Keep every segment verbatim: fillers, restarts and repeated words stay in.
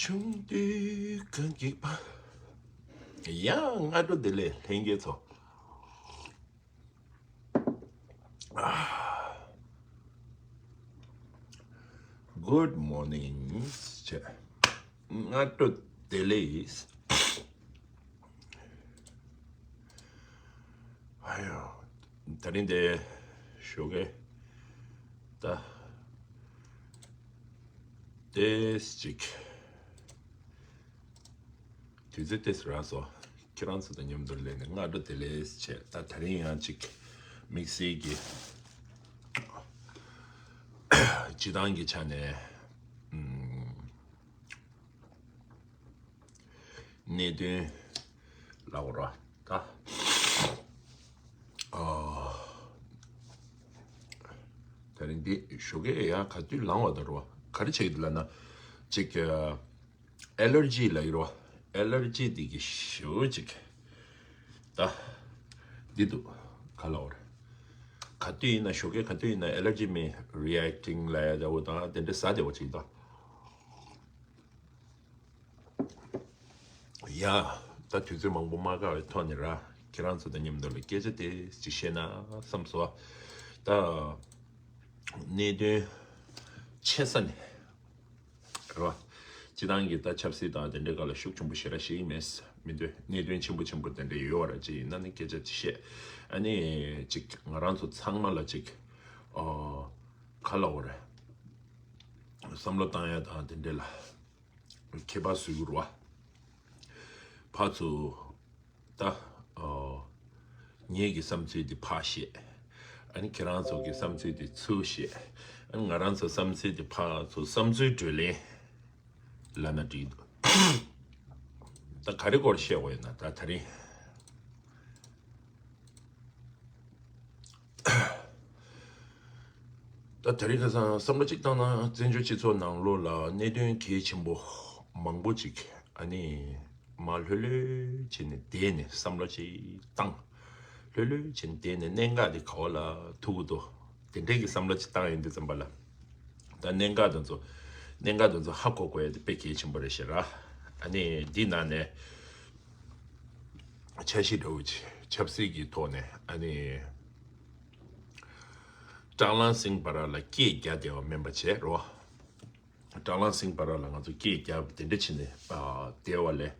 ཆུང་དུས་གང་གི་པ། ཡང་སྔ་དྲོ་བདེ་ལེགས་ལྷན་རྒྱས་ཚོ། Good morning. སྔ་དྲོ་བདེ་ལེགས། ཨ་ཡོ། ད་རིང་དེ་ཞོགས་ཀས་ད་ཏེས་ཅིག་དུས་ཚོད་ཏེས་རག་སོང་། ཁྱེད་རང་ཚོ་དང་མཉམ་དུ་ལས་ནས་སྔ་དྲོ་བདེ་ལེགས་བྱས། ད་ད་རིང་ཡང་ཅིག་དམིགས་བསལ་གྱི་སྤྱི་བཏང་གི་ཆ་ནས་ཨམ། གནད་དོན་ལབ་དགོས་རེད་ད། ཨ། ད་རིང་འདི་ཞོགས་ཀས་ཡང་ག་དུས་ལངས་པ་དང་རེད་བ། ག་རེ་བྱེད་ཀྱི་འདུག་ལབ་ན་ཅིག་ཨ་ཨེ་ལར་ཇི་ལབ་ཀྱི་རེད་བ། ཨེ་ལར་ཇི་འདི་གི་ཞེ་པོ་ཅིག་ད་འདི་འདུག་ག་ལབ་དགོས་རེད། ག་དུས་ཡིན་ན་ཞོགས་ཀས་ག་དུས་ཡིན་ན་ཨེ་ལར་ཇི་མེད་རི་ཨེག་ཊིང་ལབ་ཡ་འདྲ་བོ་དང་དེ་འདྲ་ཟ་བདེ་བ་ཅིག་ད། ཡ། ད་དུས་ཚོད་མང་པོ་མ་བཀག་པའི་ཐོག་ནས་ར་ཁྱེད་རང་ཚོ་དང་མཉམ་དུ་ལ་སྐད་ཆ་དེ་ཅིག་བཤད་ན་བསམ་སོང་། ད་གནད་དོན་ཆེ་ས་ནས་ར་སྤྱི་བཏང་གི་ད་ཆབ་སྲིད་དང་དེ་འདྲའི་སྐོར་ལ་ཤུགས་ཆེན་པོ་ཞེ་དྲག་ཞིག་མེད་མི་འདུག་གནད་དོན་ཆེན་པོ་ཆེན་པོ་དེ་འདྲ་ཡོད་པ་ར་ཅིག་ཡིན་ན་ནི་སྐད་ཆ་ཅིག་བཤད། ཨ་ནི་ཅིག་ང་རང་ཚོ་ཚང་མ་ལ་ཅིག་ཨ་ག་ལབ་དགོས་རེད། བསམ་བློ་བཏང་ཡ་དང་དེ་འདྲ་ལ་ཁྱད་པར་བཟོ་གི་རེད་བ། ཕར་ཚུར་ད་ཨ་ངེད་ཀྱི་བསམ་ཚུལ་འདི་ཕར་བཤད། ཨ་ནི་ཁྱེད་རང་ཚོ་གི་བསམ་ཚུལ་འདི་ཚུར་བཤད། ཨ་ནི་ང་རང་ཚོ་བསམ་ཚུལ་འདི་ཕར་ཚུར་བསམ་ཚུལ་བགྲོ་གླེང་ལབ་ན་འགྲིག་འདུག་ད་ག་རེ་སྐོར་བཤད་དགོས་ཡོད་ན་ད་ད་རིང་། ད་དེ་རིང་ཁ་སང་བསམ་བློ་གཅིག་བཏང་ན་བཙན་བྱོལ་སྤྱི་ཚོགས་ནང་ལོགས་ལ་གནད་དོན་གལ་ཆེན་པོ་མང་པོ་ཅིག་ཨ་ནི་མ་ལྷོད་ལྷོད་བྱས་ནས་བསྡད་ནས་བསམ་བློ་ཅིག་བཏང་། ལྷོད་ལྷོད་བྱས་ནས་བསྡད་ནས་གནད་འགག་དེ་ག་བ་ལ་ཐུག་གི་འདུག་དེ་འདྲས་ཀྱི་བསམ་བློ་ཅིག་བཏང་ཡོང་དུས་ཙམ་པ་ལ། ད་གནད་འགག་དེ་ཚོ་གནད་འགག་དེ་ཚོ་ཧ་གོ་དགོས་ཡ་དེ་དཔེ་གལ་ཆེན་པོ་རེད་ཤག་ར། ཨ་ནི་འདི་ནང་ནས་འཆར་གཞི་འདྲ་བོ་ཅིག་ཆབ་སྲིད་ཀྱི་ཐོག་ནས་ཨ་ནི་ཀྲང་ལང་སིང་བར་ལ་སྐད་རྒྱག་བདེ་བ་མིན་པ་བྱས་རོ། ཀྲང་ལང་སིང་བར་ལ་ང་ཚོ་སྐད་རྒྱག་དེ་འདྲ་བྱས་ནས་བསྡད་པ་ལས་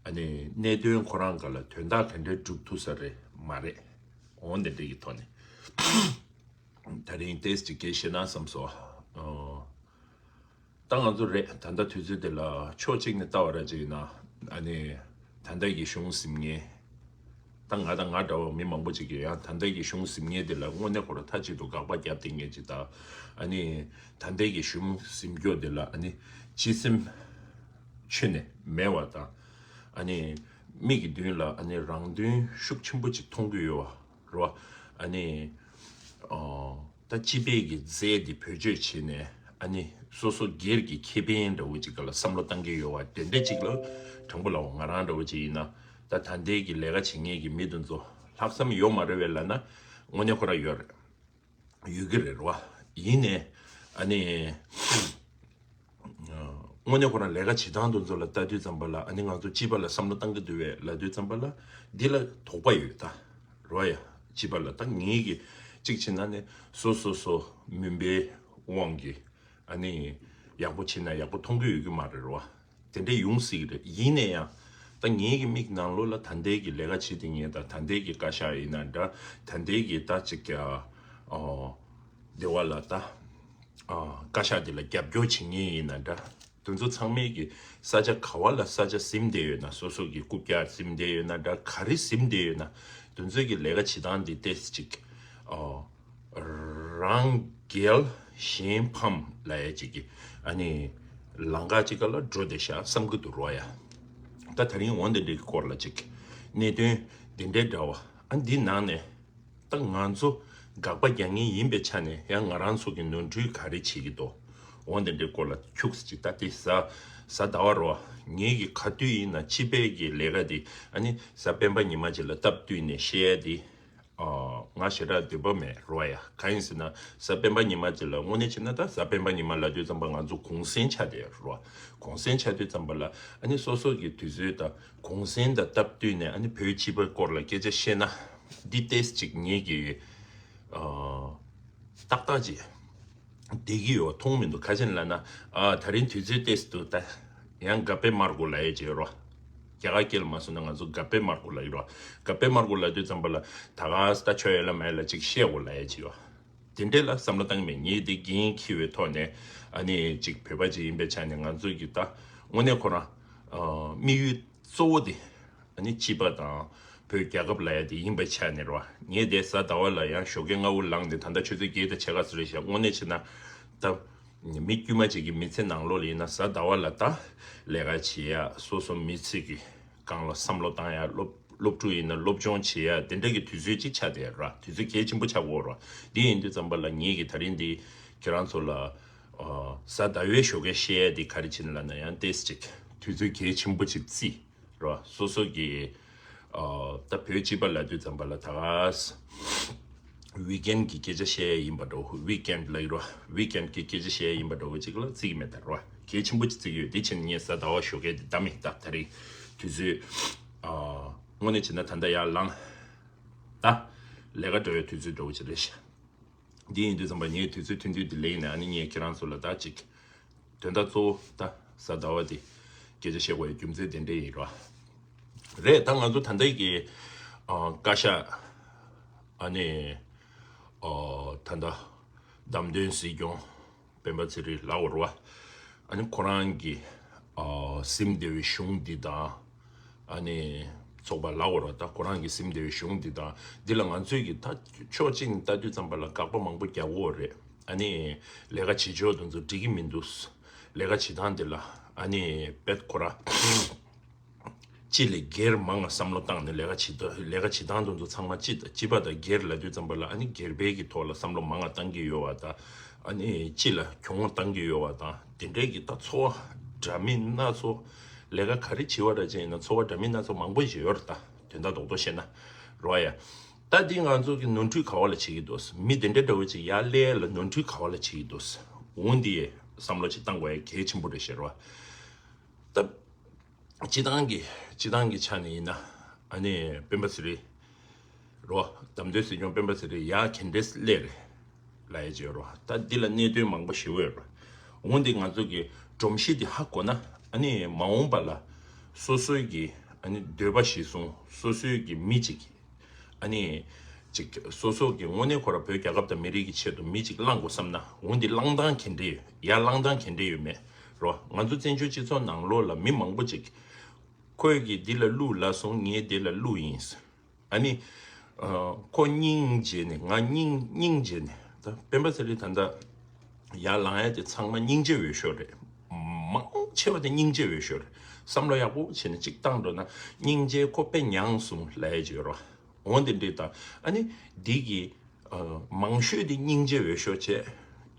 ཨ་ནི་གནད་དོན་ཁོ་རང་སྒང་ལ་དོན་དག་ག་འདྲ་སྒྲུབ་ཐུབ་ས་རེད་མ་རེད། འོ་འདི་འདྲ་གི་ཐོག་ནས། ད་རིང་ཏོག་ཙམ་ཅིག་སྐད་བཤད་ན་བསམ་སོང་། ཨོ། ད་ང་ཚོ་རེད་ད་ལྟ་དུས་ཚོད་འདི་ལ་ཕྱོགས་གཅིག་ནས་ལྟ་བ་ར་ཅིག་ཡིན་ན་ཨ་ནི་ད་ལྟ་གི་གཞུང་ཟིན་མཁན། ད་ང་དང་ང་འདྲ་བ་མི་མང་པོ་ཅིག་གིས་ཡང་ད་ལྟ་གི་གཞུང་ཟིན་མཁན་འདི་ལ་དངོས་གནས་ཁོ་ར་མཐའ་གཅིག་ཏུ་དགག་པ་བརྒྱབ་བསྡད་མཁན་ཅིག་དང་། ཨ་ནི་ད་ལྟ་གི་གཞུང་ཟིན་རྒྱུ་འདི་ལ་ཨ་ནི་སྤྱི་སེམས་ཁྱོན་ནས་མེད་པ་དང་། ཨ་ནི་མིག་གི་མདུན་ལ་ཨ་ནི་རང་དོན་ཤུགས་ཆེན་པོ་ཅིག་མཐོང་གི་ཡོད་པ། རོ། ཨ་ནི། ཨོ། ད་སྤྱི་པའི་གི་རྫས་འདི་བེད་སྤྱོད་བྱས་ནས་ཨ་ནི་སོ་སོ་སྒེར་གྱི་ཁེ་ཕན་འདྲ་བོ་ཅིག་ག་ལ་བསམ་བློ་བཏང་གི་ཡོད་པ་དེ་འདྲ་ཅིག་ལ་དྲང་པོ་ལབ་པ་ང་རང་འདྲ་བོ་ཅིག་ཡིན་ན་ད་ད་ལྟའི་གི་ལས་ཀ་བྱེད་མཁན་གྱི་མི་དེ་ཚོ་ལྷག་བསམ་ཡོད་མ་རེད་པས་ལབ་ན་དངོས་གནས་ཁོ་རང་ཡོད་རེད། ཡོད་ཀྱི་རེད་རོ། ཡིན་ནའི་ཨ་ནི། དངོས་གནས་ཁོ་རང་ལས་ཀ་བྱེད་སྟངས་དེ་ཚོ་ལ་ལྟ་དུས་ཙམ་པ་ལ་ཨ་ནི་ང་ཚོ་སྤྱི་པ་ལ་བསམ་བློ་བཏང་གི་འདུག་བས་ལབ་དུས་ཙམ་པ་ལ་འདི་ལ་དོགས་པ་ཡོད་ད། རོ་ཡ། སྤྱི་པ་ལ་ད་ངེད་ཀྱི་གཅིག་བྱས་ན་ནི་སོ་སོ་སོ་མུན་པའི་དབང་གིས་ཨ་ནི་ཡག་པོ་བྱས་ན་ཡག་པོ་མཐོང་གི་ཡོད་ཀྱི་མ་རེད་རོ། དེ་འདྲ་ཡོང་སྲིད་ཀྱི་རེད། ཡིན་ན་ཡང་ད་ངེད་ཀྱི་མིག་ནང་ལོགས་ལ་ད་ལྟའི་གི་ལས་ཀ་བྱེད་དེ་ངེད་ད་ད་ལྟའི་གི་བཀའ་ཤག་ཡིན་ན་འདྲ། ད་ལྟའི་གི་ད་ཅིག་ཨ་སྡེ་བ་ལ་ད་ཨ་བཀའ་ཤག་དེ་ལ་རྒྱབ་སྐྱོར་བྱེད་མཁན་ཡིན་ན་འདྲ། དེ་ཚོ་ཚང་མས་གི་ས་ཆ་ག་བ་ལ་ས་ཆ་ཟིན་བསྡད་ཡོད་ན་སོ་སོ་གི་རྐུབ་བཀྱག་ཟིན་བསྡད་ཡོད་ན་འདྲ་ག་རེ་ཟིན་བསྡད་ཡོད་ན་དེ་ཚོའི་གི་ལས་ཀ་བྱེད་སྟངས་འདི་ཏོག་ཙམ་ཅིག་ཨ། རང་རྒྱལ་གཞན་ཕམ་ལབ་ཡ་ཅིག་གི་ཨ་ནི་ལམ་ཁ་ཅིག་ག་ལ་འགྲོ་བསྡད་ཤག་བསམ་གི་འདུག་རོ་ཡ། ད་ད་རིང་འོ་འདི་འདྲའི་སྐོར་ལ་ཅིག་གནད་དོན་འདི་འདྲའི་འདྲ་བ་ཨ་འདི་ནང་ནས་ད་ང་ཚོ་དགག་པ་རྒྱག་མཁན་ཡིན་པའི་ཆ་ནས་ཡང་ང་རང་ཚོ་གི་ནོར་འཁྲུལ་ག་རེ་བྱེད་ཀྱི་འདུག་འོ་འདི་འདྲའི་སྐོར་ལ་ཁྱུག་ཙམ་ཅིག་ད་དེ་གཟའ་གཟའ་ཟླ་བ་རོ་ངེད་ཀྱི་ག་དུས་ཡིན་ན་སྤྱི་པའི་གི་ལས་ཀ་འདི་ཨ་ནི་གཟའ་སྤེན་པ་ཉི་མ་ཅིག་ལ་སྟབས་བསྟུན་ནས་བཤད་ཡ་འདི། ཨ་ང་ཞེ་དྲག་འདོད་པ་མེད་རོ་ཡ། གང་ཡིན་ཟེར་ན་གཟའ་སྤེན་པ་ཉི་མ་ཅིག་ལ་དངོས་གནས་བྱས་ན་ད་གཟའ་སྤེན་པ་ཉི་མ་ལབ་དུས་ཙམ་པ་ང་ཚོ་གུང་སེང་ཆགས་བསྡད་རོ། གུང་སེང་ཆགས་དུས་ཙམ་པ་ལ་ཨ་ནི་སོ་སོ་གི་དུས་ཚོད་དང་གུང་སེང་དང་སྟབས་བསྟུན་ནས་ཨ་ནི་བོད་སྤྱི་པའི་སྐོར་ལ་སྐད་ཆ་བཤད་ན་འདི་ཏོག་ཙམ་ཅིག་ངེད་ཀྱི་ཨ་ཏག་ཏག་ཅིག་བསྡད་ཀྱི་ཡོད་མཐོང་མི་འདུག་ག་ཅི་ལབ་ན། ཨ་ད་རིང་དུས་ཚོད་ཏོག་ཙམ་འདུག་ད་ཡང་ག་པེ་མར་གོ་ལབ་ཡས་ཅིག་ཡོད་རོ། རྒྱ་གར་སྐད་ལ་མ་སོང་ན་ང་ཚོ་ག་པེ་མར་གོ་ལབ་ཡོད་རོ། ག་པེ་མར་གོ་ལབ་དུས་ཙམ་པ་ལ་ད་ག་ས་ད་ཆོ་ཡོད་ལ་མེད་ལ་ཅིག་བཤད་གོ་ལབ་ཡས་ཅིག་ཡོད། དེ་འདྲས་ལ་བསམ་བློ་བཏང་མེད། ངས་དེ་འགན་འཁྱེར་བའི་ཐོག་ནས་ཨ་ནི་ཅིག་བོད་པ་ཅིག་ཡིན་པའི་ཆ་ནས་ང་ཚོ་གི་ད་དངོས་གནས་ཁོ་རང་ཨ་དམིགས་ཡུལ་གཙོ་བོ་དེ་ཨ་ནི་སྤྱི་པ་དང་བོད་རྒྱལ་ཁབ་ལབ་ཡ་དེ་ཡིན་པའི་ཆ་ནས་རོ། ངས་དེ་གཟའ་ཟླ་བ་ལ་ཡང་ཞོགས་ཀས་སྔ་པོ་ལངས་ནས་ད་ལྟ་ཆུ་ཚོད་བརྒྱད་དང་ཕྱེད་ཀ་ཙམ་རེད་ཤག་དངོས་གནས་བྱས་ན་ད་མི་དཀྱུས་མ་ཅིག་གི་མི་ཚེ་ནང་ལོགས་ལ་ཡིན་ན་གཟའ་ཟླ་བ་ལ་ད་ལས་ཀ་བྱེད་ཡ་སོ་སོ་མི་ཚེ་གི་སྒང་ལ་བསམ་བློ་བཏང་ཡ་སློབ་སློབ་ཕྲུག་ཡིན་ན་སློབ་སྦྱོང་བྱེད་ཡ་དེ་འདྲ་གི་དུས་ཚོད་ཅིག་ཆགས་བསྡད་ར། དུས་ཚོད་གལ་ཆེན་པོ་ཆགས་ཀྱི་ཡོད་ར། འདི་ཡིན་དུས་ཙམ་པ་ལ་ངེད་ཀྱིས་ད་རིང་འདི་ཁྱེད་རང་ཚོ་ལ་ཨ་གཟའ་ཟླ་བའི་ཞོགས་ཀས་བཤད་ཡ་འདི་ག་རེ་བྱས་ནས་ལབ་ན་ཡང་ཏོག་ཙམ་ཅིག་དུས་ཚོད་གལ་ཆེན་པོ་ཅིག་བརྩིས་ར། སོ་སོ་གི་ཨ་ད་བོད་སྤྱི་པ་ལབ་དུས་ཙམ་པ་ལ་ད་ག་ས་ཝིག་ཨེན་གི་སྐད་ཆ་བཤད་ཡ་ཡིན་པ་འགྲོ། ཝིག་ཨེན་ལབ་ཀྱི་ར། ཝིག་ཨེན་གི་སྐད་ཆ་བཤད་ཡ་ཡིན་པ་འགྲོ་བ་ཅིག་ལ་བརྩི་གི་མེད་ད་ར། གལ་ཆེན་པོ་ཅིག་བརྩི་གི་ཡོད། དེ་བྱས་ནས་ངས་གཟའ་ཟླ་བ་ཞོགས་ཀས་འདི་ད་མི་ད་ད་རེས་དུས་ཚོད་ཨ་དངོས་གནས་བྱས་ན་ད་ལྟ་ཡར་ལངས། ད་ལས་ཀ་འགྲོ་བའི་དུས་ཚོད་འགྲོ་བ་ཅིག་རེད་ཤག་འདི་ཡིན་དུས་ཙམ་པ་ངས་དུས་ཚོད་ཐུང་ཐུང་འདི་ལེན་ནས་ཨ་ནི་ངས་ཁྱེད་རང་ཚོ་ལ་ད་ཅིག་དོན་དག་གཙོ་བོ་ད་གཟའ་ཟླ་བ་འདི་སྐད་ཆ་བཤད་དགོས་ཡའི་རྒྱུ་མཚན་དེ་འདྲ་ཡིན་ར། རེད། ད་ང་ཚོ་ད་ལྟ་གི་ཨ་བཀའ་ཤག་ཨ་ནི་ཨ་ད་ལྟ་བདམས་ཐོན་སྲིད་སྐྱོང་སྤེན་པ་ཚེ་རིང་ལབ་ཡོད་རེད་བ། ཨ་ནི་ཁོ་རང་གི་ཨ་ཟིན་བདེ་བའི་གཞུང་འདི་དང་ཨ་ནི་ཚོགས་པ་ལབ་ཡོད་རེད་བ། ད་ཁོ་རང་གི་ཟིན་བདེ་བའི་གཞུང་འདི་དང་འདི་ལ་ང་ཚོས་ཀྱི་ད་ཕྱོགས་གཅིག་ནས་ལྟ་དུས་ཙམ་པ་ལ་དགག་པ་མང་པོ་རྒྱག་གི་ཡོད་རེད། ཨ་ནི་ལས་ཀ་བྱེད་ཕྱོགས་དེ་ཚོ་འགྲིག་གི་མི་འདུག་ལས་ཀ་བྱེད་སྟངས་འདི་ལ་ཨ་ནི་དཔེ་ཁོ་རང་སྤྱི་ལ་སྒེར་མང་ང་བསམ་བློ་བཏང་ནས་ལས་ཀ་བྱེད་ད་ལས་ཀ་བྱེད་སྟངས་དེ་ཚོ་ཚང་མ་སྤྱི་དང་སྤྱི་པ་དང་སྒེར་ལབ་དུས་ཙམ་པ་ལ་ཨ་ནི་སྒེར་པའི་གི་ཐོག་ལ་བསམ་བློ་མང་ང་བཏང་གི་ཡོད་བ་དང་། ཨ་ནི་སྤྱི་ལ་གྱོང་བཏང་གི་ཡོད་བ་དང་དེ་འདྲའི་གི་ད་ཚོར་བ་འདྲ་མིན་སྣ་ཚོགས། ལས་ཀ་ག་རེ་བྱེད་པ་འདྲ་ཅན་ཡིན་ན་ཚོར་བ་འདྲ་མིན་སྣ་ཚོགས་མང་པོ་ཞིག་ཡོད་རེད། ད་དོན་དག་རྡོག་རྡོག་བཤད་ན་རོ་ཡ། ད་འདི་ང་ཚོ་གི་ནོར་འཁྲུལ་ག་བ་ལ་བྱེད་ཀྱི་འདུག་མི་དེ་འདྲ་འདྲ་བོ་ཅིག་ཡར་སླེབས་ཡ་ལ་ནོར་འཁྲུལ་ག་བ་ལ་བྱེད་ཀྱི་འདུག་འོ་འདི་བསམ་བློ་ཅིག་བཏང་དགོས་ཡ་གལ་ཆེན་པོ་རེད་ཤག་རོ། ད་སྤྱི་བཏང་གི་སྤྱི་བཏང་གི་ཆ་ནས་ཡིན་ན་ཨ་ནི་སྤེན་པ་ཚེ་རིང་རོ། བདམས་ཐོན་སྲིད་སྐྱོང་སྤེན་པ་ཚེ་རིང་ཡར་ག་འདྲས་སླེབས་རེད་ལབ་ཡ་ཅིག་ཡོད་རོ། ད་འདི་ལ་གནད་དོན་མང་པོ་ཞིག་ཡོད་རོ། འོ་འདི་ང་ཚོ་གི་སྒྲོམ་གཞི་འདི་ཧ་གོ་ན་ཨ་ནི་མ་འོངས་པ་ལ་སོ་སོའི་གི་ཨ་ནི་འདོད་པ་གཞིར་བཟུང་སོ་སོའི་གི་མི་གཅིག་ཨ་ནི་ཅིག་སོ་སོ་གི་དངོས་གནས་ཁོ་ར་བོད་རྒྱལ་ཁབ་དང་མི་རིགས་ཀྱི་ཆེད་དུ་མི་གཅིག་བླང་དགོས་བསམ་ན་འོ་འདི་བླང་སྟངས་ག་འདྲས་ཡོད། ཡར་བླང་སྟངས་ག་འདྲས་ཡོད་མེད་རོ། ང་ཚོ་བཙན་བྱོལ་སྤྱི་ཚོགས་ནང་ལོགས་ལ་མི་མང་པོ་ཅིག་ཁོས་གི་འདི་ལ་བླུགས་ལབ་སོང་ངས་འདི་ལ་བླུགས་ཡིན། ཨ་ནི། ཨ་ཁོ་སྙིང་རྗེ་ནས་ང་སྙིང་སྙིང་རྗེ་ནས་ད་སྤེན་པ་ཚེ་རིང་ད་ལྟ་ཡར་ལངས་ཡ་དེ་ཚང་མ་སྙིང་རྗེ་འོས་ཤོག་རེད། མང་ཆེ་བ་དེ་སྙིང་རྗེ་འོས་ཤོག་རེད། བསམ་བློ་ཡག་པོ་བྱས་ནས་གཅིག་བཏང་འགྲོ་ན་སྙིང་རྗེ་ཁོ་དཔེ་མྱངས་སོང་ལབ་ཡ་ཅིག་ཡོད་རོ། འོ་འདི་འདྲས་ད་ཨ་ནི་འདི་གི་ཨ་མང་ཤོས་དེ་སྙིང་རྗེ་འོས་ཤོག་བྱས།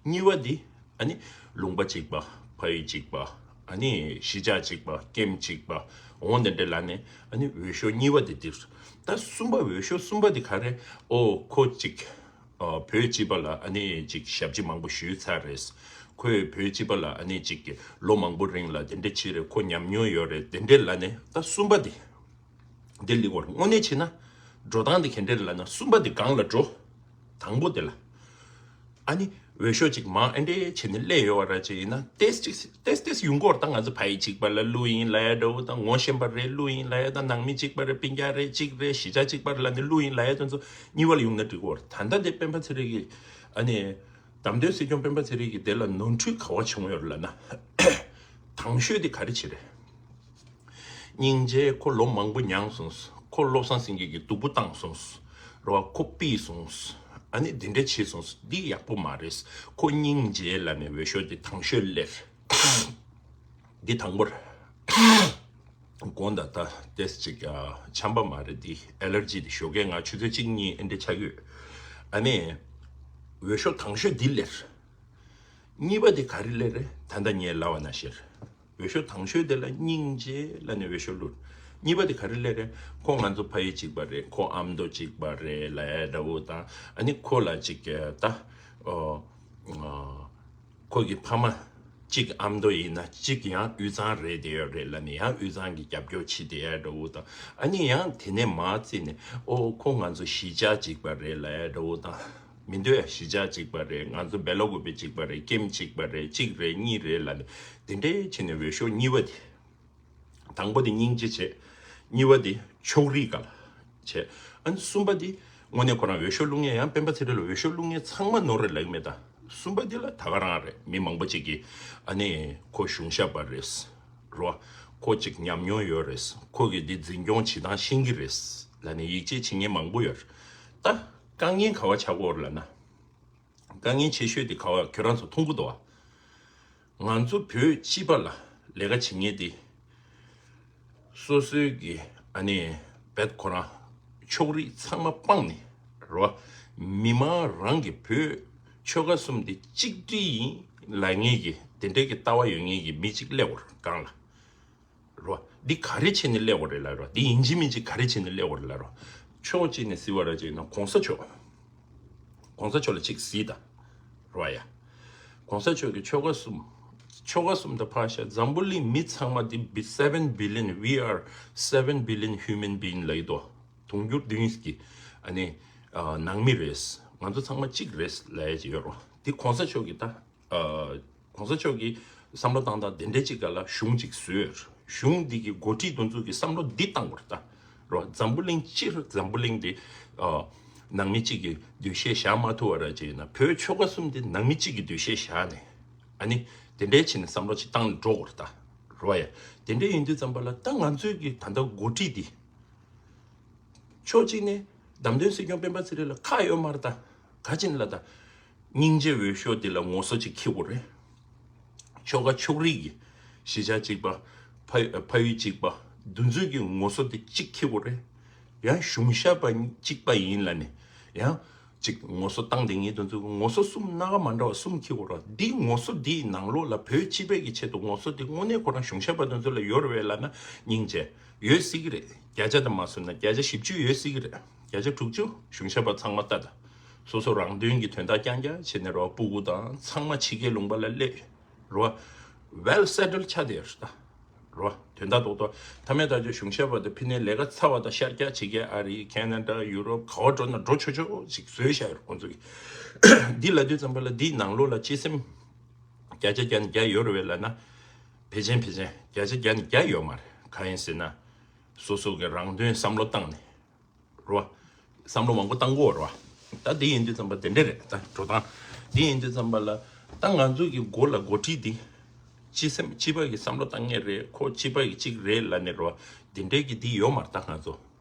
གཉིས་པ་དེ་ཨ་ནི་ལུང་པ་གཅིག་པ་ཕ་ཡུལ་གཅིག་པ་ཨ་ནི་གཞིས་ཆགས་གཅིག་པ་ཀེམ་གཅིག་པ་འོ་འདི་འདྲས་ལབ་ནས་ཨ་ནི་འོས་ཤོག་གཉིས་པ་དེ་འདིར། ད་གསུམ་པ་འོས་ཤོག་གསུམ་པ་དེ་ག་རེ། ཨོ་ཁོ་གཅིག་ཨ་བོད་སྤྱི་པ་ལ་ཨ་ནི་གཅིག་ཞབས་ཕྱི་མང་པོ་ཞུས་ཚར་རེད། ཁོས་བོད་སྤྱི་པ་ལ་ཨ་ནི་གཅིག་ལོ་མང་པོ་རིང་ལ་དེ་འདྲས་བྱས་རེད། ཁོ་ཉམས་མྱོང་ཡོད་རེད་དེ་འདྲས་ལབ་ནས་ད་གསུམ་པ་དེ། འདི་ལེགས་པར་དངོས་གནས་བྱས་ན། འགྲོ་སྟངས་འདི་ག་འདྲ་རེད་ལབ་ན་གསུམ་པ་འདི་སྒང་ལ་འགྲོ། དང་པོ་དེ་ལ། ཨ་ནི་འོས་ཤོག་ཅིག་མང་ཨེ་འདྲས་བྱས་ནས་སླེབས་ཡོད་པ་ར་ཅིག་ཡིན་ན་ཏེས་ཅིག་ཏེས་ཏེས་ཡོང་གི་ཡོད་རེད། ད་ང་ཚོ་ཕ་ཡུལ་གཅིག་པ་ལ་བླུགས་ཡིན་ལབ་ཡ་འདྲ་བོ་དང་ངོ་ཤེས་པ་རེད་བླུགས་ཡིན་ལབ་ཡ་དང་ནང་མི་གཅིག་པ་རེད་སྤུན་ཀྱག་རེད་གཅིག་རེད་གཞིས་ཆགས་གཅིག་པ་རེད་ལབ་ནས་བླུགས་ཡིན་ལབ་ཡ་དེ་ཚོ་གཉིས་པ་ལ་ཡོང་ན་འགྲིག་གི་ཡོད་རེད། ད་ལྟ་དེ་སྤེན་པ་ཚེ་རིང་གིས་ཨ་ནི། བདམས་ཐོན་སྲིད་སྐྱོང་སྤེན་པ་ཚེ་རིང་གིས་དེ་ལ་ནོར་འཁྲུལ་ག་པར་བྱུང་ཡོད་རེད་ལབ་ན། དང་ཤོས་དེ་ག་རེ་བྱས་རེད། སྙིང་རྗེ་ཁོ་ལོ་མང་པོ་མྱངས་སོང་། ཁོ་བློ་བཟང་སེང་གེ་གིས་སྡུག་པོ་བཏང་སོང་། རེད་བ་ཁོ་ཕུད་སོང་། ཨ་ནི་དེ་འདྲ་བྱས་སོང་། འདི་ཡག་པོ་མ་རེད། ཁོ་སྙིང་རྗེ་ལབ་ནས་འོས་ཤོག་དེ་དང་ཤོས་སླེབས། འདི་དང་པོར། དགོངས་དག་ད་ཏེས་ཅིག་ཨ་ཆམ་པ་མ་རེད་འདི་ཨེ་ལར་ཇི་འདི་ཞོགས་ཀས་ང་ཆུ་ཚོད་གཅིག་གཉིས་ཨེ་འདྲ་ཆགས་ཡོད། ཨ་ནི། འོས་ཤོག་དང་ཤོས་འདི་སླེབས། གཉིས་པ་དེ་ག་རེ་སླེབས་རེད་ད་ལྟ་ངས་ལབ་པ་ནང་བཞིན། འོས་ཤོག་དང་ཤོས་དེ་ལ་སྙིང་རྗེ་ལབ་ནས་འོས་ཤོག་བླུགས། གཉིས་པ་དེ་ག་རེ་ལབ་རེད། ཁོ་ང་ཚོ་ཕ་ཡུལ་གཅིག་པ་རེད། ཁོ་ཨ་མདོ་གཅིག་པ་རེད་ལབ་ཡ་འདྲ་བོ་དང་། ཨ་ནི་ཁོ་ལ་ཅིག་ད་ཨོ་ཨོ་ཁོ་གི་ཕ་མ་གཅིག་ཨ་མདོ་ཡིན་ན་གཅིག་ཡང་དབུས་གཙང་རེད་བསྡད་ཡོད་རེད་ལབ་ནས་ཡང་དབུས་གཙང་གི་རྒྱབ་སྐྱོར་བྱེད་བསྡད་ཡ་འདྲ་བོ་དང་། ཨ་ནི་ཡང་དེ་ནས་མར་བརྩིས་ནས་ཨོ་ཁོ་ང་ཚོ་གཞིས་ཆགས་གཅིག་པ་རེད་ལབ་ཡ་འདྲ་བོ་དང་། མི་འདོད་ཡ། གཞིས་ཆགས་གཅིག་པ་རེད། ང་ཚོ་སྦེལ་ཀོབ་གཅིག་པ་རེད། ཀེམ་གཅིག་པ་རེད། གཅིག་རེད། གཉིས་རེད་ལབ་ནས་དེ་འདྲའི་བྱས་ནས་འོས་ཤོག་གཉིས་པ་དེ། དང་པོ་དེ་སྙིང་རྗེ་བྱས། གཉིས་པ་དེ་ཕྱོགས་རིས་འགལ་བྱས། ཨ་ནི་གསུམ་པ་དེ་དངོས་གནས་ཁོ་རང་འོས་ཤོག་བླུག་མཁན་ཡང་སྤེན་པ་ཚེ་རིང་ལ་འོས་ཤོག་བླུག་མཁན་ཚང་མ་ནོར་རེད་ལབ་ཀྱི་མེད་ད། གསུམ་པ་དེ་ལ་ད་ག་རང་རེད། མི་མང་པོ་ཅིག་གིས་ཨ་ནི་ཁོ་གཞུང་ཞབས་པ་རེད། རོ། ཁོ་ཅིག་ཉམས་མྱོང་ཡོད་རེད། ཁོ་གིས་འདི་འཛིན་སྐྱོང་བྱེད་སྟངས་ཤེས་ཀྱི་རེད་ལབ་ནས་ཡིད་ཆེས་བྱེད་མཁན་མང་པོ་ཡོད་རེད། ད་དཀའ་ངལ་ག་བ་ཆགས་ཀྱི་ཡོད་རེད་ལབ་ན། དཀའ་ངལ་ཆེ་ཤོས་དེ་ག་བ་ཁྱོད་རང་ཚོ་མཐོང་གི་འདུག་བ། ང་ཚོ་བོད་སྤྱི་པ་ལ་ལས་ཀ་བྱེད་མཁན་དེ། སོ་སོའི་གི་ཨ་ནི་བེད་ཁོ་རང་ཕྱོགས་རིས་ཚང་མ་སྤངས་ནས་རོ། མི་མང་རང་གི་བོད་ཆོལ་ཁ་གསུམ་དེ་གཅིག་སྒྲིལ་ཡིན་ལབ་མཁན་གི་དེ་འདྲའི་གི་ལྟ་བ་ཡོད་མཁན་གི་མི་གཅིག་སླེབས་ཡོད་རེད་སྒང་ལ། རོ། འདི་ག་རེ་བྱས་ནས་སླེབས་ཡོད་རེད་ལབ་རོ། འདི་ཡིན་གཅིག་མིན་གཅིག་ག་རེ་བྱས་ནས་སླེབས་ཡོད་རེད་ལབ་རོ། ཕྱོགས་གཅིག་ནས་ཟེར་བ་ར་ཅིག་ན་གོང་ས་མཆོག་གོང་ས་མཆོག་ལ་གཅིག་གཟིགས་དང་། རོ་ཡ། གོང་ས་མཆོག་གི་ཆོལ་ཁ་གསུམ། ཆོལ་ཁ་གསུམ་དང་ཕར་བཞག་འཛམ་བུ་གླིང་མི་ཚང་མ་འདི་བི་seven billion, we are seven billion human being ལབ་ཡི་དོ། དུང་ཕྱུར་བདུན་གྱི་ཨ་ནི་ཨ་ནང་མི་རེད། ང་ཚོ་ཚང་མ་གཅིག་རེད་ལབ་ཡ་ཅིག་ཡོད་རོ། འདི་གོང་ས་མཆོག་གི་ད་ཨ་གོང་ས་མཆོག་གི་བསམ་བློ་བཏང་སྟངས་དེ་འདྲའི་ཅིག་ག་ལ་གཞུང་ཅིག་བཟོས། གཞུང་འདི་གི་འགོ་ཁྲིད་དེ་ཚོ་གི་བསམ་བློ་འདི་བཏང་དགོས་རེད་ད། རོ། འཛམ་བུ་གླིང་སྤྱིར་འཛམ་བུ་གླིང་འདི་ཨ་ནང་མི་གཅིག་གི་འདུ་ཤེས་བཞག་མ་ཐུབ་པ་ར་ཅིག་ཡིན་ན། བོད་ཆོལ་ཁ་གསུམ་འདི་ནང་མི་གཅིག་གི་འདུ་ཤེས་བཞག་ནས་ཨ་ནི་དེ་འདྲའི་བྱས་ནས་བསམ་བློ་ཅིག་བཏང་ནས་འགྲོ་དགོས་རེད་ད། རོ་ཡ། དེ་འདྲའི་ཡིན་དུས་ཙམ་པ་ལ་ད་ང་ཚོའི་གི་ད་ལྟ་འགོ་ཁྲིད་འདི། ཕྱོགས་གཅིག་ནས་བདམས་ཐོན་སྲིད་སྐྱོང་སྤེན་པ་ཚེ་རིང་ལ་ཁག་ཡོད་མ་རེད་ད། ག་ཅིན་ལ་ད། སྙིང་རྗེ་འོས་ཤོག་འདི་ལ་ངོ་སོ་ཅིག་འཁྱེར་དགོས་རེད། ཆོལ་ཁ་ཕྱོགས་རིས་ཀྱི་གཞིས་ཆགས་གཅིག་པ། ཕ་ཕ་ཡུལ་གཅིག་པ། འདི་ཚོའི་གི་ངོ་སོ་དེ་གཅིག་འཁྱེར་དགོས་རེད། ཡང་གཞུང་ཞབས་པ་གཅིག་པ་ཡིན་ལབ་ནས་ཡང་ཅིག་ངོ་སོ་བཏང་བསྡད་མཁན་དེ་ཚོའི་ངོ་སོ་གསུམ་སྣ་ཁ་མ་འདྲ་བ་གསུམ་འཁྱེར་དགོས་རེད། འདིའི་ངོ་སོ་འདིའི་ནང་ལོགས་ལ་བོད་སྤྱི་པའི་གི་ཆེད་དུ་ངོ་སོ་དེ་དངོས་གནས་ཁོ་རང་གཞུང་ཞབས་པ་དེ་ཚོ་ལ་ཡོད་རེད་པས་ལབ་ན་སྙིང་རྗེ། ཡོད་སྲིད་ཀྱི་རེད། བརྒྱ་ཆ་དང་མ་བཟུང་ན་བརྒྱ་ཆ་བཞི་བཅུ་ཡོད་སྲིད་ཀྱི་རེད། བརྒྱ་ཆ་དྲུག་ཅུ་གཞུང་ཞབས་པ་ཚང་མ་ལྟ་དང་། སོ་སོ་རང་དོན་གྱི་དོན་དག་རྐྱང་རྐྱང་བྱས་ནས་རོ། སྤུ་གུ་དང་ཚང་མ་ཕྱི་རྒྱལ་ལུང་པ་ལ་སླེབས་རོ། well settled ཆགས་བསྡད་ཡོད་རེད་ད། རོ། དོན་དག་རྡོག་རྡོག་མཐའ་མའི་ཐག་གཅོད་གཞུང་ཞབས་པ་དང་ཕི་ནས་ལས་ཀ་ཚར་བ་དང་ཤར་རྒྱག་ཕྱི་རྒྱལ་ཨ་རི་ཁེ་ན་ཌ་ཡུ་རོབ་ག་བ་འགྲོ་ན་འགྲོ་ཆོག་ཆོག་ཅིག་བཟོས་བཞག་ཡོད་རེད་ཁོང་ཚོ་གིས། འདི་ལབ་དུས་ཙམ་པ་ལ་འདིའི་ནང་ལོགས་ལ་སྤྱི་སེམས་བརྒྱ་ཆ་བརྒྱ་ནས་བརྒྱ་ཡོད་རེད་པས་ལབ་ན། ཕལ་ཆེར་ཕལ་ཆེར་བརྒྱ་ཆ་བརྒྱ་ནས་བརྒྱ་ཡོད་མ་རེད། གང་ཡིན་ཟེར་ན། སོ་སོ་གི་རང་དོན་བསམ་བློ་བཏང་ནས་རོ། བསམ་བློ་མང་པོ་བཏང་དགོས་རོ། ད་དེ་ཡིན་དུས་ཙམ་པ་དེ་འདྲ་རེད། ད་འགྲོ་སྟངས་དེ་ཡིན་དུས་ཙམ་པ་ལ་ད་ང་ཚོ་གི་མགོ་ལ་འགོ་ཁྲིད་འདི་སྤྱི་སེམས་སྤྱི་པ་གི་བསམ་བློ་བཏང་མཁན་རེད། ཁོ་སྤྱི་པ་གི་གཅིག་རེད་ལབ་ནས་རོ། དེ་འདྲའི་གི་འདི་ཡོད་མ་རེད་ད་ང་ཚོ།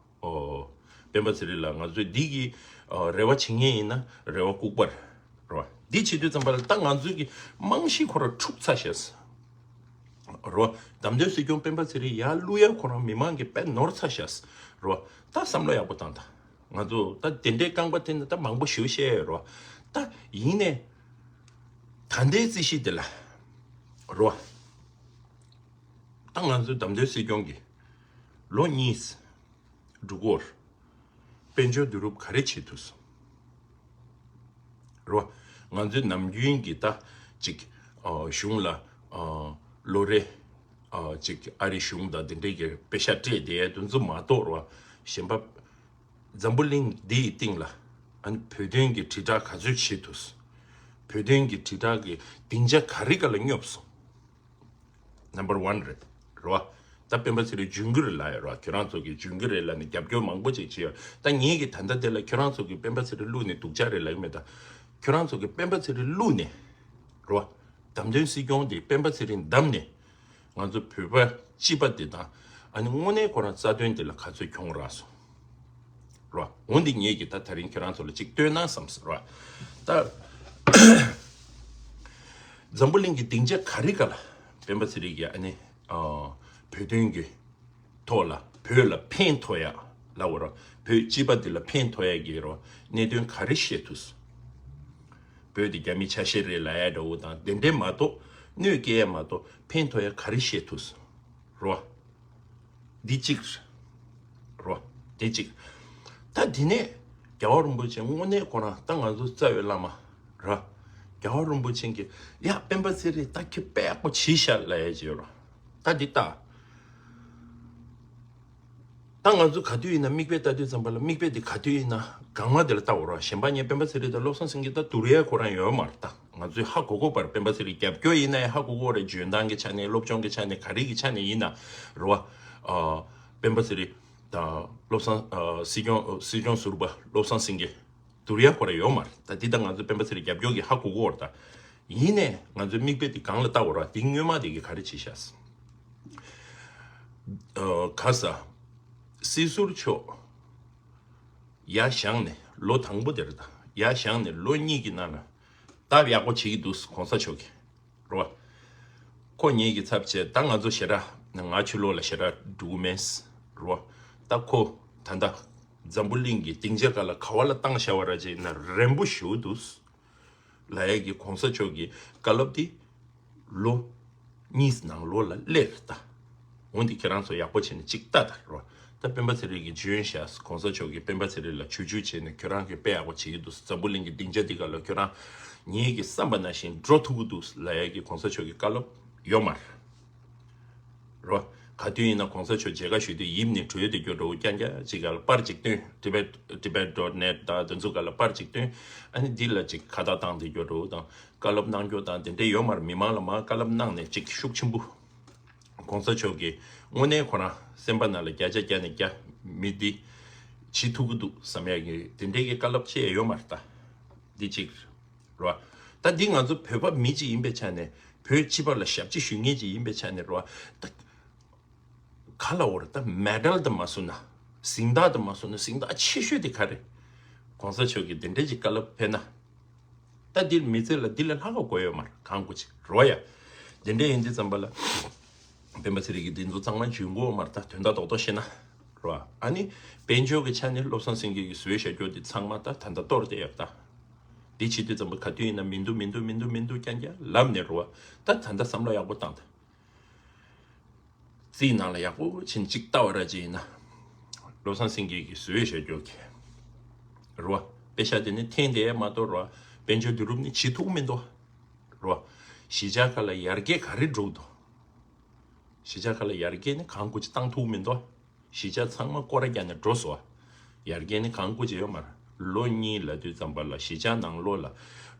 ཨོ། སྤེན་པ་ཚེ་རིང་ལ་ང་ཚོས་འདི་གི་ཨོ་རེ་བ་བྱེད་མཁན་ཡིན་ན་རེ་བ་ལྐུགས་པ་རེད་རོ། འདི་བྱེད་དུས་ཙམ་པ་ལ་ད་ང་ཚོའི་གི་རྨང་གཞི་ཁོ་རང་འཁྲུག་ཚར་ཤག་རོ། བདམས་ཐོན་སྲིད་སྐྱོང་སྤེན་པ་ཚེ་རིང་ཡར་བླུག་ཡ་ཁོ་རང་མི་མང་གི་དཔེ་ནོར་ཚར་ཤག་རོ། ད་བསམ་བློ་ཡག་པོ་བཏང་ད། ང་ཚོ་ད་དེ་འདྲའི་རྐང་པ་འཐེན་ན་ད་མང་པོ་ཞེ་པོ་བཤད་ཡོད་རོ། ད་ཡིན་ནས་ད་ལྟའི་རྩིས་གཞི་དེ་ལ་རོ། ད་ང་ཚོའི་བདམས་ཐོན་སྲིད་སྐྱོང་གི་ལོ་གཉིས་འགྲོ་གི་ཡོད་རེད། དཔལ་འབྱོར་བསྡུ་རུབ་ག་རེ་བྱེད་ཐུབ་སོང་། རོ། ང་ཚོའི་ནམ་རྒྱུན་གྱི་ད་ཅིག་ཨ་གཞུང་ལ་ཨ་ལོ་རེ་ཨ་ཅིག་ཨ་རི་གཞུང་དང་དེ་འདྲའི་གི་པེ་ཤག་སྤྲད་བསྡད་ཡ་དེ་ཚོ་མ་གཏོགས་རོ། གཞན་པ་འཛམ་བུ་གླིང་འདི་ཡི་སྟེང་ལ་ཨ་ནི་བོད་དོན་གྱི་དྲིལ་བསྒྲགས་ག་ཚོད་བྱེད་ཐུབ་སོང་། བོད་དོན་གྱི་དྲིལ་བསྒྲགས་ཀྱི་སྡིངས་ཆ་ག་རེ་ག་ལ་སྙོབ་སོང་། Number one རེད། རོ། ད་སྤེན་པ་ཚེ་རིང་འཇོན་གྱི་རེད་ལབ་ཡོད་རོ། ཁྱོད་རང་ཚོ་གིས་འཇོན་གྱི་རེད་ལབ་ནས་རྒྱབ་སྐྱོར་མང་པོ་ཅིག་བྱས་ཡོད། ད་ངེད་ཀྱིས་ད་ལྟ་དེ་ལ་ཁྱོད་རང་ཚོ་གིས་སྤེན་པ་ཚེ་རིང་བླུགས་ནས་སྡུག་ཅག་རེད་ལབ་ཀྱི་མེད་ད། ཁྱོད་རང་ཚོ་གིས་སྤེན་པ་ཚེ་རིང་བླུགས་ནས་རོ། བདམས་ཐོན་སྲིད་སྐྱོང་དེ་སྤེན་པ་ཚེ་རིང་བདམས་ནས་ང་ཚོ་བོད་པ་སྤྱི་པ་དེ་དང་ཨ་ནི་དངོས་གནས་ཁོ་རང་རྩ་དོན་དེ་ལ་ག་ཚོད་གྱོང་རག་སོང་། རོ། འོ་འདི་ངེད་ཀྱིས་ད་ད་རིང་ཁྱོད་རང་ཚོ་ལ་གཅིག་སྟོན་ན་བསམ་སོང་རོ། ད་འཛམ་བུ་གླིང་གི་སྡིངས་ཆ་ག་རེ་ག་ལ་སྤེན་པ་ཚེ་རིང་གིས་ཨ་ནི་ཨ་བོད་དོན་གྱི་ཐོག་ལ་བོད་ལ་ཕན་ཐོགས་ཡ་ལབ་དགོས་རོ། བོད་སྤྱི་པ་འདི་ལ་ཕན་ཐོགས་ཡ་གི་རོ་གནད་དོན་ག་རེ་བཤད་ཐུབ་སོང་། བོད་འདི་རྒྱ་མིའི་ཆ་ཤས་རེད་ལབ་ཡ་འདྲ་བོ་དང་དེ་འདྲས་མ་གཏོགས་གནོད་སྐྱེལ་ཡ་མ་གཏོགས་ཕན་ཐོགས་ཡ་ག་རེ་བཤད་ཐུབ་སོང་། རོ། འདི་གཅིག་རེད། རོ། དེ་གཅིག་ད་དེ་ནས་རྒྱལ་བ་རིན་པོ་ཆེ་དངོས་གནས་ཁོ་རང་ད་ང་ཚོ་རྩ་བའི་བླ་མ་ར། རྒྱལ་བ་རིན་པོ་ཆེ་གིས་ཡ་སྤེན་པ་ཚེ་རིང་ད་ཁྱེད་དཔེ་ཡག་པོ་བྱས་ཤག་ལབ་ཡ་ཅིག་ཡོད་རོ། ད་འདི་ལྟ། ད་ང་ཚོ་ག་དུས་ཡིན་ན་མིག་དཔེ་ལྟ་དུས་ཙམ་པ་ལ་མིག་དཔེ་དེ་ག་དུས་ཡིན་ན་གང་མ་དེ་ལ་ལྟ་འོ་རོ། གཞན་པ་ངས་སྤེན་པ་ཚེ་རིང་དང་བློ་བཟང་སེང་གེ་ད་བསྡུར་ཡ་ཁོ་རང་ཡོད་མ་རེད། ད་ང་ཚོས་ཧ་གོ་གོ་བར་སྤེན་པ་ཚེ་རིང་རྒྱབ་སྐྱོར་ཡིན་ན་ཡང་ཧ་གོ་གོ་རེད། འཇོན་ཐང་གི་ཆ་ནས་སློབ་སྦྱོང་གི་ཆ་ནས་ག་རེ་གི་ཆ་ནས་ཡིན་ན་རོ། ཨ་སྤེན་པ་ཚེ་རིང་དང་བློ་བཟང་ཨ་སྲིད་སྐྱོང་སྲིད་སྐྱོང་ཟུར་པ་བློ་བཟང་སེང་གེ་བསྡུར་ཡ་ཁོ་རང་ཡོད་མ་རེད། ད་འདི་ད་ང་ཚོ་སྤེན་པ་ཚེ་རིང་རྒྱབ་སྐྱོར་གི་ཧ་གོ་གོ་རེད། ད་ཡིན་ནས་ང་ཚོའི་མིག་དཔེ་དེ་གང་ལ་ལྟ་འོ་ར། དེ་སྔོན་མ་དེ་གི་ག་རེ་བྱས་ཤག་ཨ་ག་ས་སྲིད་ཟུར་མཆོག་ཡར་བཞེངས་ནས་ལོ་དང་པོ་དེར་དང་ཡར་བཞེངས་ནས་ལོ་གཉིས་ཀྱི་ནང་ལ་སྟབས་ཡག་པོ་བྱེད་ཀྱི་འདུག་གོང་ས་མཆོག་གིས་རོ། ཁོ་ངེད་ཀྱི་ཚབ་བྱས་ད་ང་ཚོ་ཞེ་དྲག་ང་ཕྱི་ལོགས་ལ་ཞེ་དྲག་འགྲོ་གི་མེད་རོ། ད་ཁོ་ད་ལྟ་འཛམ་བུ་གླིང་གི་སྡིངས་ཆ་ཁ་ལ་ག་བ་ལ་བཏང་བཞག་པ་ར་ཅིག་ན་རན་པོ་ཞུ་འདུག་ལ་ཡ་གི་གོང་ས་མཆོག་གི་བཀའ་སློབ་དེ་ལོ་གཉིས་ནང་ལོགས་ལ་སླེབས་རེད་ད། འོན་ཏེ་ཁྱེད་རང་ཚོ་ཡག་པོ་བྱས་ནས་གཅིག་ལྟ་དང་རོ། ད་སྤེན་པ་ཚེ་རིང་གིས་འཇོན་ཤག་གོང་ས་མཆོག་གིས་སྤེན་པ་ཚེ་རིང་ལ་ཇུས་ཇུས་བྱས་ནས་ཁྱོད་རང་གིས་དཔེ་ཡག་པོ་བྱེད་ཀྱི་འདུག་འཛམ་བུ་གླིང་གི་སྡིངས་ཆ་འདི་ག་ལ་ཁྱོད་རང་ངེད་ཀྱི་བསམ་པ་ནང་བཞིན་འགྲོ་ཐུབ་ཀྱི་འདུག་ལ་ཡ་གི་གོང་ས་མཆོག་གི་བཀའ་སློབ་ཡོད་མ་རེད་རོ། ག་དུས་ཡིན་ན་གོང་ས་མཆོག་མཇལ་ཁ་ཞུ་དུས་ཡིབ་ནས་བྲོས་ཏེ་སྐྱོ་འགྲོ་རྐྱང་རྐྱང་ཅིག་ག་ལ་པར་ཅིག་སྟོན། Tibet Tibet dot net ད་དེ་ཚོ་ག་ལ་པར་ཅིག་སྟོན། ཨ་ནི་འདི་ལ་ཅིག་ཁ་བརྡ་བཏང་སྟེ་སྐྱོ་འགྲོ་དང་བཀའ་སློབ་གནང་རྒྱུ་དང་དེ་འདྲས་ཡོད་མ་རེད། མི་མང་ལ་མར་བཀའ་སློབ་གནང་ནས་ཅིག་ཤུགས་ཆེན་པོ། གོང་ས་མཆོག་གིས་དངོས་གནས་ཁོ་རང་སེམས་པ་ནང་ལ་བརྒྱ་ཆ་བརྒྱ་ནས་བརྒྱ་མི་འདི་བྱེད་ཐུབ་ཀྱི་འདུག་བསམ་ཡ་གི་དེ་འདྲའི་གི་བཀའ་སློབ་བྱས་ཡོད་མ་རེད་ད། འདི་གཅིག་རེད་བ། ད་འདི་ང་ཚོ་བོད་པ་མི་གཅིག་ཡིན་པའི་ཆ་ནས་བོད་སྤྱི་པ་ལ་ཞབས་ཕྱི་ཞུ་མཁན་གཅིག་ཡིན་པའི་ཆ་ནས་རེད་བ། ད་ག་ལ་འོར་ད་མེ་ཌལ་དུ་མ་སོང་ན་གཟེངས་རྟགས་དུ་མ་སོང་ན་གཟེངས་རྟགས་ཆེ་ཤོས་དེ་ག་རེད། གོང་ས་མཆོག་གིས་དེ་འདྲའི་གི་བཀའ་སློབ་ཕེབས་ན། ད་འདིར་མི་ཚེ་ལ་འདི་ལས་ལྷག་པ་དགོས་ཡོད་མ་རེད། གང་དགོས་ཅིག་རོ་ཡ། དེ་འདྲ་ཡིན་དུས་ཙམ་པ་ལ། སྤེན་པ་ཚེ་རིང་གིས་འདི་ཚོ་ཚང་མ་འཇོན་གོ་མ་རེད་ད། དོན་དག་རྡོག་རྡོག་བཤད་ན། རོ། ཨ་ནི་དཔལ་འབྱོར་གྱི་ཆ་ནས་བློ་བཟང་སེང་གེ་གིས་བཟོས་བཞག་རྒྱུ་འདི་ཚང་མ་ད་ད་ལྟ་གཏོར་བསྡད་ཡོད་ད། འདི་བྱེད་དུས་ཙམ་པ་ག་དུས་ཡིན་ན་མི་འདུག་མི་འདུག་མི་འདུག་མི་འདུག་རྐྱང་རྐྱང་ལབ་ནས་རོ། ད་ད་ལྟ་བསམ་བློ་ཡག་པོ་བཏང་ད། རྩིས་ནང་ལ་ཡག་པོ་ཕྱིན་གཅིག་ལྟ་བ་ར་ཅིག་ཡིན་ན། བློ་བཟང་སེང་གེ་གིས་བཟོས་བཞག་རྒྱུ་གི་རོ། པེ་ཤ་དེ་ནི་འཐེན་དེ་མ་གཏོགས་རོ། དཔལ་འབྱོར་བསྡུ་རུབ་ནི་བྱེད་ཐུབ་མི་འདུག་རོ། གཞིས་ཆགས་ཁག་ལ་ཡར་རྒྱས་ག་རེ་འགྲོ་གི་འདུག་གཞིས་ཆགས་ཁག་ལ་ཡར་རྒྱས་ནི་གང་དགོས་ཅིག་བཏང་ཐུབ་མི་འདུག་གཞིས་ཆགས་ཚང་མ་སྐོར་ར་རྒྱག་ནས་འགྲོ་སོང་། ཡར་རྒྱས་ནི་གང་དགོས་ཅིག་ཡོད་མ་རེད། ལོ་གཉིས་ལ་དུས་ཙམ་པ་ལ་གཞིས་ཆགས་ནང་ལོགས་ལ་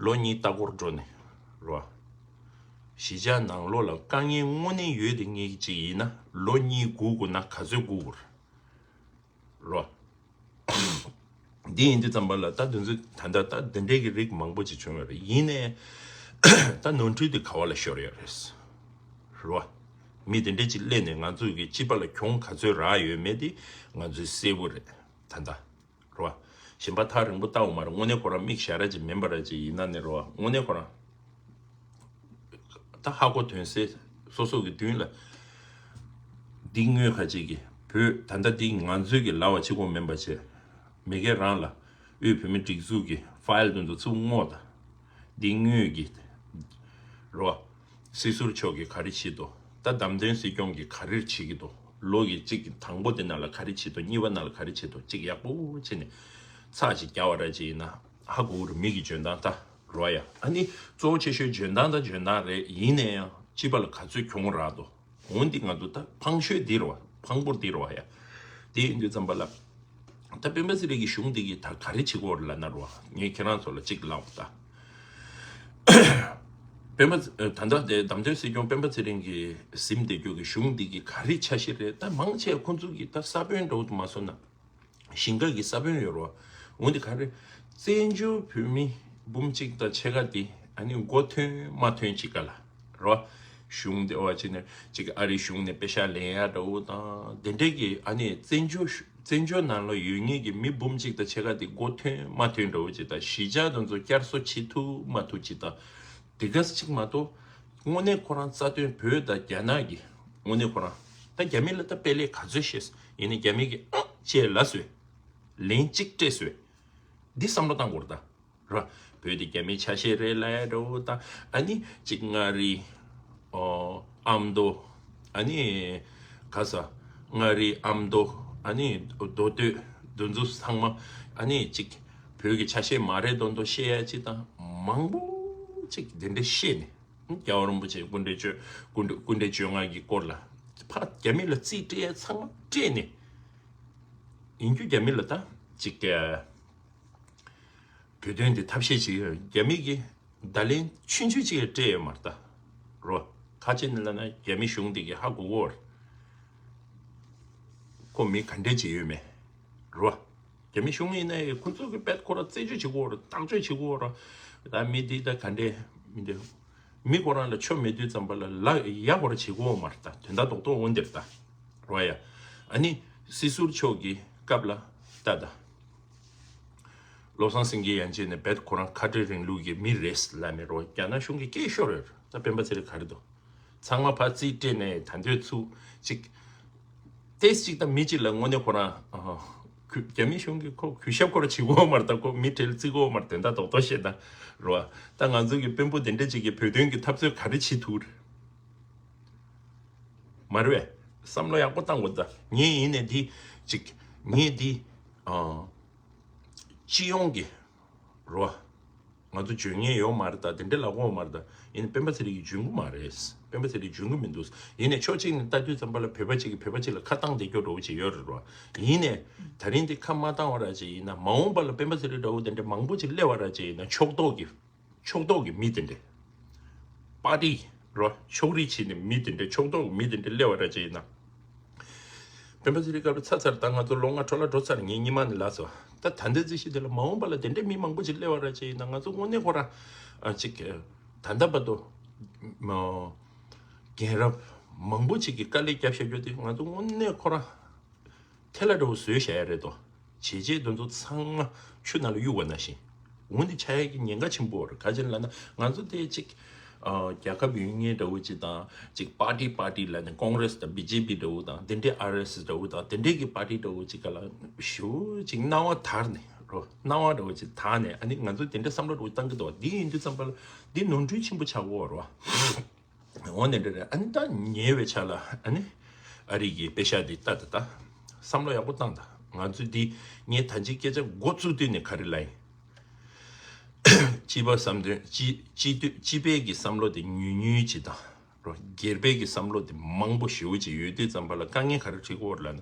ལོ་གཉིས་ལྟ་སྐོར་འགྲོ་ནས་རོ། གཞིས་ཆགས་ནང་ལོགས་ལ་དཀའ་ངལ་དངོས་གནས་ཡོད་དེ་ངེས་ཅིག་ཡིན་ན་ལོ་གཉིས་སྒུག་དགོས་ན་ག་ཚོད་སྒུག་དགོས་རོ། འདི་ཡིན་དུས་ཙམ་པ་ལ་ད་དུས་ཚོད་ད་ལྟ་ད་འདི་འདྲའི་གི་རིགས་མང་པོ་ཅིག་བྱུང་ཡོད་རེད། ཡིན་ནའི་ད་ནོར་འཁྲུལ་དེ་ག་བ་ལ་ཤོར་ཡོད་རེད། རོ། མི་དེ་འདྲས་ཅིག་སླེབས་ནས་ང་ཚོ་གི་སྤྱི་པ་ལ་གྱོང་ག་ཚོད་རག་ཡོད་མེད་དེ་ང་ཚོས་གསལ་པོ་རེད་ད་ལྟ། རོ། གཞན་པ་ཐག་རིང་པོ་ལྟ་འོ་མ་རེད། དངོས་གནས་ཁོ་རང་མིག་ཞར་ར་ཅིག་མིན་པ་ར་ཅིག་ཡིན་ན་ནི་རོ། དངོས་གནས་ཁོ་རང་ད་ཧ་གོ་དོན་གསལ་སོ་སོ་གི་མདུན་ལ། འདི་དངོས་ཁ་ཅིག་གི་བོད་ད་ལྟ་འདི་ང་ཚོའི་གི་ལབ་པ་གཅིག་པོ་མིན་པ་བྱས། མི་སྒེར་རང་ལ་དབུས་བོད་མི་སྒྲིག་འཛུགས་ཀྱི་ཕ་ཡལ་དེ་ཚོ་ཚུར་བསྔོག་དང་། འདི་དངོས་ཀྱི་རོ། སྲིད་ཟུར་མཆོག་གིས་ག་རེ་བྱེད་དོ། ད་བདམས་ཐོན་སྲིད་སྐྱོང་གིས་ག་རེ་བྱེད་ཀྱི་འདུག་ལོ་གི་གཅིག་གི་དང་པོ་དེ་ནང་ལ་ག་རེ་བྱེད་དོ། གཉིས་པ་ནང་ལ་ག་རེ་བྱེད་དོ། གཅིག་ཡག་པོ་བྱས་ནས་ཚགས་ཅིག་རྒྱག་པ་ར་ཅིག་ཡིན་ན་ཧ་གོ་གི་རེད། མི་གི་འཇོན་ཐང་ད་རོ་ཡ། ཨ་ནི་གཙོ་བོ་ཆེ་ཤོས་འཇོན་ཐང་ད་འཇོན་ཐང་རེད། ཡིན་ན་ཡང་སྤྱི་པ་ལ་ག་ཚོད་གྱོང་རག་འདུག་འོན་ཏེ་ང་ཚོ་ད་ཕངས་ཤོས་འདི་རེད་བ། ཕངས་པོ་འདི་རེད་བ་ཡ། དེ་ཡིན་དུས་ཙམ་པ་ལ། ད་སྤེན་པ་ཚེ་རིང་གི་གཞུང་འདི་གིས་ད་ག་རེ་བྱེད་ཀྱི་ཡོད་རེད་ལབ་ན་རེད་བ། ངས་ཁྱེད་རང་ཚོ་ལ་གཅིག་ལབ་ད། སྤེན་པ་ཚེ་ད་ལྟ་དེ་བདམས་ཐོན་སྲིད་སྐྱོང་སྤེན་པ་ཚེ་རིང་གིས་ཟིན་བསྡད་རྒྱུ་གི་གཞུང་འདི་གི་ག་རེ་འཆར་གཞི་རེད། ད་མང་ཆེ་ཁོང་ཚོ་གིས་ད་ས་བོན་འདྲ་བོ་དུ་མ་སོང་ན། ཞིང་ཁ་གི་ས་བོན་ཡོད་རེད་བ། འོན་ཏེ་ག་རེ། བཙན་བྱོལ་བོད་མི་འབུམ་གཅིག་དང་ཕྱེད་ཀ་དེ་ཨ་ནི་མགོ་ཐོན་མ་ཐོན་ཅིག་ག་ལ་རེད་བ། གཞུང་དེ་བ་ཅིག་ནས་ཅིག་ཨ་རིའི་གཞུང་ནས་པེ་ཤག་ལེན་ཡ་འདྲ་བོ་དང་དེ་འདྲས་ཀྱི་ཨ་ནི་བཙན་བྱོལ་བཙན་བྱོལ་ནང་ལ་ཡོད་མཁན་གྱི་མི་འབུམ་གཅིག་དང་ཕྱེད་ཀ་དེ་མགོ་ཐོན་མ་ཐོན་འདྲ་བོ་ཅིག་དང་། གཞིས་ཆགས་དེ་ཚོ་བསྐྱར་གསོ་བྱེད་ཐུབ་མ་ཐུབ་ཅིག་དང་། དེ་ག་ཅིག་མ་གཏོགས། དངོས་གནས་ཁོ་རང་རྩ་དོན་བོད་དང་རྒྱ་ནག་གི་དངོས་གནས་ཁོ་རང་། ད་རྒྱ་མི་ལ་ད་དཔེ་ལས་ག་ཚོད་ཤེས། ཡིན་ནའི་རྒྱ་མི་གི་ཨང་ཅེས་ལ་སོས། ལན་གཅིག་སྤྲད་སོས། འདི་བསམ་བློ་བཏང་དགོས་རེད་ད། ར། བོད་དེ་རྒྱ་མིའི་ཆ་ཤས་རེད་ལབ་ཡ་འདྲ་བོ་དང་། ཨ་ནི་གཅིག་མངའ་རིས། ཨོ། ཨ་མདོ། ཨ་ནི་ག་ས། མངའ་རིས། ཨ་མདོ། ཨ་ནི་མདོ་སྟོད་འདི་ཚོ་ཚང་མ་ཨ་ནི་ཅིག་བོད་ཀྱི་ཆ་ཤས་མ་རེད་མདོག་མདོག་བཤད་ཡ་ཅིག་དང་མང་པོ་ཅིག་དེ་འདྲ་བཤད་ནས། རྒྱལ་བ་རིན་པོ་ཆེ་སྐུ་ཕྲེང་བཅོ་སྐུ་ཕྲེང་སྐུ་ཕྲེང་བཅོ་ལྔ་གི་སྐོར་ལ་ཕར་རྒྱ་མི་ལ་རྩིས་སྤྲད་ཡ་ཚང་མ་སྤྲད་ནས། ཡིན་རྒྱུ་རྒྱ་མི་ལ་ད་ཅིག་བོད་དོན་དེ་ཐབས་ཤེས་བྱེད་ཀྱི་ཡོད། རྒྱ་མི་གིས་བརྡ་ལན་ཆུང་ཆུང་ཅིག་ཡང་སྤྲད་ཡོད་མ་རེད་ད། རོ། ཁ་ཅིག་ནི་ལབ་ན་རྒྱ་མི་གཞུང་དེ་གིས་ཧ་གོ་གོ་རེད། ཁོ་མི་ག་འདྲས་བྱེད་ཡོད་མེད། རོ། རྒྱ་མི་གཞུང་ཡིན་ན་ཡང་ཁོ་ཚོ་གི་དཔེ་ཁོ་རང་རྩད་གཅོད་བྱེད་གོ་རེད། བརྟག་དཔྱད་བྱེད་གོ་རེད། ད་མི་འདི་ད་ག་འདྲས་མི་འདི། མི་ཁོ་རང་ལ་ཆོ་མེད་དུས་ཙམ་པ་ལ་ལ་ཡ་ཁོ་རང་བྱེད་གོ་མ་རེད་ད། དོན་དག་རྡོག་རྡོག་འོན་འདིར་ད། རོ་ཡ། ཨ་ནི་སྲིད་ཟུར་མཆོག་གི་སྐབས་ལ་ད་ད། བློ་བཟང་སེང་གེ་ཡན་ཆད་ནས་རྦད་ཁོ་རང་ཁ་བྲལ་རིང་ལུགས་ཀྱི་མི་རེད་ལབ་ནས་རོ། རྒྱ་ནག་གཞུང་གིས་སྐད་ཤོར་ཡོད་རེད། ད་སྤེན་པ་ཚེ་རིང་ག་རེ་འདུག་ཚང་མ་ཕར་རྩིས་སྤྲད་ནས་ད་འདོད་ཚུགས་ཅིག་ཏེས་ཅིག་ད་མི་གཅིག་ལ་དངོས་གནས་ཁོ་རང་ཨ་གུ་རྒྱ་མི་གཞུང་གིས་ཁོ་གུས་ཞབས་ཁོ་རང་བྱེད་ཀྱི་ཡོད་མ་རེད་ད། ཁོ་མི་གྲལ་བརྩི་གི་ཡོད་མ་རེད། དོན་དག་རྡོག་རྡོག་བཤད་ན་རོ། ད་ང་ཚོ་གི་དཔོན་པོ་དེ་འདྲ་ཅིག་གིས་བོད་དོན་གྱི་འཐབ་རྩོད་ག་རེ་བྱེད་ཐུབ་རེད། མ་རེད་པས། བསམ་བློ་ཡག་པོ་བཏང་དགོས་ད། ངས་ཡིན་ནས་འདི་ཅིག་ངས་འདི་ཨ་སྤྱི་ཡོངས་ཀྱི་རོ། ང་ཚོ་འཇོན་ངེས་ཡོད་མ་རེད་ད། དེ་འདྲ་ལབ་ཀྱི་ཡོད་མ་རེད་ད། ཡིན་ནའི་སྤེན་པ་ཚེ་རིང་གིས་འཇོན་གྱི་མ་རེད། སྤེན་པ་ཚེ་རིང་འཇོན་གྱི་མི་འདུག་ཡིན་ནའི་ཕྱོགས་གཅིག་ནས་ལྟ་དུས་ཙམ་པ་ལ་བོད་པ་གཅིག་གིས་བོད་པ་གཅིག་ལ་ཁ་བཏང་བསྡད་རྒྱུ་འདྲ་བོ་ཅིག་ཡོད་རེད་རོ། ཡིན་ནའི་ད་རིང་འདི་ཁ་མ་བཏང་བ་ར་ཅིག་ཡིན་ན་མ་འོངས་པ་ལ་སྤེན་པ་ཚེ་རིང་འདྲ་བོ་དེ་འདྲ་མང་པོ་ཅིག་སླེབས་པ་ར་ཅིག་ཡིན་ན་ཕྱོགས་གཏོགས་ཀྱི་ཕྱོགས་གཏོགས་ཀྱི་མི་དེ་འདྲ། པར་ཊི་རོ། ཕྱོགས་རིས་བྱས་ནས་མི་དེ་འདྲ་ཕྱོགས་གཏོགས་ཀྱི་མི་དེ་འདྲ་སླེབས་པ་ར་ཅིག་ཡིན་ན། སྤེན་པ་ཚེ་རིང་སྐབས་ལ་ཚར་ཚར་ད་ང་ཚོ་ལོ་ལྔ་འཕྲོ་བརླག་འགྲོ་ཚར། ངས་སྔོན་མ་ནས་ལབ་སོང་། ད་ད་ལྟའི་རྩིས་གཞི་དེ་ལ་མ་འོངས་པ་ལ་དེ་འདྲའི་མི་མང་པོ་ཅིག་སླེབས་པ་ར་ཅིག་ཡིན་ན་ང་ཚོ་དངོས་གནས་ཁོ་རང་ཨ་ཅིག་ད་ལྟ་བར་དུ་མ་རྒན་རབས་མང་པོ་ཅིག་གིས་དཀའ་ལས་བརྒྱབ་བཞག་རྒྱུ་དེ་ང་ཚོ་དངོས་གནས་ཁོ་རང་ཐལ་བ་འདྲ་བོ་བཟོས་བཞག་ཡ་རེད་དོ། བྱས་རྗེས་དེ་ཚོ་ཚང་མ་ཆུ་ནང་ལ་གཡུག་པ་ནང་བཞིན། འོ་འདི་ཆགས་ཡ་གི་ཉེན་ཁ་ཆེན་པོ་རེད། ག་ཅི་ལབ་ན་ང་ཚོ་དེ་ཅིག་ཨ་རྒྱལ་ཁབ་ཡོད་མཁན་འདྲ་བོ་ཅིག་དང་ཅིག་པར་ཊི་པར་ཊི་ལབ་ནས་ཀོང་རེས་དང་བི་ཇེ་པི་འདྲ་བོ་དང་དེ་འདྲའི་ཨར་ཨེས་ཨེས་འདྲ་བོ་དང་དེ་འདྲའི་གི་པར་ཊི་འདྲ་བོ་ཅིག་ག་ལ་ཞུ་ཅིག་སྣང་བ་དར་ནས་རོ། སྣང་བ་འདྲ་བོ་ཅིག་དར་ནས་ཨ་ནི་ང་ཚོ་དེ་འདྲ་བསམ་བློ་འདྲ་བོ་བཏང་གི་འདུག་འདི་ཡིན་དུས་ཙམ་པ་ལ་འདི་ནོར་འཁྲུལ་ཆེན་པོ་ཆགས་ཀྱི་ཡོད་རེད་བ། འོ་ནས་འདྲ་རེད། ཨ་ནི་ད་ཉེ་བའི་ཆ་ལ་ཨ་ནི་ཨ་རི་གི་པེ་ཤག་འདི་ལྟ་ད་ལྟ་བསམ་བློ་ཡག་པོ་བཏང་ད། ང་ཚོས་འདི་ངས་ད་ཅི་སྐད་ཆ་འགོ་བཙུགས་དུས་ནས་ག་རེ་ལབ་ཡིན། སྤྱི་པ་བསམ་དོན་སྤྱི་སྤྱི་འཐུས་སྤྱི་པའི་གི་བསམ་བློ་དེ་ཉུལ་ཉུལ་བྱེད་དང་རོ། སྒེར་པའི་གི་བསམ་བློ་དེ་མང་པོ་ཞེ་པོ་ཅིག་ཡོད་དུས་ཙམ་པ་ལ་དཀའ་ངལ་ག་རེ་འཕྲད་ཀྱི་ཡོད་རེད་ལབ་ན།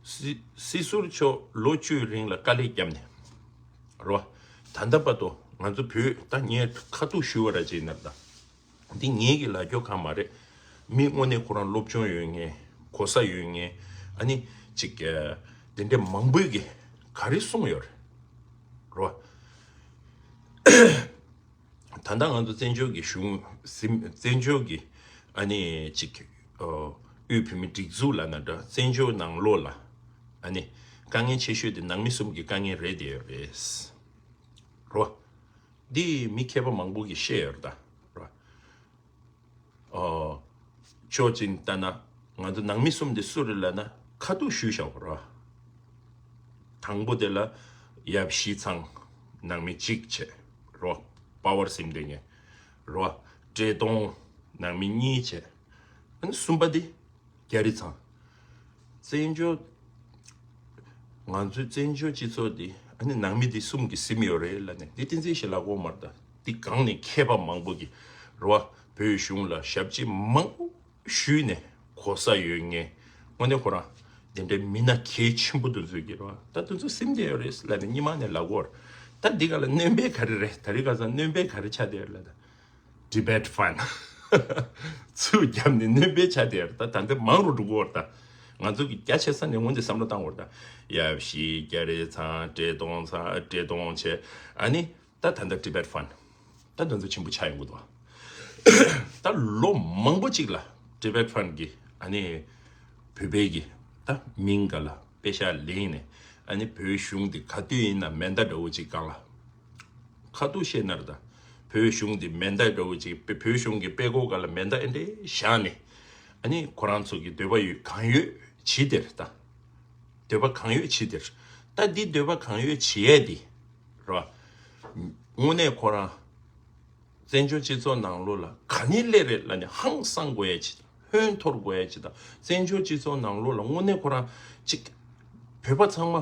སྲིད་སྲིད་ཟུར་མཆོག་ལོ་བཅུའི་རིང་ལ་དཀའ་ལས་བརྒྱབ་ནས་རོ། ད་ལྟ་བར་དུ་ང་ཚོ་བོད་ད་ངས་ཁ་ཐུག་ཞུ་བ་ར་ཅིག་ཡིན་ན་ད། འདི་ངེད་ཀྱི་ལབ་རྒྱུ་གང་མ་རེད། མི་དངོས་གནས་ཁོ་རང་སློབ་སྦྱོང་ཡོད་མཁན་གོ་ས་ཡོད་མཁན་ཨ་ནི་ཅིག་ཨ་དེ་འདྲ་མང་པོས་ཀྱི་ག་རེ་གསུངས་ཡོད་རེད་རོ། ད་ལྟ་ང་ཚོ་བཙན་བྱོལ་གྱི་གཞུང་ཟིན་བཙན་བྱོལ་གྱི་ཨ་ནི་ཅིག་ཨ་དབུས་བོད་མིའི་སྒྲིག་འཛུགས་ལབ་ན་འདྲ། བཙན་བྱོལ་ནང་ལོགས་ལ་ཨ་ནི་དཀའ་ངལ་ཆེ་ཤོས་དེ་ནང་མི་གསུམ་གྱི་དཀའ་ངལ་རེད་དེ་ཡོད་རེད་རོ། འདི་མི་མཁས་པ་མང་པོ་གིས་བཤད་ཡོད་རེད་ད་རོ། ཨོ། ཕྱོགས་གཅིག་ནས་ལྟ་ན་ང་ཚོ་ནང་མི་གསུམ་དེ་སུ་རེད་ལབ་ན་ཁ་ཐུག་ཞུས་བཞག་པ་རོ། དང་པོ་དེ་ལ་ཡབ་གཞིས་ཚང་ནང་མི་གཅིག་བྱས་རོ། པ་ཝར་ཟིན་བསྡད་མཁན་རོ། བཀྲས་མཐོང་ནང་མི་གཉིས་བྱས། ཨ་ནི་གསུམ་པ་དེ་རྒྱ་རི་ཚང་། བཙན་བྱོལ། ང་ཚོའི་བཙན་བྱོལ་སྤྱི་ཚོགས་འདི་ཨ་ནི་ནང་མི་འདི་གསུམ་གྱིས་ཟིན་ཡོད་རེད་ལབ་ནས་འདི་བསྟན་འཛིན་ཞིག་ལབ་ཀྱི་ཡོད་མ་རེད་ད། འདི་སྒང་ནས་མཁས་པ་མང་པོ་གིས་རོ། བོད་གཞུང་ལ་ཞབས་ཕྱི་མང་པོ་ཞུས་ནས་གོ་ས་ཡོད་མཁན་དངོས་གནས་ཁོ་རང་དེ་འདྲའི་མི་སྣ་གལ་ཆེན་པོ་དེ་ཚོ་གིས་རོ། ད་དེ་ཚོ་ཟིན་བསྡད་ཡོད་རེད་ལབ་ནས་སྔོན་མ་ནས་ལབ་ཀྱི་ཡོད་རེད། ད་འདི་ག་ལ་སྣོན་པ་ག་རེ་རེད། ད་རེས་ཁ་སང་སྣོན་པ་ག་རེ་ཆགས་བསྡད་ཡོད་རེད་ལབ་ད། Tibet Fund ཚུར་བརྒྱབ་ནས་སྣོན་པ་ཆགས་བསྡད་ཡོད་རེད་ད། ད་འདི་མང་རུ་འགྲོ་གི་ཡོད་རེད་ད། ང་ཚོ་གི་རྒྱ་ཆེ་ས་ནས་སྔོན་དེ་བསམ་བློ་བཏང་དགོས་རེད་ད། ཡབ་གཞིས་རྒྱ་རི་ཚང་བཀྲས་མཐོང་ཚང་བཀྲས་མཐོང་བྱས་ཨ་ནི་ད་ད་ལྟ་Tibet Fund ད་དོན་ཚོ་ཆེན་པོ་ཆགས་ཡོང་གི་འདུག་ད་ལོ་མང་པོ་གཅིག་ལ་Tibet Fund གི་ཨ་ནི་བོད་པའི་གི་ད་མིང་ག་ལ་པེ་ཤག་ལེན་ནས་ཨ་ནི་བོད་གཞུང་འདི་ག་དུས་ཡིན་ན་མེ་མདའ་འདྲ་བོ་གཅིག་སྒང་ལ་ཁ་ཐུག་བཤད་ན་རེད་ད། བོད་གཞུང་འདི་མེ་མདའ་འདྲ་བོ་གཅིག་བོད་གཞུང་གི་དཔྲལ་ཀོ་སྒང་ལ་མེ་མདའ་ཨེ་འདྲས་བཞག་ནས་ཨ་ནི་ཁོ་རང་ཚོ་གི་འདོད་པ་ཡོད་གང་ཡོད་བྱེད་དེ་རེད་ད། འདོད་པ་གང་ཡོད་བྱེད་དེ་རེད། ད་འདི་འདོད་པ་གང་ཡོད་བྱེད་ཡས་འདི་རོ། དངོས་གནས་ཁོ་རང་བཙན་བྱོལ་སྤྱི་ཚོགས་ནང་ལོགས་ལ་ག་ནས་སླེབས་རེད་ལབ་ནས་ཧང་སང་དགོས་ཡས་ཅིག་ ཕན་ཐོགས་དགོས་ཡ་ཅིག་དང་། བཙན་བྱོལ་སྤྱི་ཚོགས་ནང་ལོགས་ལ་དངོས་གནས་ཁོ་རང་ཅིག་བོད་པ་ཚང་མ་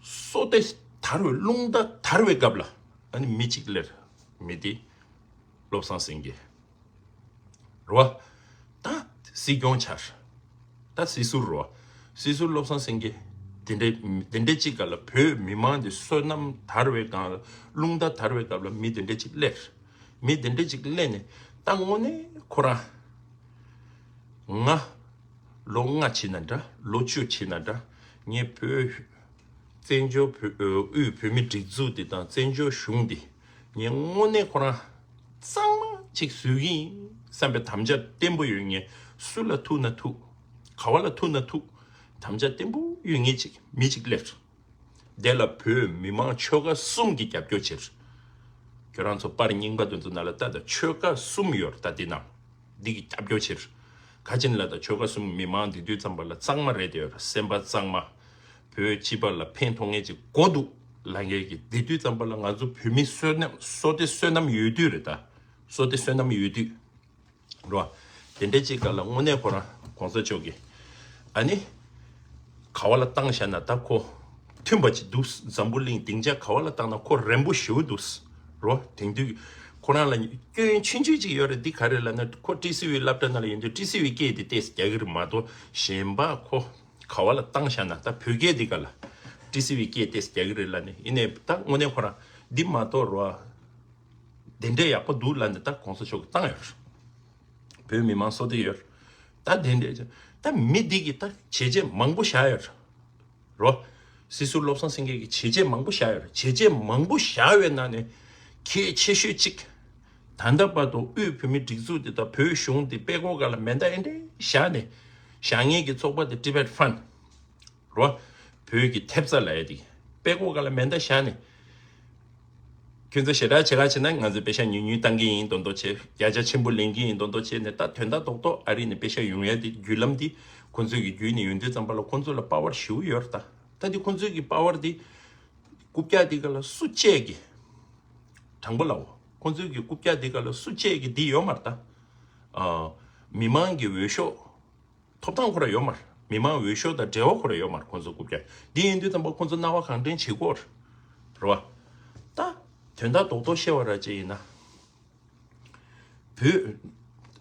སོ་ལྟ་དར་བའི་རླུང་རྟ་དར་བའི་སྐབས་ལ་ཨ་ནི་མི་གཅིག་སླེབས། མི་དེ་བློ་བཟང་སེང་གེ་རེད་བ། ད་སྲིད་སྐྱོང་ཆགས། ད་སྲིད་ཟུར་རེད་བ། སྲིད་ཟུར་བློ་བཟང་སེང་གེ་དེ་འདྲའི་དེ་འདྲའི་གཅིག་སྐབས་ལ་བོད་མི་མང་དེ་བསོད་ནམས་དར་བའི་སྒང་ལ་རླུང་རྟ་དར་བའི་སྐབས་ལ་མི་དེ་འདྲའི་གཅིག་སླེབས། མི་དེ་འདྲའི་གཅིག་སླེབས་ནས་ད་དངོས་གནས་ཁོ་རང་ང་ལོ་ལྔ་ཕྱིན་ན་འདྲ། ལོ་བཅུ་ཕྱིན་ན་འདྲ། ངས་བོད་བཙན་བྱོལ་བོད་དབུས་བོད་མི་སྒྲིག་འཛུགས་འདི་དང་བཙན་བྱོལ་གཞུང་འདི་ངས་དངོས་གནས་ཁོ་རང་གཙང་མ་ཅིག་བཟོ་གི་ཡིན་བསམ་པའི་དམ་བཅའ་བརྟན་པོ་ཡོད་མཁན། སུ་ལ་ཐུག་ན་ཐུག་ག་བ་ལ་ཐུག་ན་ཐུག་དམ་བཅའ་བརྟན་པོ་ཡོད་མཁན་ཅིག་མི་ཅིག་སླེབས། དེ་ལ་བོད་མི་མང་ཆོལ་ཁ་གསུམ་གྱི་རྒྱབ་སྐྱོར་བྱེད། ཁྱོད་རང་ཚོ་པར་རྙིང་པ་དེ་ཚོ་ནང་ལ་ལྟ་དང་། ཆོལ་ཁ་གསུམ་ཡོད་རེད་ད། འདི་ནང་འདི་གི་རྒྱབ་སྐྱོར་བྱེད། ག་ཅིན་ལ་ད་ཆོལ་ཁ་གསུམ་མི་མང་འདི་དུས་ཙམ་པ་ལ་གཙང་མ་རེད་དེ་ཡོད་རེད། སེམས་པ་གཙང་མ། བོད་སྤྱི་པ་ལ་ཕན་ཐོགས་མཁན་ཅིག་དགོས་འདུག་ལབ་མཁན་གྱི་འདི་དུས་ཙམ་པ་ལ་ང་ཚོ་བོད་མི་བསོད་ནམས་བསོད་བདེ་བསོད་ནམས་ཡོད་དུས་རེད་ད། བསོད་བདེ་བསོད་ནམས་ཡོད་དུས། རོ། དེ་འདྲའི་ཅིག་སྐབས་ལ་དངོས་གནས་ཁོ་རང་གོང་ས་མཆོག་གིས་ཨ་ནི་ག་བ་ལ་བཏང་བཞག་ན་ད་ཁོ་མཐུན་པ་ཅིག་འདུག་འཛམ་བུ་གླིང་སྡིངས་ཆ་ག་བ་ལ་བཏང་ན་ཁོ་རན་པོ་ཞེ་པོ་འདུག་རོ། དེང་དུས་ཁོ་རང་ལ་སྐྱོན་ཆུང་ཆུང་ཅིག་ཡོད་རེད། འདི་ག་རེ་ལབ་ན་ཁོ་ཊི་སི་ཝི་སློབ་གྲྭ་ནང་ལ་ཡོང་དུས་ཊི་སི་ཝི་སྐད་དེ་ཏོག་ཙམ་རྒྱག་གི་རེད་མ་གཏོགས། གཞན་པ་ཁོ་ག་བ་ལ་བཏང་བཞག་ན་ད་བོད་སྐད་འདི་ག་ལ་ཊི་སི་ཝི་སྐད་ཏོག་ཙམ་རྒྱག་གི་རེད་ལབ་ནས། ཡིན་ནའི་ད་དངོས་གནས་ཁོ་རང་འདི་མ་གཏོགས་རོ། དེ་འདྲས་ཡག་པོ་འདུག་ལབ་ནས་ད་གོང་ས་མཆོག་གིས་བཏང་ཡོད་རེད། བོད་མི་མང་བསོད་བདེ་ཡོད་རེད། ད་དེ་འདྲས་ད་མི་འདི་གིས་ད་བྱས་རྗེས་མང་པོ་བཞག་ཡོད་རེད་རོ། སྲིད་ཟུར་བློ་བཟང་སེང་གེ་གིས་བྱས་རྗེས་མང་པོ་བཞག་ཡོད་རེད། བྱས་རྗེས་མང་པོ་བཞག་པའི་ནང་ནས་གལ་ཆེ་ཤོས་གཅིག་ད་ལྟ་བར་དུ་དབུས་བོད་མིའི་སྒྲིག་འཛུགས་འདི་དང་བོད་གཞུང་འདི་པད་ཀོ་ག་ལ་མེ་མདའ་ཨེ་འདྲས་བཞག་ནས་བཞག་མཁན་གྱི་ཚོགས་པ་དེ་Tibet Fund རོ། བོད་ཀྱི་ཐེབས་རྩ་ལབ་ཡ་དེ་པད་ཀོ་ག་ལ་མེ་མདའ་བཞག་ནས། ཁྱོད་ཚོ་ཞེ་དྲག་བྱེད་ག་བྱེད་ན་ང་ཚོས་པེ་ཤག་ཉུང་ཉུང་བཏང་གི་ཡིན་མདོག་མདོག་བྱེད། བརྒྱ་ཆ་ཆེན་པོ་ལེན་གི་ཡིན་མདོག་མདོག་བྱེད་ནས། ད་དོན་དག་རྡོག་རྡོག་ཨ་རི་ནས་པེ་ཤག་ཡོང་ཡ་དེ་བརྒྱུད་ལམ་དེ་ཁོང་ཚོས་ཀྱི་བརྒྱུད་ནས་ཡོང་དུས་ཙམ་པ་ལ་ཁོང་ཚོ་ལ་པ་ཝར་ཞེ་པོ་ཡོད་རེད་ད། ད་དེ་ཁོང་ཚོས་ཀྱི་པ་ཝར་དེ་རྐུབ་བཀྱག་དེ་ག་ལ་སུ་བཅད་ཀྱི། དྲང་པོ་ལབ་འོ། ཁོང་ཚོས་ཀྱི་རྐུབ་བཀྱག་དེ་ག་ལ་སུ་བཅད་ཀྱི་དེ་ཡོད་མ་རེད་ད། ཨ། མི་མང་གི་འོས་ཤོག་ཐོབ་ཐང་ཁོ་ར་ཡོད་མ་རེད། མི་མང་འོས་ཤོག་དང་འབྲེལ་བ་ཁོ་ར་ཡོད་མ་རེད། ཁོང་ཚོ་རྐུབ་བཀྱག་འདི་ཡིན་དུས་ཙམ་པ་ཁོང་ཚོ་སྣང་བ་གང་དྲན་བྱེད་དགོས་རེད་བ། ད་དོན་དག་རྡོག་རྡོག་བཤད་པ་ར་ཅིག་ཡིན་ན། བོད་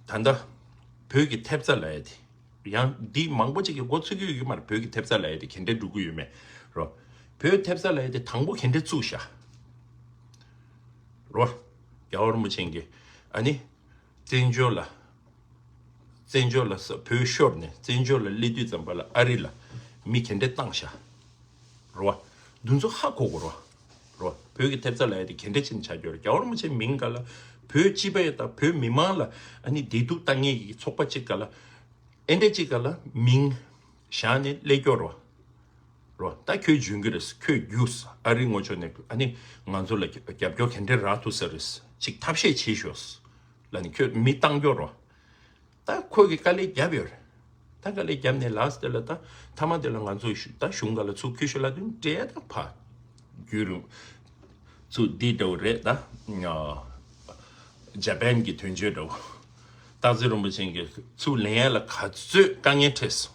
ད་ལྟ་བོད་ཀྱི་ཐེབས་རྩ་ལབ་ཡ་དེ་ཡང་འདི་མང་པོ་ཅིག་གིས་མགོ་ཚོད་ཀྱི་ཡོད་ཀྱི་མ་རེད། བོད་ཀྱི་ཐེབས་རྩ་ལབ་ཡ་དེ་ག་འདྲས་འགྲོ་གི་ཡོད་མེད་རོ། བོད་ཐེབས་རྩ་ལབ་ཡ་དེ་དང་པོ་ག་འདྲས་བཙུགས་ཤག་རོ། རྒྱལ་བ་རིན་པོ་ཆེ་གིས་ཨ་ནི། བཙན་བྱོལ་ལ། བཙན་བྱོལ་ལ་ས་བོད་ཤོར་ནས་བཙན་བྱོལ་ལ་སླེབས་དུས་ཙམ་པ་ལ་ཨ་རི་ལ་མི་ག་འདྲས་བཏང་ཤག་རོ། འདི་ཚོ་ཧ་གོ་དགོས་རོ། རོ། བོད་ཀྱི་ཐེབས་རྩ་ལབ་ཡ་དེ་ག་འདྲས་ཅིག་ཆགས་ཀྱི་ཡོད་རེད། རྒྱལ་བ་རིན་པོ་ཆེའི་མིང་ག་ལ་བོད་སྤྱི་པའི་དང་བོད་མི་མང་ལ་ཨ་ནི་བདེ་སྡུག་བཏང་མཁན་གྱི་ཚོགས་པ་གཅིག་ག་ལ་ཨེ་འདྲས་གཅིག་ག་ལ་མིང་བཞག་ནས་སླེབས་ཀྱི་ཡོད་རོ། རོ། ད་ཁྱོད་འཇོན་གྱི་རེད། ཁྱོད་རྒྱུགས། ཨ་རིའི་ངོས་ཕྱོགས་ནས་ཨ་ནི་ང་ཚོ་ལ་རྒྱབ་སྐྱོར་ག་འདྲས་རག་ཐུབ་ས་རེད། ཅིག་ཐབས་ཤེས་བྱེད་ཤོག་ལབ་ནས་ཁྱོད་མི་བཏང་ཀྱི་ཡོད་རོ། ད་ཁོ་གིས་དཀའ་ལས་བརྒྱབ་ཡོད་རེད། ད་དཀའ་ལས་བརྒྱབ་ནས་ལགས་དེ་ལ་ད་མཐའ་མ་དེ་ལ་ང་ཚོ་ཞུ་ད་གཞུང་སྒང་ལ་ཚུར་ཁུར་ཤོག་ལབ་དུས་འདྲེ་ད་ཕར་རྒྱུགས་རུང་ཚུར་འདི་འདྲ་བོ་རེད་ད། ཨ། ཇ་པན་གྱི་དོན་གཅོད་འདྲ་བོ། སྟག་འཚེར་རིན་པོ་ཆེ་གིས་ཚུར་ལེན་ཡ་ལ་ག་ཚོད་དཀའ་ངལ་འཕྲད་སོང་།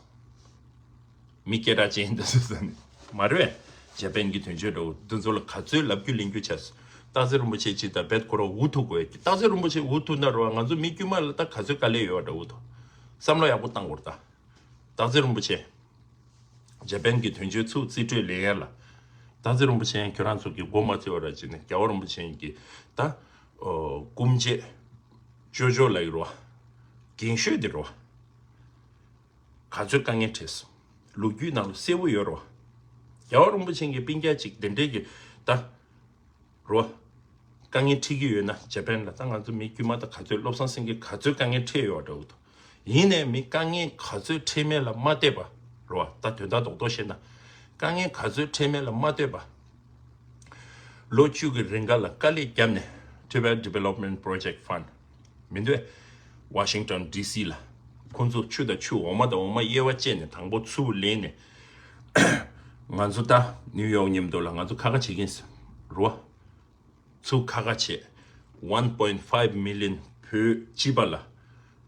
མི་སྐད་གྲགས་ཅན་འདི་ཚོ་ཟེར་ནས་མ་རེད་པས། ཇ་པན་གྱི་དོན་གཅོད་འདྲ་བོ་འདི་ཚོ་ལ་ག་ཚོད་ལབ་རྒྱུ་ལེན་རྒྱུ་བྱས་སོང་། སྟག་འཚེར་རིན་པོ་ཆེ་ཅིག་དང་རྦད་ཁོ་རང་འུ་ཐུག་དགོས། སྟག་འཚེར་རིན་པོ་ཆེ་འུ་ཐུག་ན་རོ། ང་ཚོ་མི་དཀྱུས་མ་ལ་ད་ག་ཚོད་དཀའ་ལས་ཡོད་འདྲ་བོ་འདུག་བསམ་བློ་ཡག་པོ་བཏང་དགོས་རེད་ད། སྟག་འཚེར་རིན་པོ་ཆེ། ཇ་པན་གྱི་དོན་གཅོད་ཚུར་རྩིས་སྤྲོད་ལེན་ཡ་ལ། སྟག་འཚེར་རིན་པོ་ཆེ་ཡང་ཁྱོད་རང་ཚོ་གི་མགོ་མ་ཚོས་པ་ར་ཅིག་ནས་རྒྱལ་བ་རིན་པོ་ཆེ་གི་ད། ཨོ། སྐུ་མཆེད། ཅོ་ཅོ་ལབ་ཀྱི་རོ། རྒན་ཤོས་དེ་རོ། ག་ཚོད་དཀའ་ངལ་འཕྲད་སོང་། ལོ་རྒྱུས་ནང་ལ་གསལ་པོ་ཡོད་རོ། རྒྱལ་བ་རིན་པོ་ཆེ་གི་སྤུན་ཀྱག་ཅིག་དེ་འདྲས་ཀྱི་ད། རོ། དཀའ་ངལ་འཕྲད་ཀྱི་ཡོད་ན་ཇ་པན་ལ་ད་ང་ཚོ་མི་དཀྱུས་མ་ད་ག་ཚོད་བློ་བཟང་སེང་གེ་ག་ཚོད་དཀའ་ངལ་འཕྲད་ཡོད་འདྲ་བོ་འདུག་ཡིན་ནའི་མི་དཀའ་ངལ་ག་ཚོད་འཕྲད་མེད་ལ་མ་ལྟོས་པ། རོ། ད་དོན་དག་རྡོག་རྡོག་བཤད་ན། དཀའ་ངལ་ག་ཚོད་འཕྲད་མེད་ལ་མ་ལྟོས་པ། ལོ་བཅུ་གི་རིང་ག་ལ་དཀའ་ལས་བརྒྱབ་ནས་Tibet Development Project Fund མི་འདུག Washington D C ལ་ཁོང་ཚོ་ཆུ་དང་ཆུ་འོ་མ་དང་འོ་མ་དབྱེ་བ་བཅད་ནས་དང་པོ་ཚུར་ལེན་ནས་ང་ཚོ་ད་ནིའུ་ཡོག་མཉམ་དུ་ལ་ང་ཚོ་ཁ་ཁ་བྱེད་ཀྱིན་རོ། ཚུར་ཁ་ཁ་བྱེད། One point five million བོད་སྤྱི་པ་ལ་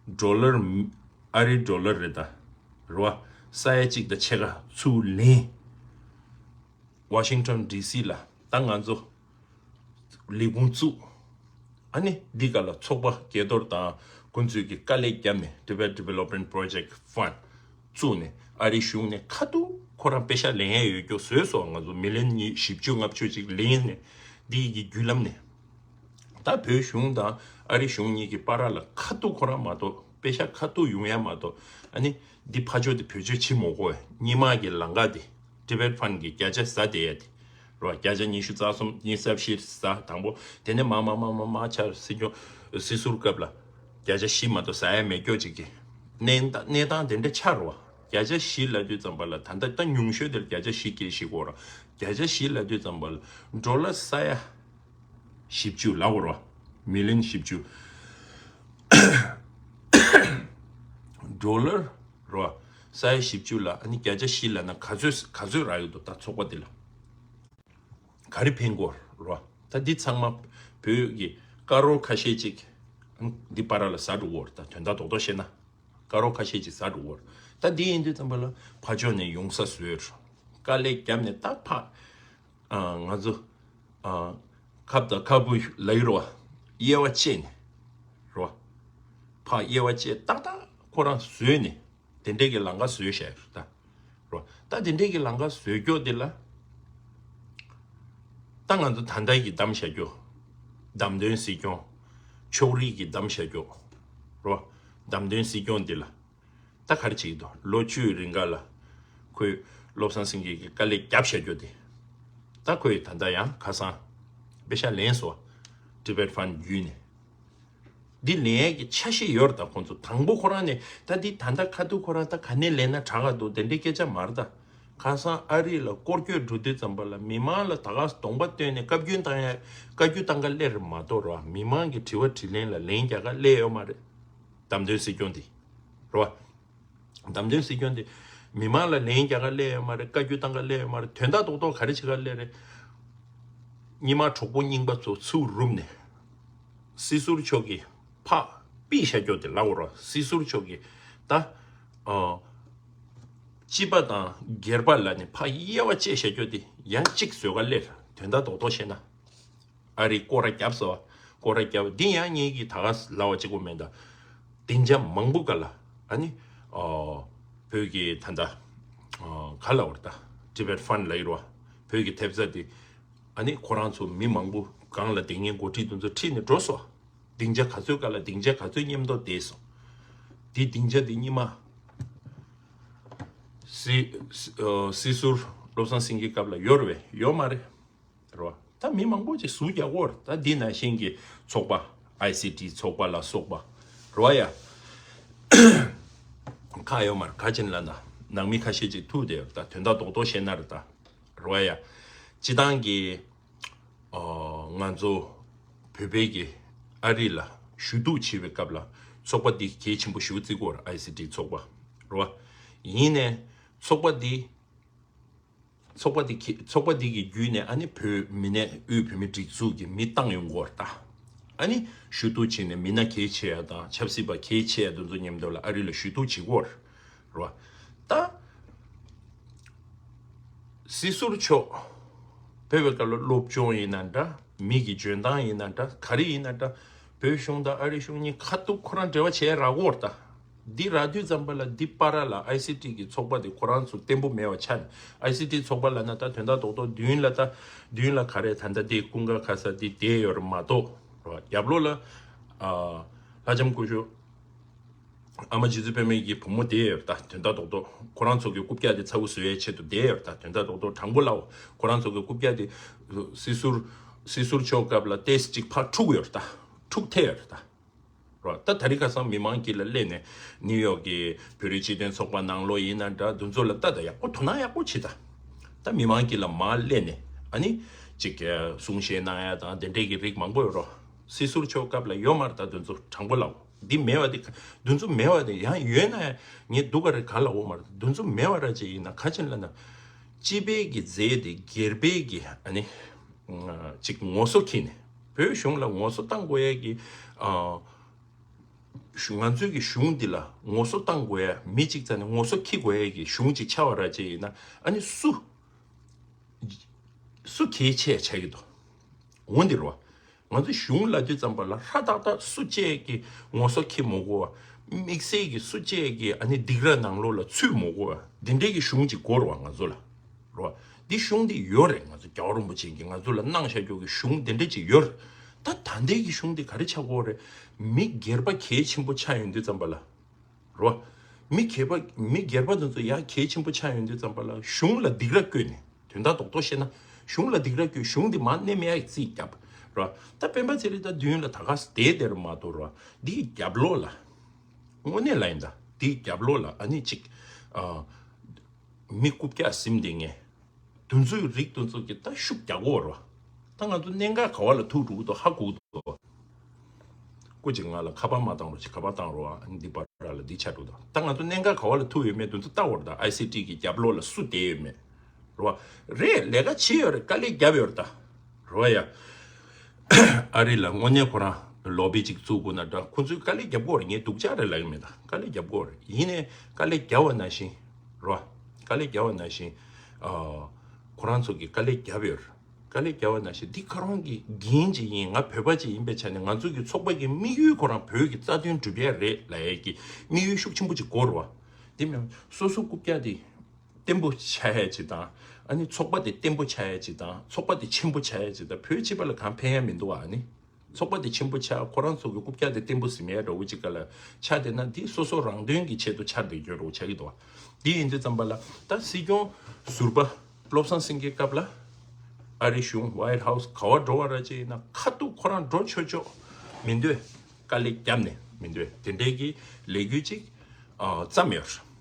ཌོ་ལར་ཨ་རིའི་ཌོ་ལར་རེད་ད། རེད་བ། ས་ཡ་གཅིག་དང་ཕྱེད་ཀ་ཚུར་ལེན། ཝ་ཤིང་ཊོན་ཌི་སི་ལ་ད་ང་ཚོ་ལས་ཁུངས་བཙུགས། ཨ་ནི་འདི་ག་ལ་ཚོགས་པ་སྒེར་གཏོར་དང་ཁོང་ཚོས་ཀྱི་དཀའ་ལས་བརྒྱབ་ནས་Tibet Development Project Fund བཙུགས་ནས་ཨ་རིའི་གཞུང་ནས་ཁ་ཐུག་ཁོ་རང་པེ་ཤ་ལེན་ཡས་ཡོད་རྒྱུ་བཟོས་སོང་། ང་ཚོ་མི་ལི་ཡོན་ཉི་ཤུ་བཅུ་ལྔ་བཅུ་ཅིག་ལེན་ནས་འདི་གི་བརྒྱུད་ལམ་ནས། ད་བོད་གཞུང་དང་ཨ་རི་གཞུང་གཉིས་ཀྱི་བར་ལ་ཁ་ཐུག་ཁོ་རང་མ་གཏོགས་པེ་ཤ་ཁ་ཐུག་ཡོང་ཡ་མ་གཏོགས། ཨ་ནི་འདི་ཕ་ཇོ་དེ་བེད་སྤྱོད་བྱེད་མ་དགོས། སྙེ་མ་གི་ལམ་ཁ་དེ་Tibet Fund གི་བརྒྱ་ཆ་ཟ་བསྡད་ཡ་དེ་རོ། བརྒྱ་ཆ་ཉི་ཤུ་རྩ་གསུམ་ཉི་ཤུ་རྩ་བཞི་ཟ་དང་པོ། དེ་ནས་མ་མ་མ་མ་མ་ཆར་སྲིད་སྐྱོང་སྲིད་ཟུར་སྐབས་ལ་བརྒྱ་ཆ་བཞི་མ་གཏོགས་ཟ་ཡ་མེད་སྐྱོ་ཅིག་གི་གནས་གནས་སྟངས་དེ་འདྲ་ཆགས་རོ། བརྒྱ་ཆ་བཞི་ལབ་དུས་ཙམ་པ་ལ་ད་ལྟ་ད་ཉུང་ཤོས་དེར་བརྒྱ་ཆ་བཞི་སྐྱེ་ཤི་གོ་རོ། བརྒྱ་ཆ་བཞི་ལབ་དུས་ཙམ་པ་ལ་ཌོ་ལར་ས་ཡ་བཞི་བཅུ་ལབ་དགོས་རེད་བ། མི་ལི་ཡོན་བཞི་བཅུ། ཌོ་ལར་རེད་བ། ས་ཡ་བཞི་བཅུ་ལ་ཨ་ནི་བརྒྱ་ཆ་བཞི་ལབ་ན་ག་ཚོད་ག་ཚོད་རག་ཡོད་འདུག་ད་ཚོགས་པ་འདི་ལ་ག་རེ་ཕན་གོ་རེད་བ། ད་འདི་ཚང་མ་བོད་ཀྱི་ཀ་རོར་ཁ་ཤས་ཅིག་འདི་བར་ལ་ཟ་འགྲོ་གོ་རེད། ད་དོན་དག་རྡོག་རྡོག་བཤད་ན་ཀ་རོར་ཁ་ཤས་ཅིག་ཟ་འགྲོ་གོ་རེད། ད་འདི་ཡིན་དུས་ཙམ་པ་ལ་ཕ་ཕྱོགས་ནས་ཡོང་ས་བཟོས། དཀའ་ལས་བརྒྱབ་ནས་ད་ཕ་ང་ཚོ་ཁབ་དང་ཁ་སྤུ་ལ་ཡུར་བ་དབྱེ་བ་བཅད་ནས་རོ། ཕ་དབྱེ་བ་བཅད་ཏག་ཏག་ཁོ་རང་བཟོས་ནས་དེ་འདྲས་ཀྱི་ལམ་ཁ་བཟོས་བཞག་ད་རོ། ད་དེ་འདྲས་ཀྱི་ལམ་ཁ་བཟོས་སྐྱོ་དེ་ལ་ད་ང་ཚོ་ད་ལྟ་གི་བདམས་བཞག་སྐྱོ། བདམས་ཐོན་སྲིད་སྐྱོང་། ཕྱོགས་རིས་ཀྱི་བདམས་བཞག་སྐྱོ་རོ། བདམས་ཐོན་སྲིད་སྐྱོང་དེ་ལ། ད་ག་རེ་བྱེད་ཀྱི་འདུག་ལོ་བཅུའི་རིང་ག་ལ་ཁོས་བློ་བཟང་སེང་གེ་གི་དཀའ་ལས་བརྒྱབ་བཞག་རྒྱུ་དེ། ད་ཁོས་ད་ལྟ་ཡང་ཁ་སང་པེ་ཤ་ལེན་སོང་། Tibet Fund བརྒྱུད་ནས། འདི་ལེན་ཡས་ཀྱི་ཆ་ཤས་ཡོད་རེད། ད་ཁོང་ཚོ་དང་པོ་ཁོ་རང་ནས་ད་འདི་ད་ལྟ་ཁ་ཐུག་ཁོ་རང་ད་ག་ནས་ལེན་ན་དྲག་ག་འདུག་དེ་འདྲའི་སྐད་ཆ་མ་རེད་ད། ཁ་སང་ཨ་རི་ལ་སྐོར་སྐྱོད་འགྲོ་དུས་ཙམ་པ་ལ་མི་མང་ལ་ད་ག་གདོང་པ་སྟོན་ནས་བཀའ་བཀྱོན་བཏང་ཡ་བཀའ་བཀྱོན་བཏང་ག་སླེབས་རེད་མ་གཏོགས་རེད་བ། མི་མང་གི་དྲི་བ་དྲིས་ལན་ལ་ལན་རྒྱག་ག་སླེབས་ཡོད་མ་རེད། བདམས་ཐོན་སྲིད་སྐྱོང་འདི་རེད་བ། བདམས་ཐོན་སྲིད་སྐྱོང་འདི་མི་མང་ལ་ལན་རྒྱག་ག་སླེབས་ཡོད་མ་རེད། བཀའ་བཀྱོན་བཏང་ག་སླེབས་ཡོད་མ་རེད། དོན་དག་རྡོག་རྡོག་ག་རེ་བྱེད་ག་སླེབས་རེད། སྔོན་མ་གྲོགས་པོ་རྙིང་པ་ཚོ་ཚུར་རུབ་ནས་སྲིད་ཟུར་མཆོག་གིས་ཕར་ཕུད་བཞག་རྒྱུ་དེ་ལབ་དགོས་རེད། སྲིད་ཟུར་མཆོག་གིས་ད་ཨ་སྤྱི་པ་དང་སྒེར་པ་ལབ་ནས་ཕར་དབྱེ་བ་བཅད་བཞག་རྒྱུ་དེ་ཡང་གཅིག་བཟོས་ག་སླེབས་རེད། དོན་དག་རྡོག་རྡོག་བཤད་ན། ཨ་རི་སྐོར་ར་བརྒྱབ་སོང་། སྐོར་ར་བརྒྱབ། འདི་ཡང་ངེད་ཀྱིས་ད་ག་ལབ་པ་གཅིག་པོ་མེད་ད། སྡིངས་ཆ་མང་པོ་ག་ལ་ཨ་ནི་ཨོ་བོད་ཀྱི་ད་ལྟ་ཨོ་ག་ལབ་པ་རེད་ད། Tibet Fund ལབ་ཡོད་རེད་བ། བོད་ཀྱི་ཐེབས་རྩ་དེ་ཨ་ནི་ཁོ་རང་ཚོ་མི་མང་པོ་སྒང་ལ་སྡིངས་ཉེན་འགོ་ཁྲིད་དེ་ཚོ་ཁྲིད་ནས་འགྲོ་སོང་། སྡིངས་ཆ་ག་ཚོད་ག་ལ་སྡིངས་ཆ་ག་ཚོད་མཉམ་དུ་བསྡད་སོང་། དེ་སྡིངས་ཆ་དེ་སྔོན་མ་སྲིད་སྲིད་ཟུར་བློ་བཟང་སེང་གེའི་སྐབས་ལ་ཡོད་རེད་པས། ཡོད་མ་རེད། རེད་བ། ད་མི་མང་པོ་ཅིག་ཟུར་རྒྱག་གོ་རེད། ད་འདི་ནང་བཞིན་གྱི་ཚོགས་པ་ཨའི་སི་ཊི་ཚོགས་པ་ལ་སོགས་པ་རེད་བ་ཡ། ཁག་ཡོད་མ་རེད། ག་ཅིག་ལབ་ན་ནང་མི་ཁ་ཤས་ཅིག་ཐུག་བསྡད་ཡོད་རེད། ད་དོན་དག་རྡོག་རྡོག་བཤད་ན་རེད་ད། རེད་བ་ཡ། སྤྱིར་བཏང་གི་ཨ་ང་ཚོ་བོད་པའི་གི་ཨ་རི་ལ་ཞུ་གཏུག་བྱེད་པའི་སྐབས་ལ་ཚོགས་པ་འདི་གལ་ཆེན་པོ་ཞེ་པོ་བརྩི་གི་ཡོད་རེད། ཨའི་སི་ཊི་ཚོགས་པ་རེད་བ། ཡིན་ནའི་ཚོགས་པ་འདི་ཚོགས་པ་འདི་གི་ཚོགས་པ་འདི་གི་བརྒྱུད་ནས་ཨ་ནི་བོད་མི་སྣ་དབུས་བོད་མིའི་སྒྲིག་འཛུགས་ཀྱི་མི་བཏང་ཡོང་གི་ཡོད་རེད་ད། ཨ་ནི་ཞུ་གཏུག་བྱས་ནས་མི་སྣ་གལ་ཆེ་ཡ་དང་ཆབ་སྲིད་པ་གལ་ཆེ་ཡ་དེ་ཚོ་མཉམ་དུ་ལ་ཨ་རི་ལ་ཞུ་གཏུག་བྱེད་ཀྱི་ཡོད་རེད་བ། ད་སྲིད་ཟུར་མཆོག་ཕེབས་པའི་སྐབས་ལ་སློབ་སྦྱོང་ཡིན་ན་འདྲ། མི་གི་འཇོན་ཐང་ཡིན་ན་འདྲ། ག་རེ་ཡིན་ན་འདྲ། བོད་གཞུང་དང་ཨ་རི་གཞུང་གཉིས་ཁ་ཐུག་ཁོ་རང་འབྲེལ་བ་བྱས་རག་གི་ཡོད་རེད་ད། འདི་རག་དུས་ཙམ་པ་ལ་འདི་བར་ལ་ཨའི་སི་ཊི་གི་ཚོགས་པ་དེ་ཁོ་རང་ཚོ་བརྟན་པོ་མེད་པ་ཆགས་ནས། ཨའི་སི་ཊི་ཚོགས་པ་ལབ་ན་ད་དོན་དག་རྡོག་རྡོག་མདུན་ལ་ད་མདུན་ལ་ག་རེ་ད་ལྟ་དེ་ཀུན་དགའ་ག་ས་དེ་བསྡད་ཡོད་རེད་མ་གཏོགས། རྒྱབ་ལོགས་ལ་ཨ་ལྷ་ལྕམ་སྐུ་ཞབས་ཨ་མ་རྗེ་བཙུན་པད་མའི་གི་བུ་མོ་བསྡད་ཡོད་རེད་ད། དོན་དག་རྡོག་རྡོག་ཁོ་རང་ཚོ་གི་རྐུབ་བཀྱག་དེ་ཚ་བོ་བཟོ་ཡའི་ཆེད་དུ་བསྡད་ཡོད་རེད་ད། དོན་དག་རྡོག་རྡོག་དྲང་པོ་ལབ། ཁོ་རང་ཚོ་གི་རྐུབ་བཀྱག་དེ་སྲིད་ཟུར་སྲིད་ཟུར་མཆོག་སྐབས་ལ་ཏོག་ཙམ་ཅིག་ཕར་འཁྲུག་ཡོད་རེད་ད། འཁྲུག་ཐེབས་ཡོད་རེད་ད། རོ། ད་ད་རིང་ཁ་སང་མི་མང་དཀྱིལ་ལ་སླེབས་ནས་ནིའུ་ཡོག་གི་བོད་རིགས་སྤྱི་མཐུན་ཚོགས་པ་ནང་ལོགས་ཡིན་ན་འདྲ། འདི་ཚོ་ལ་ལྟ་དང་ཡག་པོ་དོ་སྣང་ཡག་པོ་བྱེད་དང་། ད་མི་མང་དཀྱིལ་ལ་མར་སླེབས་ནས་ཨ་ནི་ཅིག་གསུང་བཤད་གནང་ཡ་དང་དེ་འདྲས་ཀྱི་རིགས་མང་པོ་ཡོད་རོ། སྲིད་ཟུར་མཆོག་སྐབས་ལ་ཡོད་མ་རེད་ད། འདི་ཚོ་དྲང་པོ་ལབ། འདི་མེད་པ་དེ་འདི་ཚོ་མེད་པ་དེ་ཡང་ཡོད་ན་ཡང་ངས་སྡུག་ག་རེ་ག་ལབ་འོ་མ་རེད། འདི་ཚོ་མེད་པ་ར་ཅིག་ཡིན་ན་ག་ཅིག་ལབ་ན། སྤྱི་པའི་གི་རྫས་དེ་སྒེར་པའི་གི་ཨ་ནི་ཅིག་ངོ་སོ་ཁྱེར་ནས་བོད་གཞུང་ལ་ངོ་སོ་བཏང་དགོས་ཡ་གི་ཨ། ང་ཚོའི་གི་གཞུང་འདི་ལ་ངོ་སོ་བཏང་དགོས་ཡ། མི་གཅིག་རྩ་ནས་ངོ་སོ་འཁྱེར་དགོས་ཡ་གི་གཞུང་ཅིག་ཆགས་པ་ར་ཅིག་ཡིན་ན། ཨ་ནི་སུ་སུ་གལ་ཆེ་ཆགས་ཀྱི་འདུག་འོ་འདི་རེད་བ། ང་ཚོ་གཞུང་ལབ་དུས་ཙམ་པ་ལ་ཧྲ་ཏག་ཏག་སུ་གཅིག་གི་ངོ་སོ་འཁྱེར་མི་དགོས་པ། དམིགས་བསལ་གྱི་སུ་གཅིག་གི་ཨ་ནི་སྡིགས་ར་ནང་ལོགས་ལ་ཚུད་མི་དགོས་པ། འདི་འདྲའི་གི་གཞུང་ཅིག་དགོས་རེད་བ་ང་ཚོ་ལ། རེད་བ། འདི་གཞུང་འདི་ཡོད་རེད། ང་ཚོ་རྒྱལ་བ་རིན་པོ་ཆེ་གིས་ང་ཚོ་ལ་གནང་བཞག་རྒྱུ་གི་གཞུང་འདི་འདྲ་ཅིག་ཡོད་རེད། ད་ད་ལྟའི་གི་གཞུང་འདི་ག་རེ་ཆགས་ཀྱི་ཡོད་རེད། མི་སྒེར་པ་གལ་ཆེན་པོ་ཆགས་ཡོང་དུས་ཙམ་པ་ལ། རེད་བ། མི་སྒེར་པ་མི་སྒེར་པ་དེ་ཚོ་ཡ་གལ་ཆེན་པོ་ཆགས་ཡོང་དུས་ཙམ་པ་ལ་གཞུང་ལ་སྡིགས་ར་བསྐུལ་ནས། དོན་དག་རྡོག་རྡོག་བཤད་ན་གཞུང་ལ་སྡིགས་ར་བསྐུལ། གཞུང་འདི་མར་མནན་མེད་ཡ་རྩིས་བརྒྱབ། རེད་བ། ད་སྤེན་པ་ཚེ་རིང་ད་མདུན་ལ་ད་ག་སེ་བསྡད་བསྡད་རེད་མ་གཏོགས། རེད་བ། འདིའི་རྒྱབ་ལོགས་ལ། དངོས་གནས་ལ་ཡིན་ད། འདིའི་རྒྱབ་ལོགས་ལ་ཨ་ནི་ཅིག་ཨ། མི་རྐུབ་བཀྱག་ཟིན་བསྡད་མཁན་དེ་ཚོའི་རིགས་དེ་ཚོ་གིས་ད་ཤུགས་རྒྱག་གི་ཡོད་རེད་བ། ད་ང་ཚོ་གནད་འགག་ག་བ་ལ་ཐུག་འགྲོ་གི་འདུག་ཧ་གོ་གི་འདུག་སྐུ་མཁྱེན་ང་ལ་ཁ་པར་མ་བཏང་རོགས་བྱེད། ཁ་པར་བཏང་རོགས་ཨ། འདི་བར་ལ་འདི་ཆགས་འགྲོ་གི་འདུག་ད་ང་ཚོ་གནད་འགག་ག་བ་ལ་ཐུག་ཡོད་མེད་དེ་ཚོ་ལྟ་དགོས་རེད་ད། ཨའི་སི་ཊི་གི་རྒྱབ་ལོགས་ལ་སུ་བསྡད་ཡོད་མེད། རེད་བ། རེད། ལས་ཀ་བྱས་ཡོད་རེད། དཀའ་ལས་བརྒྱབ་ཡོད་རེད་ད། རེད་བ་ཡ། ཨ་རི་ལ་དངོས་གནས་ཁོ་རང་ལོ་བི་ཅིག་བཙུགས་དགོས་ན་འདྲ། ཁོ་ཚོས་དཀའ་ལས་བརྒྱབ་དགོས་རེད། ངས་སྡུག་ཅག་རེད་ལབ་ཀྱི་མེད་ད། དཀའ་ལས་བརྒྱབ་དགོས་རེད། ཡིན་ནའི་དཀའ་ལས་བརྒྱབ་པ་ནང་བཞིན། རེད་བ། དཀའ་ལས་བརྒྱབ་པ་ནང་བཞིན། ཨ། ཁོ་རང་ཚོ་གིས་དཀའ་ལས་བརྒྱབ་ཡོད་རེད། དཀའ་ལས་བརྒྱབ་པ་ནང་བཞིན་འདི་ཁོ་རང་གི་འགན་ཅིག་ཡིན། ང་བོད་པ་ཅིག་ཡིན་པའི་ཆ་ནས་ང་ཚོ་གི་ཚོགས་པ་གི་དམིགས་ཡུལ་ཁོ་རང་བོད་ཀྱི་རྩ་དོན་སྒྲུབ་ཡ་རེད་ལབ་ཡ་གི་དམིགས་ཡུལ་ཤུགས་ཆེན་པོ་ཅིག་དགོས་རེད་བ། དེ་མིན་སོ་སོ་རྐུབ་བཀྱག་དེ་བརྟན་པོ་ཆགས་ཡ་ཅིག་དང་། ཨ་ནི་ཚོགས་པ་དེ་བརྟན་པོ་ཆགས་ཡ་ཅིག་དང་། ཚོགས་པ་དེ་ཆེན་པོ་ཆགས་ཡ་ཅིག་དང་། བོད་སྤྱི་པ་ལ་གང་ཕན་ཡ་མི་འདུག་ཨ་ནི་ཚོགས་པ་དེ་ཆེན་པོ་ཆགས། ཁོ་རང་ཚོ་གི་རྐུབ་བཀྱག་དེ་བརྟན་པོ་ཟིན་ཡ་འདྲ་བོ་ཅིག་ག་ལ་ཆགས་བསྡད་ན། དེ་སོ་སོ་རང་དོན་གྱི་ཆེད་དུ་ཆགས་བསྡད་རྒྱུ་འདྲ་བོ་ཆགས་ཀྱི་འདུག་དེ་ཡིན་དུས་ཙམ་པ་ལ་ད་སྲིད་སྐྱོང་ཟུར་པ་བློ་བཟང་སེང་གེའི་སྐབས་ལ་ཨ་རི་གཞུང་White House་ག་བ་འགྲོ་བ་ར་ཅིག་ཡིན་ན་ཁ་ཐུག་ཁོ་རང་འགྲོ་ཆོག་ཆོག་མི་འདོད། དཀའ་ལས་བརྒྱབ་ནས་མི་འདོད། དེ་འདྲའི་གི་ལས་འགུལ་ཅིག་ཨ་བརྩམས་ཡོད་རེད།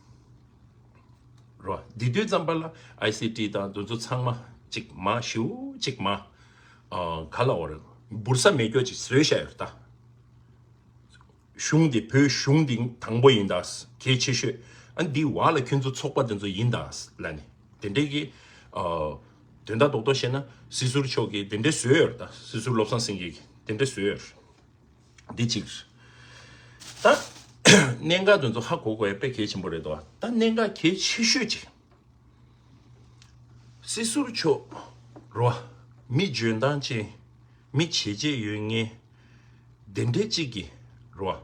རོ། འདི་དུས་ཙམ་པ་ལ་ཨའི་སི་ཊི་དང་དེ་ཚོ་ཚང་མ་གཅིག་མ་ཞེ་པོ་གཅིག་མ་ཨ་ག་ལ་འོ་རེད། འབུར་ས་མེད་སྐྱོ་ཅིག་བཟོས་བཞག་ཡོད་ད། གཞུང་འདི་བོད་གཞུང་འདི་དང་པོ་ཡིན་ད། གལ་ཆེ་ཤོས། ཨ་འདི་བར་ལ་ཁྱོད་ཚོ་ཚོགས་པ་དེ་ཚོ་ཡིན་ད་ལབ་ནས་དེ་འདྲའི་གི་ཨ་དོན་དག་རྡོག་རྡོག་བཤད་ན་སྲིད་ཟུར་མཆོག་གིས་དེ་འདྲ་བཟོས་ཡོད་ད། སྲིད་ཟུར་བློ་བཟང་སེང་གེ་གིས་དེ་འདྲ་བཟོས་ཡོད། འདི་གཅིག་རེད། ད་གནད་འགག་དེ་ཚོ་ཧ་གོ་དགོས་ཡ་དཔེ་གལ་ཆེན་པོ་རེད་དོ། ད་གནད་འགག་གལ་ཆེ་ཤོས་གཅིག་སྲིད་ཟུར་མཆོག་རོ། མི་འཇོན་ཐང་ཅན། མི་བྱས་རྗེས་ཡོད་མཁན། དེ་འདྲའི་གཅིག་གིས་རོ།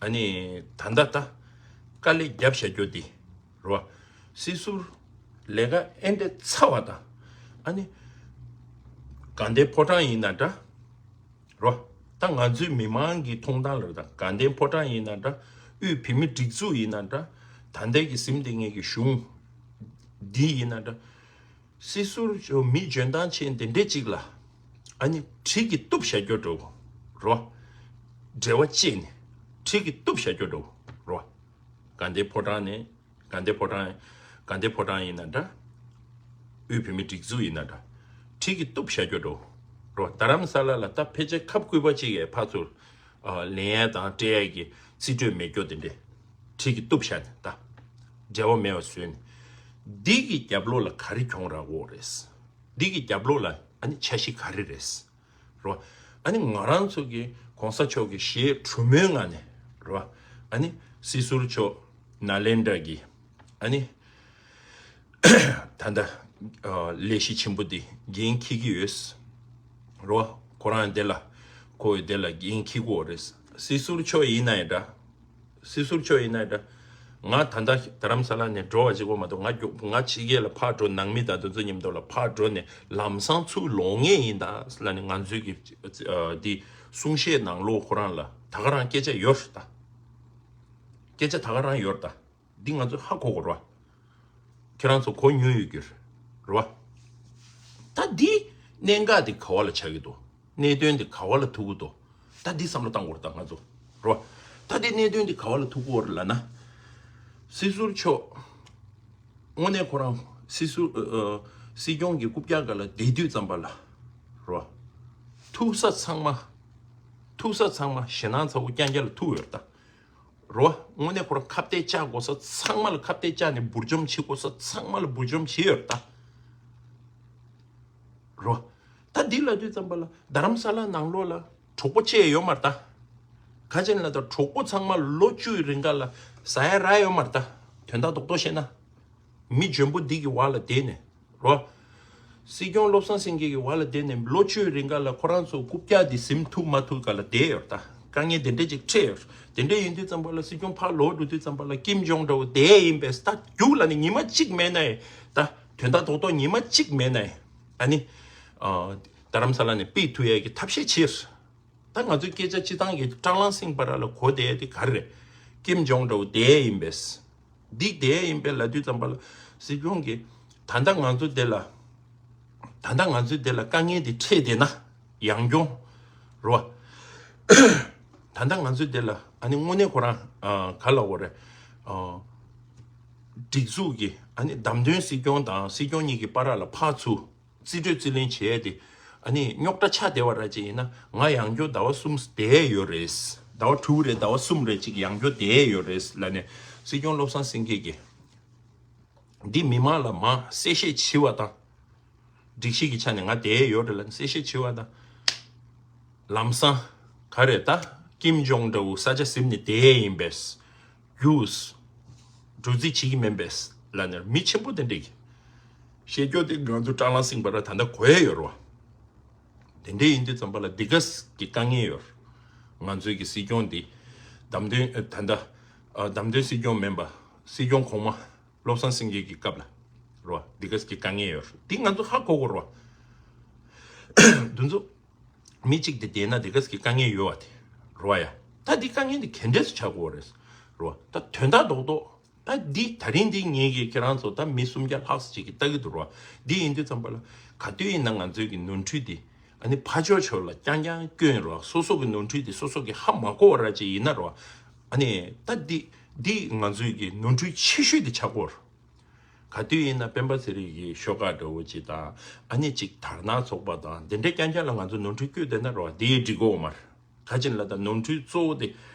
ཨ་ནི་ད་ལྟ་ད་དཀའ་ལས་བརྒྱབ་བཞག་རྒྱུ་འདི་རོ། སྲིད་ཟུར་ལས་ཀ་ཨེ་འདྲ་ཚ་བ་དང་། ཨ་ནི་དགའ་ལྡན་ཕོ་བྲང་ཡིན་ན་འདྲ། རོ། ད་ང་ཚོའི་མི་མང་གི་མཐོང་སྟངས་ལ་ད་དགའ་ལྡན་ཕོ་བྲང་ཡིན་ན་འདྲ། དབུས་བོད་མིའི་སྒྲིག་འཛུགས་ཡིན་ན་འདྲ། ད་ལྟའི་གི་ཟིན་བསྡད་མཁན་གྱི་གཞུང་འདི་ཡིན་ན་འདྲ། སྲིད་ཟུར་ཚོ་མི་འཇོན་ཐང་ཅན་དེ་འདྲས་ཅིག་ལ་ཨ་ནི་གྲི་གིས་གཏུབ་བཞག་རྒྱུ་འདྲ་བོ། རོ། འབྲེལ་བ་བཅད་ནས་གྲི་གིས་གཏུབ་བཞག་རྒྱུ་འདྲ་བོ། རོ། དགའ་ལྡན་ཕོ་བྲང་ནས། དགའ་ལྡན་ཕོ་བྲང་། དགའ་ལྡན་ཕོ་བྲང་ཡིན་ན་འདྲ། དབུས་བོད་མིའི་སྒྲིག་འཛུགས་ཡིན་ན་འདྲ། གྲི་གིས་གཏུབ་བཞག་རྒྱུ་འདྲ་བོ། རོ། རྡ་རམ་ས་ལ་ལ་ད་ཕལ་ཆེར་ཁབ་སྐུད་པ་གཅིག་གིས་ཕར་ཚུར་ཨ་ལེན་ཡ་དང་སྤྲད་ཡ་གི་རྩིས་སྤྲོད་མེད་རྒྱུ་དེ་འདྲས་གྲི་གིས་གཏུབ་བཞག་ནས་ད་འབྲེལ་བ་མེད་པ་བཟོས་ནས། འདི་གི་རྒྱབ་ལོགས་ལ་ག་རེ་གྱོང་རག་གི་ཡོད་རེད། འདི་གི་རྒྱབ་ལོགས་ལ་ཨ་ནི་འཆར་གཞི་ག་རེ་རེད། རོ། ཨ་ནི་ང་རང་ཚོ་གི་གོང་ས་མཆོག་གི་ཞལ་དྲོན་མོའི་ངང་ནས་རོ། ཨ་ནི་སྲིད་ཟུར་མཆོག་ནཱ་ལེནྡྲ་གི་ཨ་ནི་ད་ལྟ་ཨ་ལས་གཞི་ཆེན་པོ་འདི་འགན་འཁྱེར་གྱི་ཡོད། རོ། ཁོ་རང་འདི་ལ་ཁོ་འདི་ལ་འགན་འཁྱེར་དགོས་རེད། སྲིད་ཟུར་མཆོག་ཡིན་ན་ཡང་འདྲ། སྲིད་ཟུར་མཆོག་ཡིན་ན་འདྲ། ང་ད་ལྟ་རྡ་རམ་ས་ལ་ནས་འགྲོ་བ་ཅིག་པོ་མ་གཏོགས། ང་རྒྱུག་ང་ཕྱི་རྒྱལ་ལ་ཕར་འགྲོ། ནང་མི་དང་དེ་ཚོ་མཉམ་དུ་ལ་ཕར་འགྲོ་ནས་ལམ་སང་ཚུར་ལོག་ངེས་ཡིན་ད་ལབ་ནས་ང་ཚོའི་གི་ཨ་འདི་གསུང་བཤད་ནང་ལོགས་ཁོ་རང་ལ་ད་ག་རང་སྐད་ཆ་ཡོད་རེད་ད། སྐད་ཆ་ད་ག་རང་ཡོད་རེད་ད། འདི་ང་ཚོས་ཧ་གོ་དགོས་རེད་བ། ཁྱེད་རང་ཚོ་གོ་མྱོང་ཡོད་རྒྱུ་རེད་བ། ད་འདི་གནད་འགག་འདི་ག་བ་ལ་ཆགས་ཀྱི་འདུག་གནད་དོན་འདི་ག་བ་ལ་ཐུག་གི་འདུག་ད་འདི་བསམ་བློ་བཏང་དགོས་རེད་ད་ང་ཚོ་རེད་བ། ད་འདི་གནད་དོན་འདི་ག་བ་ལ་ཐུག་གི་ཡོད་རེད་ལབ་ན། སྲིད་ཟུར་མཆོག་དངོས་གནས་ཁོ་རང་སྲིད་ཟུར་ཨ་ཨ་སྲིད་སྐྱོང་གི་རྐུབ་བཀྱག་སྒང་ལ་བསྡད་དུས་ཙམ་པ་ལ་རེད་བ། ཐུག་ས་ཚང་མ། ཐུག་ས་ཚང་མ་ཞེད་སྣང་ཚ་པོ་རྐྱང་རྐྱང་ལ་ཐུག་ཡོད་རེད་ད། རོ། དངོས་གནས་ཁོ་རང་ཁ་གཏད་བཅག་དགོས་ས་ཚང་མ་ལ་ཁ་གཏད་བཅག་ནས་འབུར་འཇོམས་བྱེད་དགོས་ས་ཚང་མ་ལ་འབུར་འཇོམས་བྱས་ཡོད་རེད་ད། རོ། ད་འདི་ལབ་དུས་ཙམ་པ་ལ་རྡ་རམ་ས་ལ་ནང་ལོགས་ལ་གྲོགས་པོ་བཅས་ཡོད་མ་རེད་ད། ག་ཅན་ལ་ད་གྲོགས་པོ་ཚང་མ་ལོ་བཅུའི་རིང་ག་ལ་ཟ་ཡ་རག་ཡོད་མ་རེད་ད། དོན་དག་རྡོག་རྡོག་བཤད་ན། མི་འཇོན་པོ་འདི་གི་བར་ལ་བསྡད་ནས་རོ། སྲིད་སྐྱོང་བློ་བཟང་སེང་གེ་གི་བར་ལ་བསྡད་ནས་ལོ་བཅུའི་རིང་ག་ལ་ཁོ་རང་ཚོ་རྐུབ་བཀྱག་འདི་ཟིན་ཐུབ་མ་ཐུབ་ག་ལ་བསྡད་ཡོད་ད། དཀའ་ངལ་དེ་འདྲས་ཅིག་འཕྲད་ཡོད། དེ་འདྲས་ཡིན་དུས་ཙམ་པ་ལ་སྲིད་སྐྱོང་ཕར་ལོག་འགྲོ་དུས་ཙམ་པ་ལ་ཀིམ་ཇོང་འདྲ་བོ་བསྡད་ཡིན་པས། ད་རྒྱུགས་ལ་ནི་ཉི་མ་གཅིག་མེད་ན་ཡི་ད། དོན་དག་རྡོག་རྡོག་ཉི་མ་གཅིག་མེད་ན་ཡི་ཨ་ནི། རྡ་རམ་ས་ལ་ནས་ཕུད་ཐུབ་ཡས་ཀྱི་ཐབས་ཤེས་བྱེད། ད་ང་ཚོའི་སྐད་ཆ་སྤྱི་བཏང་གི་ཀྲང་ལང་སིང་བར་ལ་གོ་བསྡད་དེ་ག་རེ་རེད། ཀིམ་ཇོང་འདྲ་བོ་བསྡད་ཡིན་པས། འདི་བསྡད་ཡིན་པས་ལབ་དུས་ཙམ་པ་ལ་སྲིད་སྐྱོང་གིས་ད་ལྟ་ང་ཚོ་འདི་ལ། ད་ལྟ་ང་ཚོའི་འདི་ལ་དཀའ་ངལ་འདི་འཕྲད་བསྡད་ན་ཡང་སྐྱོང་རོ། ད་ལྟ་ང་ཚོའི་འདི་ལ་ཨ་ནི་དངོས་གནས་ཁོ་རང་ག་ལ་འོ་རེད། སྒྲིག་འཛུགས་ཀྱི་ཨ་ནི་བདམས་ཐོན་སྲིད་སྐྱོང་དང་སྲིད་སྐྱོང་གཉིས་ཀྱི་བར་ལ་ཕར་ཚུར། རྩིས་སྤྲོད་རྩིས་ལེན་བྱས་ཏེ། ཨ་ནི་རྙོག་དྲ་ཆགས་བསྡད་པ་ར་ཅིག་ཡིན་ན་ང་ཡང་བསྐྱར་ཟླ་བ་གསུམ་བསྡད་ཡོད་རེད། ཟླ་བ་དྲུག་རེད་ཟླ་བ་གསུམ་རེད་ཅིག་ཡང་བསྐྱར་བསྡད་ཡོད་རེད་ལབ་ནས་སྲིད་སྐྱོང་བློ་བཟང་སེང་གེ་གིས་འདི་མི་མང་ལ་མ་གསལ་བཤད་བྱས་པ་དང་། སྒྲིག་གཞི་གི་ཆ་ནས་ང་བསྡད་ཡོད་རེད་ལབ་ནས་གསལ་བཤད་བྱས་པ་དང་། ལམ་སང་ག་རེ་ད་ཀིམ་ཇོང་འདྲ་བོ་ས་ཆ་ཟིན་ནས་བསྡད་ཡིན་པས། རྒྱུས། འགྲོ་རྩིས་བྱེད་ཀྱི་མིན་པས་ལབ་ནས་མི་ཆེན་པོ་དེ་འདྲས་ཀྱི་བཤད་རྒྱུ་དེ་ང་ཚོ་ཀྲང་ལང་སིང་བར་ད་ལྟ་གོ་ཡ་ཡོད་རེད་བ། དེ་འདྲས་ཡིན་དུས་ཙམ་པ་ལ་འདི་ག་གི་དཀའ་ངལ་ཡོད་རེད། ང་ཚོའི་གི་སྲིད་སྐྱོང་འདི་བདམས་ཐོན་ད་ལྟ་བདམས་ཐོན་སྲིད་སྐྱོང་མིན་པ་སྲིད་སྐྱོང་གོང་མ་བློ་བཟང་སེང་གེ་གི་སྐབས་ལ་རེད་བ། འདི་ག་གི་དཀའ་ངལ་ཡོད་རེད། འདི་ང་ཚོ་ཧ་གོ་དགོས་རེད་བ། འདི་ཚོ། མི་གཅིག་དེ་བསྡད་ན་དེ་ག་ཟིག་གི་དཀའ་ངལ་ཡོད་བ་དེ་རེད་བ་ཡ། ད་འདི་དཀའ་ངལ་འདི་ག་འདྲས་སུ་ཆགས་ཀྱི་ཡོད་རེད་རེད་བ། ད་དོན་དག་རྡོག་རྡོག་ད་འདི་ད་རིང་འདི་ངེད་ཀྱི་ཁྱེད་རང་ཚོ་ད་མི་སུམ་བརྒྱ་ལྷག་ཙམ་ཅིག་གིས་ལྟ་གི་འདུག་རེད་བ། འདི་ཡིན་དུས་ཙམ་པ་ལ་ག་དུས་ཡིན་ན་ང་ཚོའི་གི་ནོར་འཁྲུལ་འདི་ཨ་ནི་ཕར་ཕྱོགས་ཕྱོགས་ལ་རྐྱང་རྐྱང་བསྐྱོན་རེད་བ། སོ་སོ་གི་ནོར་འཁྲུལ་འདི་སོ་སོ་གིས་ཧ་མ་གོ་བ་ར་ཅིག་ཡིན་ན་རེད་བ། ཨ་ནི་ད་འདི་འདི་ང་ཚོའི་གི་ནོར་འཁྲུལ་ཆེ་ཤོས་འདི་ཆགས་ཀྱི་ཡོད་རེད། ག་དུས་ཡིན་ན་སྤེན་པ་ཚེ་རིང་གི་ཤོག་ཁག་འདྲ་བོ་ཅིག་དང་ཨ་ནི་ཅིག་དར་ནག་ཚོགས་པ་དང་དེ་འདྲའི་རྐྱང་རྐྱང་ལ་ང་ཚོ་ནོར་འཁྲུལ་བཀོད་བསྡད་ན་རོ་དེ་ཡི་འགྲིག་གོ་མ་རེད། ག་ཅིན་ལ་ད་ནོར་འཁྲུལ་གཙོ་བོ་དེ་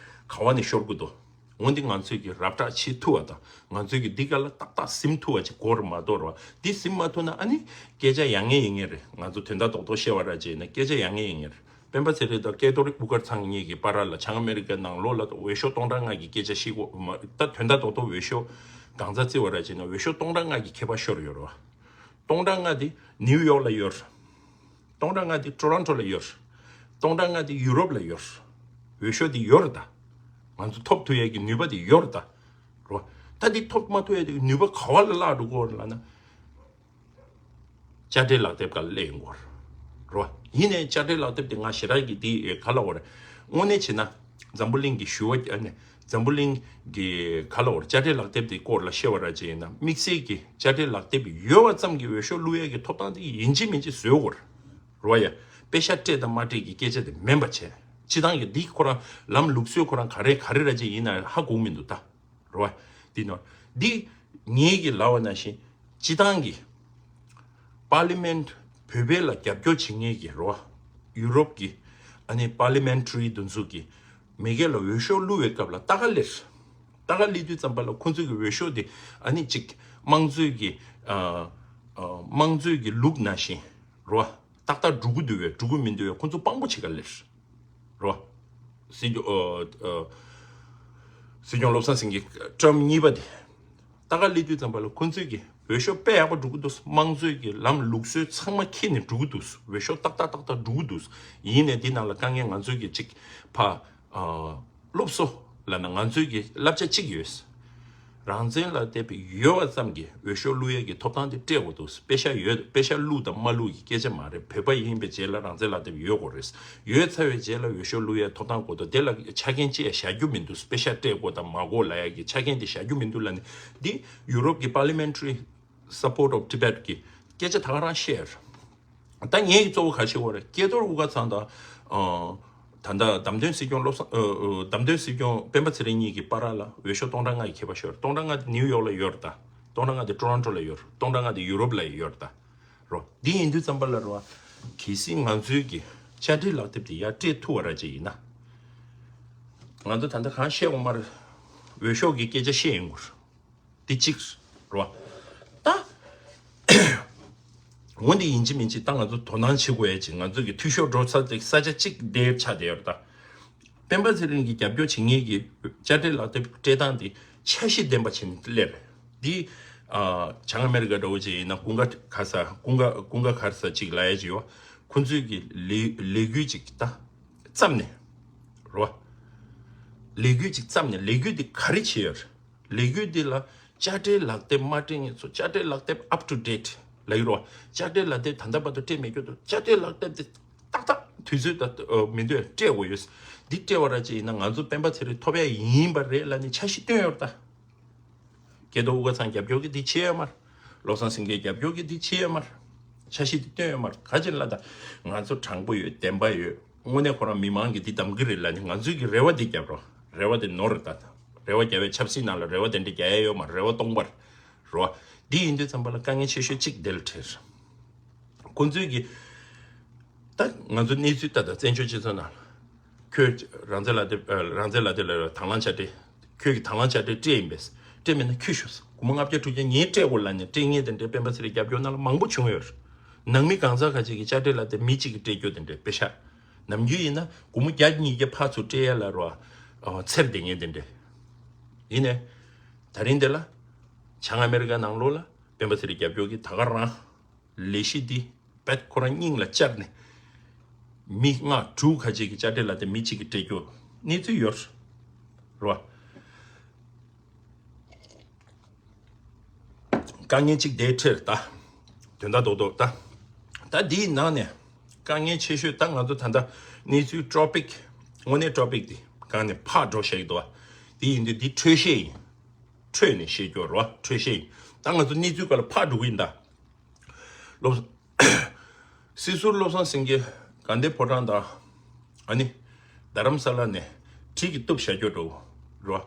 ག་བ་ནས་ཤོར་གི་འདུག་འོན་ཏེ་ང་ཚོས་ཀྱི་རབ་བསྒྲགས་བྱེད་ཐུབ་པ་དང་ང་ཚོས་ཀྱི་འདི་ག་ལ་ཏག་ཏག་ཟིན་ཐུབ་པ་ཅིག་དགོས་རེད་མ་གཏོགས་རོ་འདི་ཟིན་མ་ཐུབ་ན་ཨ་ནི་སྐད་ཆ་ཡང་ངེ་ཡིན་ངེ་རེད། ང་ཚོ་དོན་དག་རྡོག་རྡོག་བཤད་པ་ར་བྱས་ན་སྐད་ཆ་ཡང་ངེ་ཡིན་ངེ་རེད། སྤེན་པ་ཚེ་རིང་དང་སྐལ་རྡོར་དབུ་དཀར་ཚང་གཉིས་ཀྱི་བར་ལ་བྱང་ཨ་མེ་རི་ཀའི་ནང་ལོགས་ལ་འོས་ཤོག་སྟོང་ཕྲག་ལྔ་གི་སྐད་ཆ་བཤད་དགོས་མ་ད་དོན་དག་རྡོག་རྡོག་འོས་ཤོག་གང་ཚ་བརྩི་བ་ར་བྱས་ན་འོས་ཤོག་སྟོང་ཕྲག་ལྔ་གི་ཁྱད་པར་ཤོར་ཡོད་རེད་བ། སྟོང་ཕྲག་ལྔ་དེ་ནིའུ་ཡོག་ལ་ཡོད། སྟོང་ཕྲག་ལྔ་དེ་ཊོ་རོན་ཊོ་ལ་ཡོད། སྟོང་ཕྲག་ལྔ་དེ་ཡུ་རོབ་ལ་ཡོད། འོས་ཤོག་དེ་ཡོད་རེད་ད། ང་ཚོ་ཐོབ་ཐུབ་ཡས་ཀྱི་ནུས་པ་དེ་ཡོད་རེད་ད། རོ། ད་དེ་ཐོབ་མ་ཐུབ་ཡས་དེ་ནུས་པ་ག་བ་ལ་བརླག་འགྲོ་གི་ཡོད་རེད་ལབ་ན། དཔྱ་ཁྲལ་ལག་དེབ་སྒང་ལ་སླེབས་ཡོང་གི་ཡོད་རེད། རོ། ཡིན་ནའི་དཔྱ་ཁྲལ་ལག་དེབ་དེ་ང་ཞེ་དྲག་གི་དེ་ག་ལབ་དགོས་རེད། དངོས་གནས་བྱས་ན་འཛམ་བུ་གླིང་གི་ཞུ་བ་ཨ་ནི་འཛམ་བུ་གླིང་གི་ག་ལབ་དགོས་རེད། དཔྱ་ཁྲལ་ལག་དེབ་དེ་སྐོར་ལ་བཤད་པ་ར་ཅིག་ཡིན་ན་དམིགས་བསལ་གྱི་དཔྱ་ཁྲལ་ལག་དེབ་ཡོད་པ་ཙམ་གྱིས་འོས་ཤོག་བླུག་ཡས་ཀྱི་ཐོབ་ཐང་དེ་ཡིན་གཅིག་མིན་གཅིག་བཟོ་དགོས་རེད། རོ་ཡ། པེ་ཤག་སྤྲད་དང་མ་སྤྲད་ཀྱི་སྐད་ཆ་དེ་མིན་པ་བྱས། སྤྱི་བཏང་གི་འདི་ཁོ་རང་ལམ་ལུགས་སྲོལ་ཁོ་རང་ག་རེ་ག་རེ་ར་ཅིག་ཡིན་ན་ཧ་གོ་གི་མི་འདུག་ད། རེད་བ། འདི་ནོ། འདི་ངེད་ཀྱི་ལབ་པ་ནང་བཞིན་སྤྱི་བཏང་གི་པར་ལི་མེན་བོད་པའི་ལ་རྒྱབ་སྐྱོར་བྱེད་མཁན་གྱི་རེད་བ། ཡུ་རོབ་ཀྱི་ཨ་ནི་པར་ལི་མེན་ཊ་རི་འདི་ཚོ་གི་མི་སྒེར་ལ་འོས་ཤོག་བླུག་པའི་སྐབས་ལ་ལྟ་ག་སླེབས། ལྟ་ག་སླེབས་དུས་ཙམ་པ་ལ་ཁོང་ཚོ་གི་འོས་ཤོག་དེ་ཨ་ནི་གཅིག་དམངས་གཙོའི་གི་ཨ་ཨ་དམངས་གཙོའི་གི་ལུགས་ནང་བཞིན་རེད་བ། ཏག་ཏག་འགྲོ་གི་འདུག་བས་འགྲོ་གི་མི་འདུག་བས་ཁོང་ཚོ་དཔང་པོ་བྱེད་ག་སླེབས། རོ། སྲིད་སྐྱོང་ཨ་ཨ་སྲིད་སྐྱོང་བློ་བཟང་སེང་གེ་ཊརམ་གཉིས་པ་དེ། ལྟ་ག་སླེབས་དུས་ཙམ་པ་ལ་ཁོང་ཚོས་ཀྱི་འོས་ཤོག་དཔེ་ཡག་པོ་འགྲོ་གི་འདུག་དམངས་གཙོའི་གི་ལམ་ལུགས་སྲོལ་ཚང་མ་འཁྱེར་ནས་འགྲོ་གི་འདུག་འོས་ཤོག་ཏག་ཏག་ཏག་ཏག་འགྲོ་གི་འདུག་ཡིན་ནའི་འདི་ནང་ལ་དཀའ་ངལ་ང་ཚོས་ཀྱི་གཅིག་ཕ་ཨ་སློབ་གསོ་ལབ་ན་ང་ཚོས་ཀྱི་བསླབ་བྱ་གཅིག་ཡོད། རང་བཙན་ལ་དད་པའི་ཡོད་པ་ཙམ་གྱིས་འོས་ཤོག་བླུག་ཡས་ཀྱི་ཐོབ་ཐང་དེ་སྤྲད་དགོས་འདུག་པེ་ཤག་ཡོད་པེ་ཤག་བླུག་དང་མ་བླུག་གི་སྐད་ཆ་མ་རེད། བོད་པ་ཡིན་པའི་རྗེས་ལ་རང་བཙན་ལག་དེབ་ཡོད་དགོས་རེད། ཡོད་ཚར་བའི་རྗེས་ལ་འོས་ཤོག་བླུག་ཡས་ཐོབ་ཐང་དགོས་འདུག་དེ་ལ་ཆ་རྐྱེན་ཅི་ཡང་བཞག་རྒྱུ་མི་འདུག་པེ་ཤག་སྤྲད་དགོས་དང་མ་དགོས་ལབ་ཡས་ཀྱི་ཆ་རྐྱེན་དེ་བཞག་རྒྱུ་མི་འདུག་ལབ་ནས་འདི་ཡུ་རོབ་ཀྱི་Parliamentary Support of Tibet གི་སྐད་ཆ་ད་ག་རང་བཤད་ཡོད་རེད། ད་ངས་གཙོ་བོ་ག་ཞིག་བར་སྐལ་རྡོར་དབུ་དཀར་ཚང་དང་། ད་ལྟ་བདམས་ཐོན་སྲིད་སྐྱོང་བློ་བཟང་། བདམས་ཐོན་སྲིད་སྐྱོང་སྤེན་པ་ཚེ་རིང་གཉིས་ཀྱི་བར་ལ་འོས་ཤོག་སྟོང་ཕྲག་ལྔ་ཡི་ཁྱད་པར་ཤོར། སྟོང་ཕྲག་ལྔ་དེ་ནིའུ་ཡོག་ལ་ཡོད་རེད་ད། སྟོང་ཕྲག་ལྔ་དེ་ཊོ་རོན་ཊོ་ལ་ཡོད་རེད། སྟོང་ཕྲག་ལྔ་དེ་ཡུ་རོབ་ལ་ཡོད་རེད་ད། རོ། འདི་ཡིན་དུས་ཙམ་པ་ལ་རོ། གལ་སྲིད་ང་ཚོའི་གི་དཔྱ་ཁྲལ་ལག་དེབ་དེ་ཡར་སྤྲད་ཐུབ་པ་ར་ཅིག་ཡིན་ན། ང་ཚོ་ད་ལྟ་གང་བཤད་འོང་མ་རེད། འོས་ཤོག་གི་སྐད་ཆ་བཤད་ཡོང་གི་རེད། དེ་གཅིག་རེད་བ། ད་འོན་ཏེ་ཡིན་གཅིག་མིན་གཅིག་ད་ང་ཚོ་དོ་སྣང་བྱེད་དགོས་ཡ་ཅིག་ང་ཚོ་གི་འཐུས་ཤོར་འགྲོ་ས་ཅིག་ས་ཆ་གཅིག་དེ་ཆགས་བསྡད་ཡོད་རེད་ད། སྤེན་པ་ཚེ་རིང་གི་རྒྱབ་སྐྱོར་བྱེད་མཁན་གྱི་དཔྱ་ཁྲལ་ལག་དེབ་སྤྲད་སྟངས་དེ་འཆར་གཞི་ལྡན་པ་བྱས་ནས་སླེབས་རེད། འདི་ཨ་བྱང་ཨ་མེ་རི་ཀ་འདྲ་བོ་ཅིག་ཡིན་ན་ཀུན་དགའ་ག་ས་ཀུན་དགའ་ཀུན་དགའ་ག་ས་ཅིག་ལ་ཡ་ཅིག་ཡོད། ཁོང་ཚོས་ཀྱི་ལས་ལས་འགུལ་ཅིག་ད་བརྩམས་ནས་རོ། ལས་འགུལ་ཅིག་བརྩམས་ནས་ལས་འགུལ་འདི་ག་རེ་བྱས་ཡོད་རེད། ལས་འགུལ་འདི་ལ་དཔྱ་ཁྲལ་ལག་དེབ་མ་སྤྲད་མཁན་ཚོ་དཔྱ་ཁྲལ་ལག་དེབ་up to date་ལ་ཡོད་རོ། དཔྱ་ཁྲལ་ལག་དེབ་ད་ལྟ་བར་དུ་སྤྲད་མེད་རྒྱུ་དང་དཔྱ་ཁྲལ་ལག་དེབ་དེ་ཏག་ཏག་དུས་ཚོད་ད་ཨ་མི་འདོད་སྤྲད་དགོས་ཡོད། འདི་སྤྲད་པ་ར་ཅིག་ཡིན་ན་ང་ཚོ་སྤེན་པ་ཚེ་རིང་ཐོབ་ཡ་ཡིན་པ་རེད་ལབ་ནས་འཆར་གཞི་བཏོན་ཡོད་རེད་ད། སྐལ་རྡོར་དབུ་དཀར་ཚང་རྒྱབ་སྐྱོར་གྱི་འདི་བྱས་ཡོད་མ་རེད། བློ་བཟང་སེང་གེ་རྒྱབ་སྐྱོར་གྱི་འདི་བྱས་ཡོད་མ་རེད། འཆར་གཞི་འདི་བཏོན་ཡོད་མ་རེད། ག་ཅི་ལ་ད་ང་ཚོ་དྲང་པོ་ཡོད་བདེན་པ་ཡོད། དངོས་གནས་ཁོ་རང་མི་མང་གིས་འདི་གདམ་གི་རེད་ལབ་ནས་ང་ཚོས་ཀྱི་རེ་བ་འདི་རྒྱབ་རོགས། རེ་བ་འདི་ནོར་རེད་ད། རེ་བ་རྒྱབ་པའི་ཆབ་སྲིད་ནང་ལ་རེ་བ་དེ་འདྲ་རྒྱག་ཡ་ཡོད་མ་རེད། རེ་བ་སྟོང་པར་རོ། འདི་ཡིན་དུས་ཙམ་པ་ལ་དཀའ་ངལ་ཆེ་ཤོས་གཅིག་འདི་ལ་འཕྲད། ཁོང་ཚོས་ཀྱི་ད་ང་ཚོ་གནས་ཚུལ་ལྟ་ད་བཙན་བྱོལ་སྤྱི་ཚོགས་ནང་ལ་ཁྱོད་རང་བཙན་ལག་དེབ་ཨ་རང་བཙན་ལག་དེབ་ལ་དང་བླངས་དཔྱ་ཁྲལ་ཁྱོད་ཀྱི་དང་བླངས་དཔྱ་ཁྲལ་སྤྲད་ཡིན་པས་སྤྲད་མེད་ན་ཁྱོད་ཤོག་སྒོར་མོ་ལྔ་བརྒྱ་དྲུག་བརྒྱ་ངས་སྤྲད་དགོས་ལབ་ནས་སྤྲད་མཁན་དེ་འདྲའི་སྤེན་པ་ཚེ་རིང་རྒྱབ་སྐྱོར་ནང་ལ་མང་པོ་བྱུང་ཡོད་རེད། ནང་མི་གང་ཟག་ཁ་ཅིག་གི་དཔྱ་ཁྲལ་ལག་དེབ་མི་གཅིག་གིས་སྤྲད་རྒྱུ་དེ་འདྲའི་པེ་ཤག་ནམ་རྒྱུན་ཡིན་ན་སྒོར་མོ་བརྒྱ་ཉིས་བརྒྱ་ཕར་ཚུར་སྤྲད་ཡ་ལ་རོ། ཨ་ཚེར་བསྡད་མཁན་དེ་འདྲའི། ཡིན་ནའི། ད་རིང་འདི་ལ། བྱང་ཨ་མེ་རི་ཀ་ནང་ལོགས་ལ་སྤེན་པ་ཚེ་རིང་རྒྱབ་སྐྱོར་གྱི་ད་ག་རང་། ལས་གཞི་འདི་རྦད་ཁོ་རང་སྙིང་ལ་བཅར་ནས་མི་ལྔ་དྲུག་ཁ་ཅིག་གི་དཔྱ་ཁྲལ་ལག་དེབ་མི་གཅིག་གིས་སྤྲད་རྒྱུ་གནས་ཚུལ་ཡོད་རེད་བ། དཀའ་ངལ་གཅིག་དེ་འཕྲད་ད། དོན་དག་རྡོག་རྡོག་ད། ད་འདིའི་ནང་ནས་དཀའ་ངལ་ཆེ་ཤོས་ད་ང་ཚོ་ད་ལྟ་གནས་ཚུལ་ཊོ་པིག་དངོས་གནས་ཊོ་པིག་འདི་གང་ནས་ཕར་འགྲོ་བཞག་གི་འདུག་བ། འདི་ཡིན་དུས་འདི་འཕྲོས་བཤད་ཡིན། འཕྲོས་ནས་བཤད་རྒྱུ་རེད་བ། འཕྲོས་བཤད་ཡིན། ད་ང་ཚོ་གནས་ཚུལ་སྒང་ལ་ཕར་འགྲོ་གི་ཡིན་ད། བློ་སྲིད་ཟུར་བློ་བཟང་སེང་གེ་དགའ་ལྡན་ཕོ་བྲང་དང་། ཨ་ནི། རྡ་རམ་ས་ལ་ནས་གྲི་གིས་གཏུབ་བཞག་རྒྱུ་འདྲ་བོ་རོ།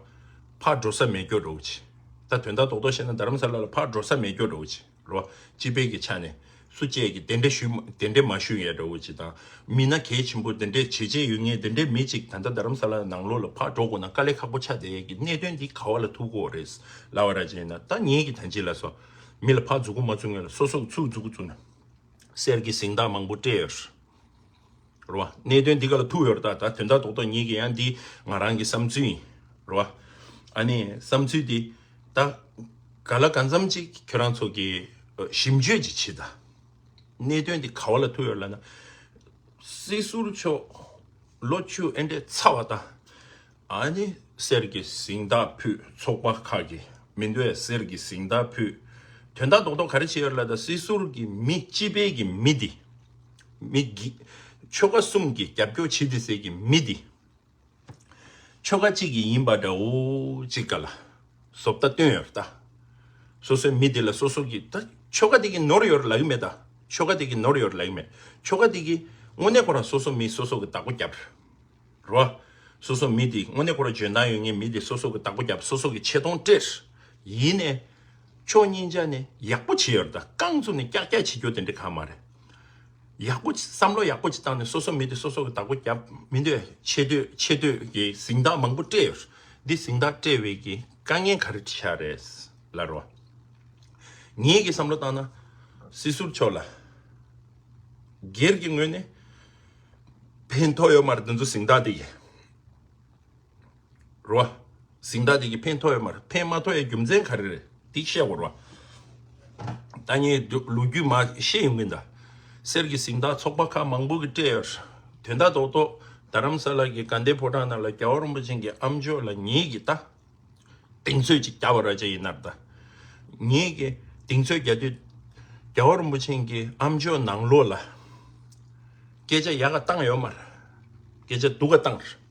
ཕར་འགྲོ་ས་མེད་རྒྱུ་འདྲ་བོ་ཅིག་ད་དོན་དག་རྡོག་རྡོག་བཤད་ན་རྡ་རམ་ས་ལ་ལ་ཕར་འགྲོ་ས་མེད་རྒྱུ་འདྲ་བོ་ཅིག་རོ། སྤྱི་པའི་གི་ཆ་ནས་སུ་བཅས་ཀྱི་དེ་འདྲ་ཞུ་དེ་འདྲ་མ་ཞུ་ཡས་འདྲ་བོ་ཅིག་དང་། མི་སྣ་གལ་ཆེན་པོ་དེ་འདྲ་བྱས་རྗེས་ཡོད་མཁན་དེ་འདྲ་མི་ཅིག་ད་ལྟ་རྡ་རམ་ས་ལ་ནང་ལོགས་ལ་ཕར་འགྲོ་དགོས་ན་དཀའ་ལས་ཁག་པོ་ཆགས་བསྡད་ཡས་ཀྱི་གནད་དོན་འདི་ག་བ་ལ་ཐུག་གི་ཡོད་རེད་ལབ་པ་ར་ཅིག་ཡིན་ན། ད་ངེད་ཀྱི་ཐང་ཅིག་ལ་སོ། མི་ལ་ཕར་འཛུལ་སྒོ་མ་བཙུགས་སྔོན་ལ་སོ་སོ་ཚུར་འཛུལ་སྒོ་བཙུགས་ན། གསེར་གྱི་གཟེངས་རྟགས་མང་པོ་སྤྲད་ཡོད་རེད་བ། གནད་དོན་འདི་ག་ལ་ཐུག་ཡོད་རེད་ད། ད་དོན་དག་རྡོག་རྡོག་ངེད་ཀྱི་ཡང་འདི་ང་རང་གི་བསམ་ཚུལ་ཡིན་རེད་བ། ཨ་ནི་བསམ་ཚུལ་འདི་ད་ག་ལ་གང་འཚམ་ཅིག་ཁྱོད་རང་ཚོ་གི་ཨ་ཞིབ་འཇུག་ཅིག་བྱེད་ད། གནད་དོན་འདི་ག་བ་ལ་ཐུག་ཡོད་ལབ་ན། སྲིད་ཟུར་མཆོག་ལོ་བཅུ་ཨེ་འདྲས་ཚར་བ་དང་། ཨ་ནི་གསེར་གྱི་གཟེངས་རྟགས་ཕུལ། ཚོགས་པ་ཁག་གིས་མི་འདོད་གསེར་གྱི་གཟེངས་རྟགས་ཕུལ། དོན་དག་རྡོག་རྡོག་ག་རེ་བྱས་ཡོད་ལབ་ད། སྲིད་ཟུར་གྱི་མི་སྤྱི་པའི་གི་མི་འདི། མི་གི་ཆོལ་ཁ་གསུམ་གྱི་རྒྱབ་སྐྱོར་བྱེད་དེ་ཟེར་གྱི་མི་འདི། ཆོལ་ཁ་གཅིག་གི་ཡིན་པ་འདྲ་བོ་གཅིག་ག་ལ་བཟོ་ལྟ་སྟོན་ཡོད་རེད་ད། སོ་སོའི་མི་དེ་ལ་སོ་སོ་གི་ད་ཆོལ་ཁ་དེ་གི་ནོར་ཡོད་རེད་ལབ་ཀྱི་མེད་ད། ཆོལ་ཁ་དེ་གི་ནོར་ཡོད་རེད་ལབ་ཀྱི་མེད། ཆོལ་ཁ་དེ་གི་དངོས་གནས་ཁོ་རང་སོ་སོ་མི་སོ་སོ་གི་བདག་པོ་རྒྱབ་རེད་བ། སོ་སོ་མི་དེ་དངོས་གནས་ཁོ་རང་འཇོན་ཐང་ཡོད་མཁན་མི་དེ་སོ་སོ་གི་བདག་པོ་རྒྱབ། སོ་སོ་གི་ཆེ་མཐོང་སྤྲད། ཡིན་ནའི། ཕྱོགས་གཉིས་ཆ་ནས་ཡག་པོ་བྱས་ཡོད་རེད་ད། རྐང་བཙུགས་ནས་ཀྱག་ཀྱག་བྱེད་རྒྱུ་དེ་འདྲ་གང་མ་རེད། ཡག་པོ་བསམ་བློ་ཡག་པོ་ཅིག་བཏང་ནས་སོ་སོ་མི་དེ་སོ་སོ་གི་བདག་པོ་རྒྱབ། མི་འདོད་ཆེ་འདོད་ཆེ་འདོད་ཀྱི་གཟེངས་རྟགས་མང་པོ་སྤྲད་ཡོད། འདི་གཟེངས་རྟགས་སྤྲད་པའི་གི་དཀའ་ངལ་ག་རེ་ཆགས་རེད་ལབ་རོགས། ངེད་ཀྱི་བསམ་བློ་བཏང་ན། སྲིད་ཟུར་མཆོག་ལ་སྒེར་གྱི་ངོས་ནས་ཕན་ཐོགས་ཡོད་མ་རེད། འདི་ཚོ་གཟེངས་རྟགས་དེ་གི་རོ། གཟེངས་རྟགས་དེ་གི་ཕན་ཐོགས་ཡོད་མ་རེད། ཕན་མ་ཐོགས་ཡའི་རྒྱུ་མཚན་ག་རེ་རེད། འདི་བཤད་དགོས་རེད་བ། ད་ངས་ལོ་རྒྱུས་མ་བཤད་ཡོང་གི་ཡིན་ད། གསེར་གྱི་གཟེངས་རྟགས་ཚོགས་པ་ཁག་མང་པོ་གིས་སྤྲད་ཡོད་རེད། དོན་དག་རྡོག་རྡོག་རྡ་རམ་ས་ལ་གི་དགའ་ལྡན་ཕོ་བྲང་ནང་ལ་རྒྱལ་བ་རིན་པོ་ཆེ་གི་ཨ་མཆོག་ལ་ངེད་ཀྱིས་ད་གདེང་ཚོད་ཅིག་བརྒྱབ་པ་ར་ཅིག་ཡིན་ན་ད། ངེད་ཀྱིས་གདེང་ཚོད་བརྒྱབ་དུས། རྒྱལ་བ་རིན་པོ་ཆེ་གི་ཨ་མཆོག་ནང་ལོགས་ལ་སྐད་ཆ་ཡག་ག་བཏང་ཡོད་མ་རེད། སྐད་ཆ་སྡུག་ག་བཏང་རེད།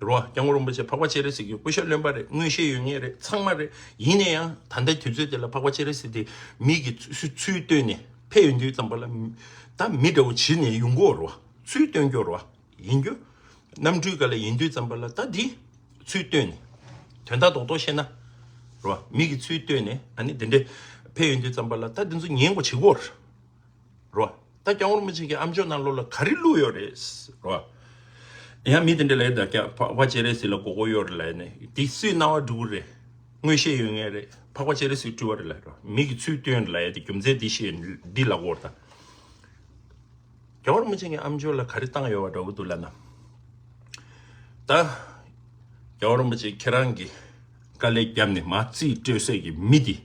རོ། སྐྱབས་མགོན་རིན་པོ་ཆེ་འཕགས་པ་སྤྱན་རས་གཟིགས་ཀྱི་སྐུ་ཞབས་བློན་པོ་རེད། མངོན་ཤེས་ཡོད་མཁན་རེད། ཚང་མ་རེད། ཡིན་ན་ཡང་ད་ལྟའི་དུས་ཚོད་དེ་ལ་འཕགས་པ་སྤྱན་རས་གཟིགས་དེ་མི་གི་ཚུལ་ཚུལ་བཏོན་ནས་ཕེབས་ཡོང་དུས་ཙམ་པ་ལ། ད་མི་འདྲ་བོ་བྱེད་ནས་ཡོང་གི་ཡོད་རེད་བ། ཚུལ་སྟོན་རྒྱུ་རེད་བ། ཡིན་རྒྱུ། གནམ་གྲུའི་སྒང་ལ་ཡིན་དུས་ཙམ་པ་ལ་ད་འདི་ཚུལ་བཏོན་ནས། དོན་དག་རྡོག་རྡོག་བཤད་ན། རེད་བ། མི་གི་ཚུལ་བཏོན་ནས་ཨ་ནི་འདི་འདྲས་ཕེབས་ཡོང་དུས་ཙམ་པ་ལ་ད་འདི་ཚོ་ཉན་དགོས་བྱེད་དགོས་རེད་བ། ད་སྐྱབས་མགོན་རིན་པོ་ཆེ་གི་ཨ་མཆོག་ནང་ལོགས་ལ་ག་རེ་བླུགས་ཡོད་རེད། རེད་བ། ཡང་མི་དེ་འདྲས་ལབ་ཡོད་ད། སྐྱ་འཕགས་པ་སྤྱན་རས་གཟིགས་ལ་མགོ་སྐོར་ཡོད་རེད་ལབ་ནས། འདི་སུའི་རྣ་བར་འགྲོ་གི་རེད། མངོན་ཤེས་ཡོད་མཁན་རེད། འཕགས་པ་སྤྱན་རས་གཟིགས་སྤྲུལ་བ་རེད་ལབ་རེད་བ། མི་གི་ཚུལ་བཏོན་ལབ་ཡ་དེ་རྒྱུ་མཚན་འདི་བཤད་འདི་ལབ་དགོས་རེད་ད། རྒྱལ་བ་རིན་པོ་ཆེ་གི་ཨ་མཆོག་ལ་ག་རེ་བཏང་ཡོད་པ་འདྲ་བོ་འདུག་ལབ་ན། ད་རྒྱལ་བ་རིན་པོ་ཆེ་ཁྱེད་རང་གི་དཀའ་ལས་བརྒྱབ་ནས་མ་རྩིས་སྤྲོད་སའི་གི་མི་འདི་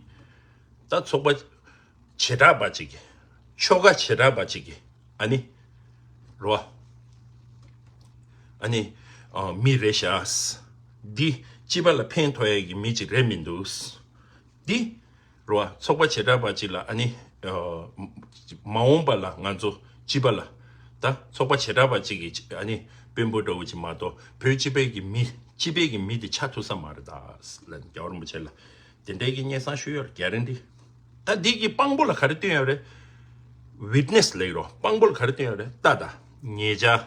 ད་ཚོགས་པ་བྱེ་བྲག་པ་ཅིག་གི་ཆོལ་ཁ་བྱེ་བྲག་པ་ཅིག་གི་ཨ་ནི་རོ་ཨ་ནི་ཨ་མི་རེད་ཤག་འདི་སྤྱི་པ་ལ་ཕན་ཐོགས་ཡས་གི་མི་ཅིག་རེད་མི་འདུག་འདི་རོ་ཚོགས་པ་བྱེ་བྲག་པ་ཅིག་ལ་ཨ་ནི་མ་འོངས་པ་ལ་ང་ཚོ་སྤྱི་པ་ལ་ད་ཚོགས་པ་བྱེ་བྲག་པ་ཅིག་གི་ཨ་ནི་དཔོན་པོ་འདྲ་བོ་ཅིག་མ་གཏོགས་བོད་སྤྱི་པའི་གི་མི་སྤྱི་པའི་གི་མི་དེ་ཆགས་ཐུབ་ས་མ་རེད་ད་ལ་རྒྱལ་བ་རིན་པོ་ཆེ་ལ་དེ་འདྲའི་གི་སྙན་སེང་ཞུ་ཡོད་རེད། གྷ་རན་ཊི། ད་འདི་གི་དཔང་པོ་ལ་ག་རེ་བསྟན་ཡོད་རེད། ཝིཊ་ནེ་སི་ལབ་ཀྱི་རོ་དཔང་པོ་ལ་ག་རེ་བསྟན་ཡོད་རེད། ལྟ་ད་ཉེ་ཆར་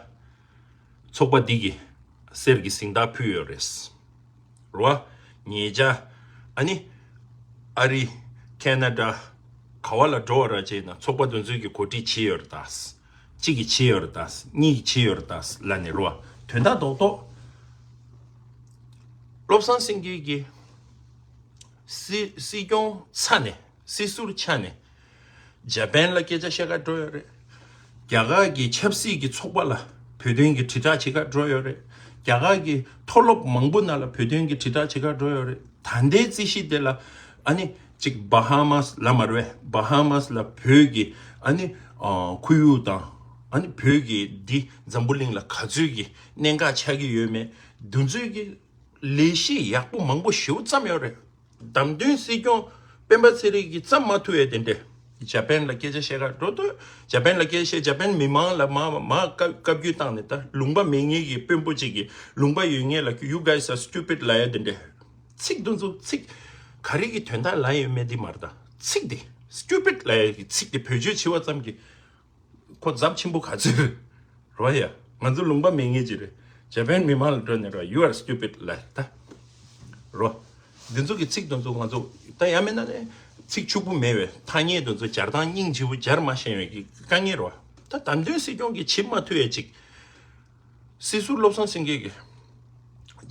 ཚོགས་པ་འདི་གི་གསེར་གྱི་གཟེངས་རྟགས་ཕུལ་ཡོད་རེད། རོ། ཉེ་ཆར་ཨ་ནི་ཨ་རི་ཁེ་ན་ཌ་ག་བ་ལ་འགྲོ་བ་ར་བྱས་ན་ཚོགས་པ་དེ་ཚོའི་གི་གོ་སྒྲིག་བྱས་ཡོད་རེད་ད། གཅིག་གིས་བྱས་ཡོད་རེད་ད། གཉིས་ཀྱིས་བྱས་ཡོད་རེད་ད་ལབ་ནས་རོ། དོན་དག་རྡོག་རྡོག་བློ་བཟང་སེང་གེ་གི་སྲིད་སྲིད་སྐྱོང་ཚར་ནས་སྲིད་ཟུར་ཆགས་ནས་ཇ་པན་ལ་སྐད་ཆ་བཤད་ག་འགྲོ་ཡོད་རེད། རྒྱ་གར་གྱི་ཆབ་སྲིད་ཀྱི་ཚོགས་པ་ལ་བོད་དོན་གྱི་དྲིལ་བསྒྲགས་བྱེད་ག་འགྲོ་ཡོད་རེད། རྒྱ་གར་གྱི་མཐོ་སློབ་མང་པོ་ནང་ལ་བོད་དོན་གྱི་དྲིལ་བསྒྲགས་བྱེད་ག་འགྲོ་ཡོད་རེད། ད་ལྟའི་རྩིས་གཞི་དེ་ལ་ཨ་ནི་ཅིག་བྷ་ཧ་མཱས་ལབ་མ་རེད་པས། བྷ་ཧ་མཱས་ལ་བོད་ཀྱི་ཨ་ནི་ཨ་ཁོར་ཡུག་དང་ཨ་ནི་བོད་ཀྱི་འདི་འཛམ་བུ་གླིང་ལ་ག་ཚོད་ཀྱི་གནད་འགག་ཆགས་ཀྱི་ཡོད་མེད་འདི་ཚོའི་གི་ལས་གཞི་ཡག་པོ་མང་པོ་ཞེ་པོ་བརྩམས་ཡོད་རེད། བདམས་ཐོན་སྲིད་སྐྱོང་སྤེན་པ་ཚེ་རིང་གིས་བརྩམས་མ་ཐུབ་པའི་དེ་འདྲས་ཇ་པན་ལ་སྐད་ཆ་བཤད་ག་འགྲོ་དུས་ཇ་པན་ལ་སྐད་ཆ་བཤད། ཇ་པན་མི་མང་ལ་མ་མ་བཀའ་བཀའ་བཀྱོན་བཏང་ནས་ད་ལུང་པ་མེད་མཁན་གྱི་དཔོན་པོ་གཅིག་གིས་ལུང་པ་ཡོད་མཁན་ལ་you guys are stupid ལབ་ཡ་དེ་འདྲས་ཚིག་འདི་ཚོ་ཚིག་ག་རེ་གི་དོན་དག་ལབ་ཡོད་མེད་འདི་མ་རེད་ད། ཚིག་འདི་stupid ལབ་ཡ་གི་ཚིག་འདི་བེད་སྤྱོད་བྱས་པ་ཙམ་གྱིས། ཁོ་ཚབས་ཆེན་པོ་ག་ཚོད་རེད་ཡ། ང་ཚོ་ལུང་པ་མེད་མཁན་ཅིག་རེད། ཇ་པན་མི་མང་ལ་འགྲོ་ནས་ར་you are stupid ལབ་ད། རོ། འདི་ཚོ་གི་ཚིག་དེ་ཚོ་ང་ཚོ་ད་ཡང་མིན་ན་ནས་ཚིག་ཕྱུག་པོ་མེད་པའི་ཐ་སྙད་དེ་ཚོ་སྦྱར་སྟངས་སྙིང་རྗེ་པོ་སྦྱར་མ་ཤེས་པའི་གི་དཀའ་ངལ་རོ། ད་བདམས་ཐོན་སྲིད་སྐྱོང་གི་བྱེད་མ་ཐུབ་ཡས་ཅིག་སྲིད་ཟུར་བློ་བཟང་སེང་གེ་གིས་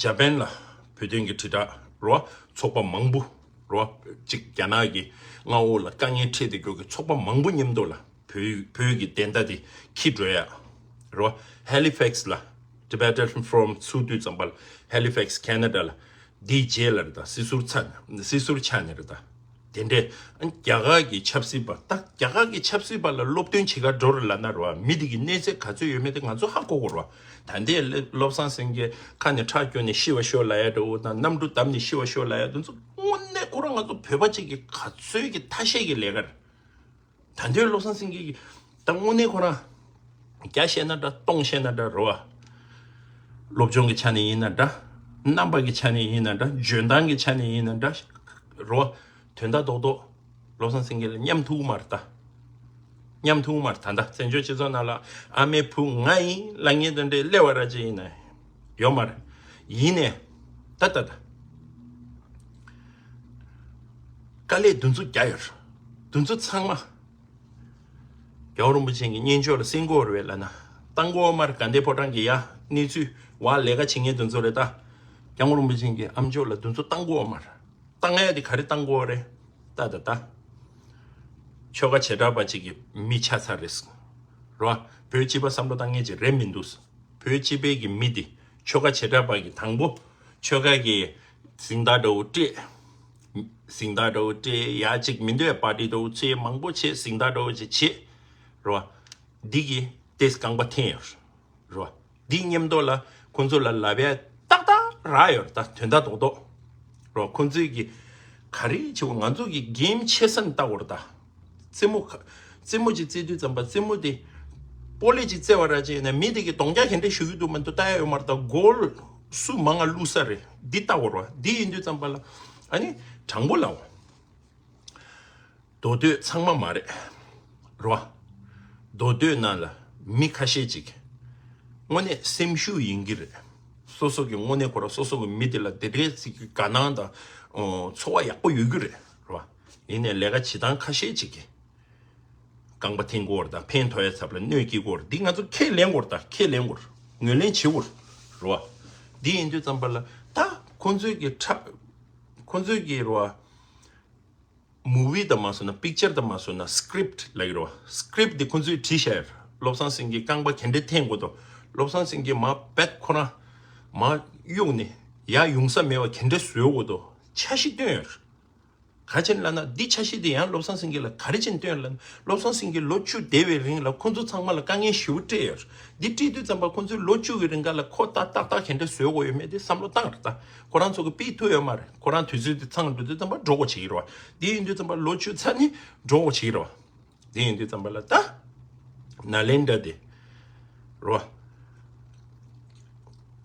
ཇ་པན་ལ་བོད་དོན་གྱི་དྲིལ་བསྒྲགས་རོ། ཚོགས་པ་མང་པོ་རོ། གཅིག་རྒྱ་ནག་གི་མངའ་འོག་ལ་དཀའ་ངལ་འཕྲད་དེ་འགྲོ་གི་ཚོགས་པ་མང་པོ་མཉམ་དུ་ལ་བོད་བོད་ཀྱི་བདེན་མཐའ་དེ་འཁྱེར་འགྲོ་ཡ་རོ། ཧེ་ལི་ཕེག་སི་ལ་Tibetan Forum ཚུགས་དུས་ཙམ་པ་ལ་ཧེ་ལི་ཕེག་སི་ཁེ་ན་ཌ་ལ་འདིའི་རྗེས་ལ་རེད་ད། སྲིད་ཟུར་ཚ་སྲིད་ཟུར་ཆགས་ནས་རེད་ད། དེ་འདྲས་ཨ་རྒྱ་གར་གྱི་ཆབ་སྲིད་པ་ད་རྒྱ་གར་གྱི་ཆབ་སྲིད་པ་ལ་སློབ་སྟོན་བྱེད་ག་འགྲོ་རེད་ལབ་ན་རོ། མི་དེ་གི་གནས་ཚད་ག་ཚོད་ཡོད་མེད་དེ་ང་ཚོ་ཧ་གོ་དགོས་རོ། ད་ལྟའི་བློ་བཟང་སེང་གེ་ཁ་ནས་ཁྲག་སྐྱོན་ནས་ཤི་བ་ཤོག་ལབ་ཡ་འདྲ་བོ་དང་གནམ་གྲུ་བརྡབས་ནས་ཤི་བ་ཤོག་ལབ་ཡ་དེ་ཚོ་དངོས་གནས་ཁོ་རང་ང་ཚོ་བོད་པ་གཅིག་གི་ག་ཚོད་ཀྱི་ཐ་ཤལ་གྱི་ལས་ཀ་རེད། ད་ལྟའི་བློ་བཟང་སེང་གེ་གི་ད་དངོས་གནས་ཁོ་རང་བརྒྱ་བཤད་ན་འདྲ་སྟོང་བཤད་ན་འདྲ་རོ། སློབ་སྦྱོང་གི་ཆ་ནས་ཡིན་ན་འདྲ། རྣམ་པ་གི་ཆ་ནས་ཡིན་ན་འདྲ། འཇོན་ཐང་གི་ཆ་ནས་ཡིན་ན་འདྲ། རོ། དོན་དག་རྡོག་རྡོག་བློ་བཟང་སེང་གེ་ལ་མཉམ་ཐུག་མ་རེད་ད། མཉམ་ཐུག་མ་རེད་ད། ད་བཙན་བྱོལ་སྤྱི་ཚོགས་ནང་ལ་ཨ་མའི་བུ་ང་ཡིན་ལབ་མཁན་དེ་འདྲའི་སླེབས་པ་ར་ཅིག་ཡིན་ན་ཡོད་མ་རེད། ཡིན་ནས་ད་ད་ད། དཀའ་ལས་འདི་ཚོ་རྒྱག་ཡོད་རེད། འདི་ཚོ་ཚང་མ། རྒྱལ་བ་རིན་པོ་ཆེ་གི་སྙན་ཞུ་ལ་གསན་གོ་རེད་ལབ་ན། བཏང་གོ་མར་དགའ་ལྡན་ཕོ་བྲང་གི་ཡ་གནས་ཚུལ་བ་ལས་ཀ་བྱེད་མཁན་དེ་ཚོ་རེད་ད། རྒྱལ་བ་རིན་པོ་ཆེ་གི་ཨམ་ཅོག་ལ་དེ་ཚོ་བཏང་གོ་མར། བཏང་ཡ་དེ་ག་རེ་བཏང་གོ་རེད། ད་ད་ད། ཆོལ་ཁ་བྱེ་བྲག་པ་གཅིག་གི་མི་ཆགས་ཚར་རེད། རོ། བོད་སྤྱི་པ་བསམ་བློ་བཏང་མཁན་ཅིག་རེད་མི་འདུག་བོད་སྤྱི་པའི་གི་མི་དེ་ཆོལ་ཁ་བྱེ་བྲག་པ་གི་དང་པོ་ཆོལ་ཁ་གི་གཟེངས་རྟགས་འདྲ་བོ་སྤྲད། གཟེངས་རྟགས་འདྲ་བོ་སྤྲད་ཡ་གཅིག་མི་འདོད་པར་ཊི་འདྲ་བོ་ཚོས་མང་པོ་བྱས་གཟེངས་རྟགས་འདྲ་བོ་ཅིག་བྱས། རོ། འདི་གི་ཏེས་རྐང་པ་འཐེན་ཡོད་རོ། འདི་མཉམ་དུ་ལ་ཁོང་ཚོ་ལ་ལབ་ཡ་ཏག་ཏག་རག་ཡོད་རེད་ད། དོན་དག་རྡོག་རྡོག་རོ། ཁོང་ཚོས་གི་ག་རེ་བྱེད་དགོས་ང་ཚོ་གི་གེམ་ཆེ་ས་ནས་ལྟ་དགོས་རེད་ད། རྩེད་མོ་ཁ་རྩེད་མོ་ཅིག་རྩེ་དུས་ཙམ་པ་རྩེད་མོ་དེ་སྤོ་ལོ་ཅིག་རྩེ་བ་ར་ཅིག་ཡིན་ན་མི་དེ་གི་གདོང་རྒྱག་ག་འདྲ་ཞུ་གི་འདུག་མ་གཏོགས་ལྟ་ཡ་ཡོད་མ་རེད་ད། གོལ་སུ་མང་ང་བླུགས་ས་རེད་འདི་ལྟ་དགོས་རེད་བ། འདི་ཡིན་དུས་ཙམ་པ་ལ་ཨ་ནི་དྲང་པོ་ལབ་འོ། མདོ་སྟོད་ཚང་མ་མ་རེད་རོ། མདོ་སྟོད་ནང་ལ་མི་ཁ་ཤས་ཅིག་དངོས་གནས་སེམས་ཤུགས་ཡིན་གྱི་རེད། སོ་སོ་གི་དངོས་གནས་ཁོ་རང་སོ་སོ་གི་མི་དེ་ལ་དེ་འདྲའི་ཅིག་གི་དགའ་སྣང་དང་ཚོར་བ་ཡག་པོ་ཡོད་ཀྱི་རེད་རོ། ཡིན་ནའི་ལས་ཀ་བྱེད་སྟངས་ཁ་ཤས་ཅིག་གིས་རྐང་པ་འཐེན་དགོས་རེད་དང་ཕན་ཐོགས་ཡའི་ཚབ་ལ་གནོད་སྐྱེལ་དགོས་རེད། འདི་ང་ཚོ་ཁས་ལེན་དགོས་རེད་དང་ཁས་ལེན་དགོས་རེད། ངོས་ལེན་བྱེད་དགོས་རེད་རོ། འདི་ཡིན་དུས་ཙམ་པ་ལ་ད་ཁོང་ཚོའི་གི་ཁྲ་ཁོང་ཚོའི་གི་རོ། མུ་བི་དང་མ་སོང་ན་པིག་ཅར་དང་མ་སོང་ན་སི་ཀི་རིབ་ལབ་ཀྱི་རེད་བ། སི་ཀི་རིབ་དེ་ཁོང་ཚོས་བྲིས་བཞག་ཡོད་རེད། བློ་བཟང་སེང་གེས་རྐང་པ་ག་འདྲས་འཐེན་དགོས་དོ། བློ་བཟང་སེང་གེས་མ་རྦད་ཁོ་རང་ མར་གཡུག་ནས་ཡར་ཡོང་ས་མེད་པ་ག་འདྲ་བཟོ་དགོས་འདུག་འཆར་གཞི་བཏོན་ཡོད་རེད། ག་ཅི་ལབ་ན་འདི་འཆར་གཞི་དེ་ཡང་བློ་བཟང་སེང་གེ་ལ་ག་རེ་བྱས་ནས་བཏོན་ཡོད་ལབ་ན། བློ་བཟང་སེང་གེ་ལོ་བཅུ་འདས་པའི་རིང་ལ་ཁོ་ཚོ་ཚང་མ་ལ་དཀའ་ངལ་ཞེ་པོ་སྤྲད་ཡོད་རེད། འདི་སྤྲད་དུས་ཙམ་པ་ཁོ་ཚོས་ལོ་བཅུ་གི་རིང་ག་ལ་ཁོ་ད་ཏག་ཏག་ག་འདྲ་བཟོ་དགོས་ཡོད་མེད་དེ་བསམ་བློ་བཏང་རེད། ད་ཁོ་རང་ཚོ་གིས་ཕུད་ཐུབ་ཡོད་མ་རེད། ཁོ་རང་དུས་ཚོད་དེ་ཚང་འགྲོ་དུས་ཙམ་པ་འགྲོ་དགོས་བྱེད་ཀྱི་རེད་བ། འདི་ཡིན་དུས་ཙམ་པ་ལོ་བཅུ་ཚར་ནས་འགྲོ་དགོས་བྱེད་ཀྱི་རེད་བ། དེ་ཡིན་དུས་ཙམ་པ་ལ་ད་ནཱ་ལེནྡྲ་དེ་རོ།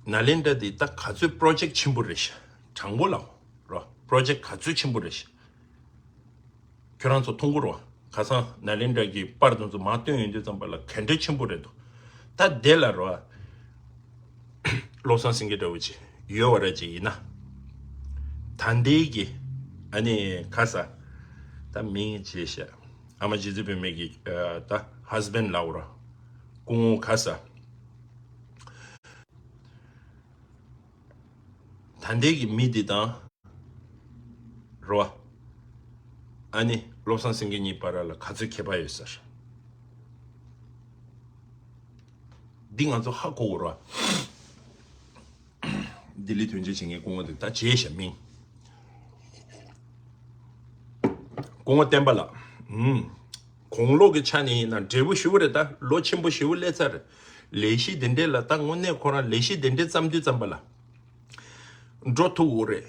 ནཱ་ལེནྡྲ་དེ་ད་ག་ཚོད་པྲོ་ཇེཀ་ཆེན་པོ་རེད་ཤག་དྲང་པོ་ལབ་རོ། པྲོ་ཇེཀ་ག་ཚོད་ཆེན་པོ་རེད་ཤག་ཁྱོད་རང་ཚོ་མཐོང་གི་རོ། ཁ་སང་ནཱ་ལེནྡྲ་གི་པར་དེ་ཚོ་མར་བཏོན་ཡོང་དུས་ཙམ་པ་ལ་ག་འདྲ་ཆེན་པོ་རེད་འདུག་ད་དེ་ལ་རོ། བློ་བཟང་སེང་གེ་འདྲ་བོ་ཅིག་ཡོད་བ་ར་ཅིག་ཡིན་ན། ད་ལྟའི་གི་ཨ་ནི་ཁ་ས་ད་མིང་བརྗེད་ཤག་ཨ་མ་རྗེ་བཙུན་བུད་མེད་ཀྱི་ཨ་ད་ཧས་བྷེན་ལབ་ར། སྐུ་ངོ་ཁ་ས། ད་ལྟའི་གི་མི་འདི་དང་རོ། ཨ་ནི་བློ་བཟང་སེང་གེ་གཉིས་བར་ལ་ག་ཚོད་ཁྱད་པར་ཡོད་ཟེར། འདི་ང་ཚོ་ཧ་གོ་དགོས་རོ། ལྡི་ལི་དོན་གཅོད་བྱེད་མཁན་སྐུ་ངོ་འདི་ད་བརྗེད་ཤག་མིང་། སྐུ་ངོ་བསྟན་པ་ལགས། ཨུམ། དགུང་ལོ་གི་ཆ་ནས་ཡིན་ན་བགྲེས་པོ་ཞེ་པོ་རེད། ད་ལོ་ཆེན་པོ་ཞེ་པོ་སླེབས་ཚར་རེད། ལས་གཞི་དེ་འདྲས་ལ་ད་དངོས་གནས་ཁོ་རང་ལས་གཞི་དེ་འདྲས་བརྩམས་དུས་ཙམ་པ་ལ་འགྲོ་ཐུབ་ཀྱི་རེད།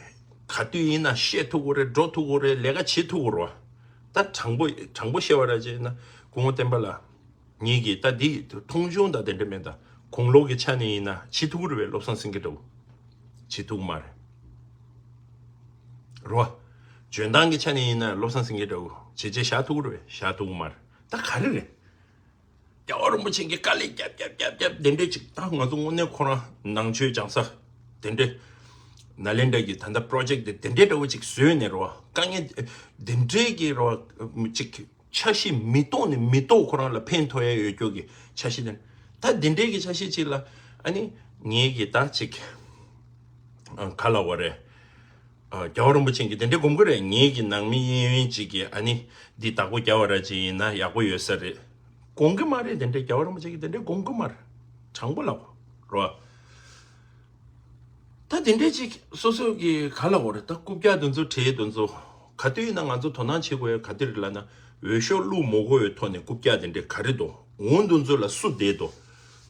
ག་དུས་ཡིན་ན་བཤད་ཐུབ་ཀྱི་རེད། འགྲོ་ཐུབ་ཀྱི་རེད། ལས་ཀ་བྱེད་ཐུབ་ཀྱི་རེད་བ། ད་དྲང་པོ་དྲང་པོ་བཤད་པ་ར་བྱས་ན་སྐུ་ངོ་བསྟན་པ་ལགས། ངེད་ཀྱིས་ད་འདི་མཐོང་ཆུང་དང་དེ་འདྲ་མེད། ད་དགུང་ལོ་གི་ཆ་ནས་ཡིན་ན་བྱེད་ཐུབ་ཀྱི་རེད་པས། བློ་བཟང་སེང་གེ་འདྲ་བོ་བྱེད་ཐུབ་ཀྱི་མ་རེད། རོ། འཇོན་ཐང་གི་ཆ་ནས་ཡིན་ན་བློ་བཟང་སེང་གེ་འདྲ་བོ་བྱས་བྱས་བཞག་ཐུབ་ཀྱི་རེད་པས། བཞག་ཐུབ་ཀྱི་མ་རེད། ད་ག་རེ་རེད། རྒྱལ་བ་རིན་པོ་ཆེ་གིས་དཀའ་ལས་རྒྱབ་རྒྱབ་རྒྱབ་རྒྱབ་དེ་འདྲས་ཅིག་ད་ང་ཚོ་དངོས་གནས་ཁོ་རང་ནང་ཆོས་སྦྱང་ས་དེ་འདྲས། ནཱ་ལེནྡྲ་གི་ད་ལྟ་པྲོ་ཇེཀ་དེ་དེ་འདྲས་འདྲ་བོ་ཅིག་བཟོས་ནས་རོ། དཀའ་ངལ་དེ་འདྲས་ཀྱི་རོ་ཅིག་འཆར་གཞི་མི་རྟོགས་ནས་མི་རྟོགས་ཁོ་རང་ལ་ཕན་ཐོགས་ཡ་ཡོད་སྐྱོ་གི་འཆར་གཞི་དེ། ད་དེ་འདྲའི་གི་འཆར་གཞི་ཅིག་ལ་ཨ་ནི་ངེད་ཀྱི་ད་ཅིག་ཨ་ག་ལབ་དགོས་རེད། ཨ་རྒྱལ་བ་རིན་པོ་ཆེ་གིས་དེ་འདྲའི་དགོངས་ཀྱི་རེད། ངེད་ཀྱི་ནང་མི་གཡས་གཡོན་ཅིག་གིས་ཨ་ནི་འདི་བདག་པོ་རྒྱག་པ་ར་ཅིག་ཡིན་ན་ཡག་པོ་ཡོད་ས་རེད། དགོངས་ཀྱི་མ་རེད། དེ་འདྲའི་རྒྱལ་བ་རིན་པོ་ཆེ་གིས་དེ་འདྲའི་དགོངས་ཀྱི་མ་རེད། དྲང་པོ་ལབ་རོ། ད་དེ་འདྲས་ཅིག་སོ་སོ་གི་ག་ལ་འོ་རེད། ད་རྐུབ་བཀྱག་དེ་ཚོ་བྲིས་དེ་ཚོ་ག་དུས་ཡིན་ན་ང་ཚོ་དོ་སྣང་བྱེད་དགོས་ཡ་ག་དེ་རེད་ལབ་ན། འོས་ཤོག་བླུགས་མ་དགོས་པའི་ཐོག་ནས་རྐུབ་བཀྱག་དེ་འདྲས་ག་རེ་འདུག་འོ་དེ་ཚོ་ལ་སུ་བསྡད་འདུག་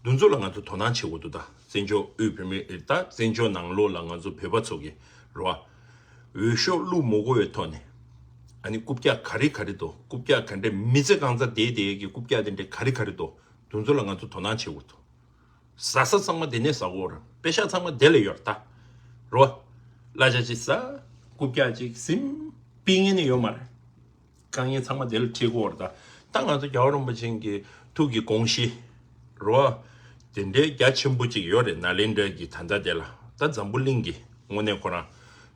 དེ་ཚོ་ལ་ང་ཚོ་དོ་སྣང་བྱེད་དགོས་འདུག་ད་བཙན་བྱོལ་དབུས་བོད་མི་ད་བཙན་བྱོལ་ནང་ལོགས་ལ་ང་ཚོ་བོད་པ་ཚོ་གི་རེད་བ། འོས་ཤོག་བླུགས་མ་དགོས་པའི་ཐོག་ནས་ཨ་ནི་རྐུབ་བཀྱག་ག་རེ་ག་རེ་འདུག་རྐུབ་བཀྱག་ག་འདྲས་མི་ཚེ་གང་ཚ་བསྡད་བསྡད་ཡས་ཀྱི་རྐུབ་བཀྱག་དེ་འདྲས་ག་རེ་ག་རེ་འདུག་དེ་ཚོ་ལ་ང་ཚོ་དོ་སྣང་བྱེད་དགོས་འདུག་ཟ་ས་ཚང་མ་དེ་ནས་ཟ་གོ་ར། པེ་ཤག་ཚང་མ་དེ་ལ་ཡོད་ར་ད། རོ། གླ་ཆ་ཅིག་ཟ། རྐུབ་བཀྱག་ཅིག་ཟིན། པིང་ངེ་ནི་ཡོད་མ་རེད། དཀའ་ངལ་ཚང་མ་དེ་ལ་འཕྲད་གོ་ར་ད། ད་ང་ཚོ་རྒྱལ་བ་རིན་པོ་ཆེ་གི་ཐུགས་ཀྱི་དགོངས་གཞི། རོ། དེ་འདྲའི་རྒྱ་ཆེན་པོ་ཅིག་ཡོད་རེད། ནཱ་ལེནྡྲ་གི་ད་ལྟ་དེ་ལ་ད་འཛམ་བུ་གླིང་གི་དངོས་གནས་ཁོ་རང་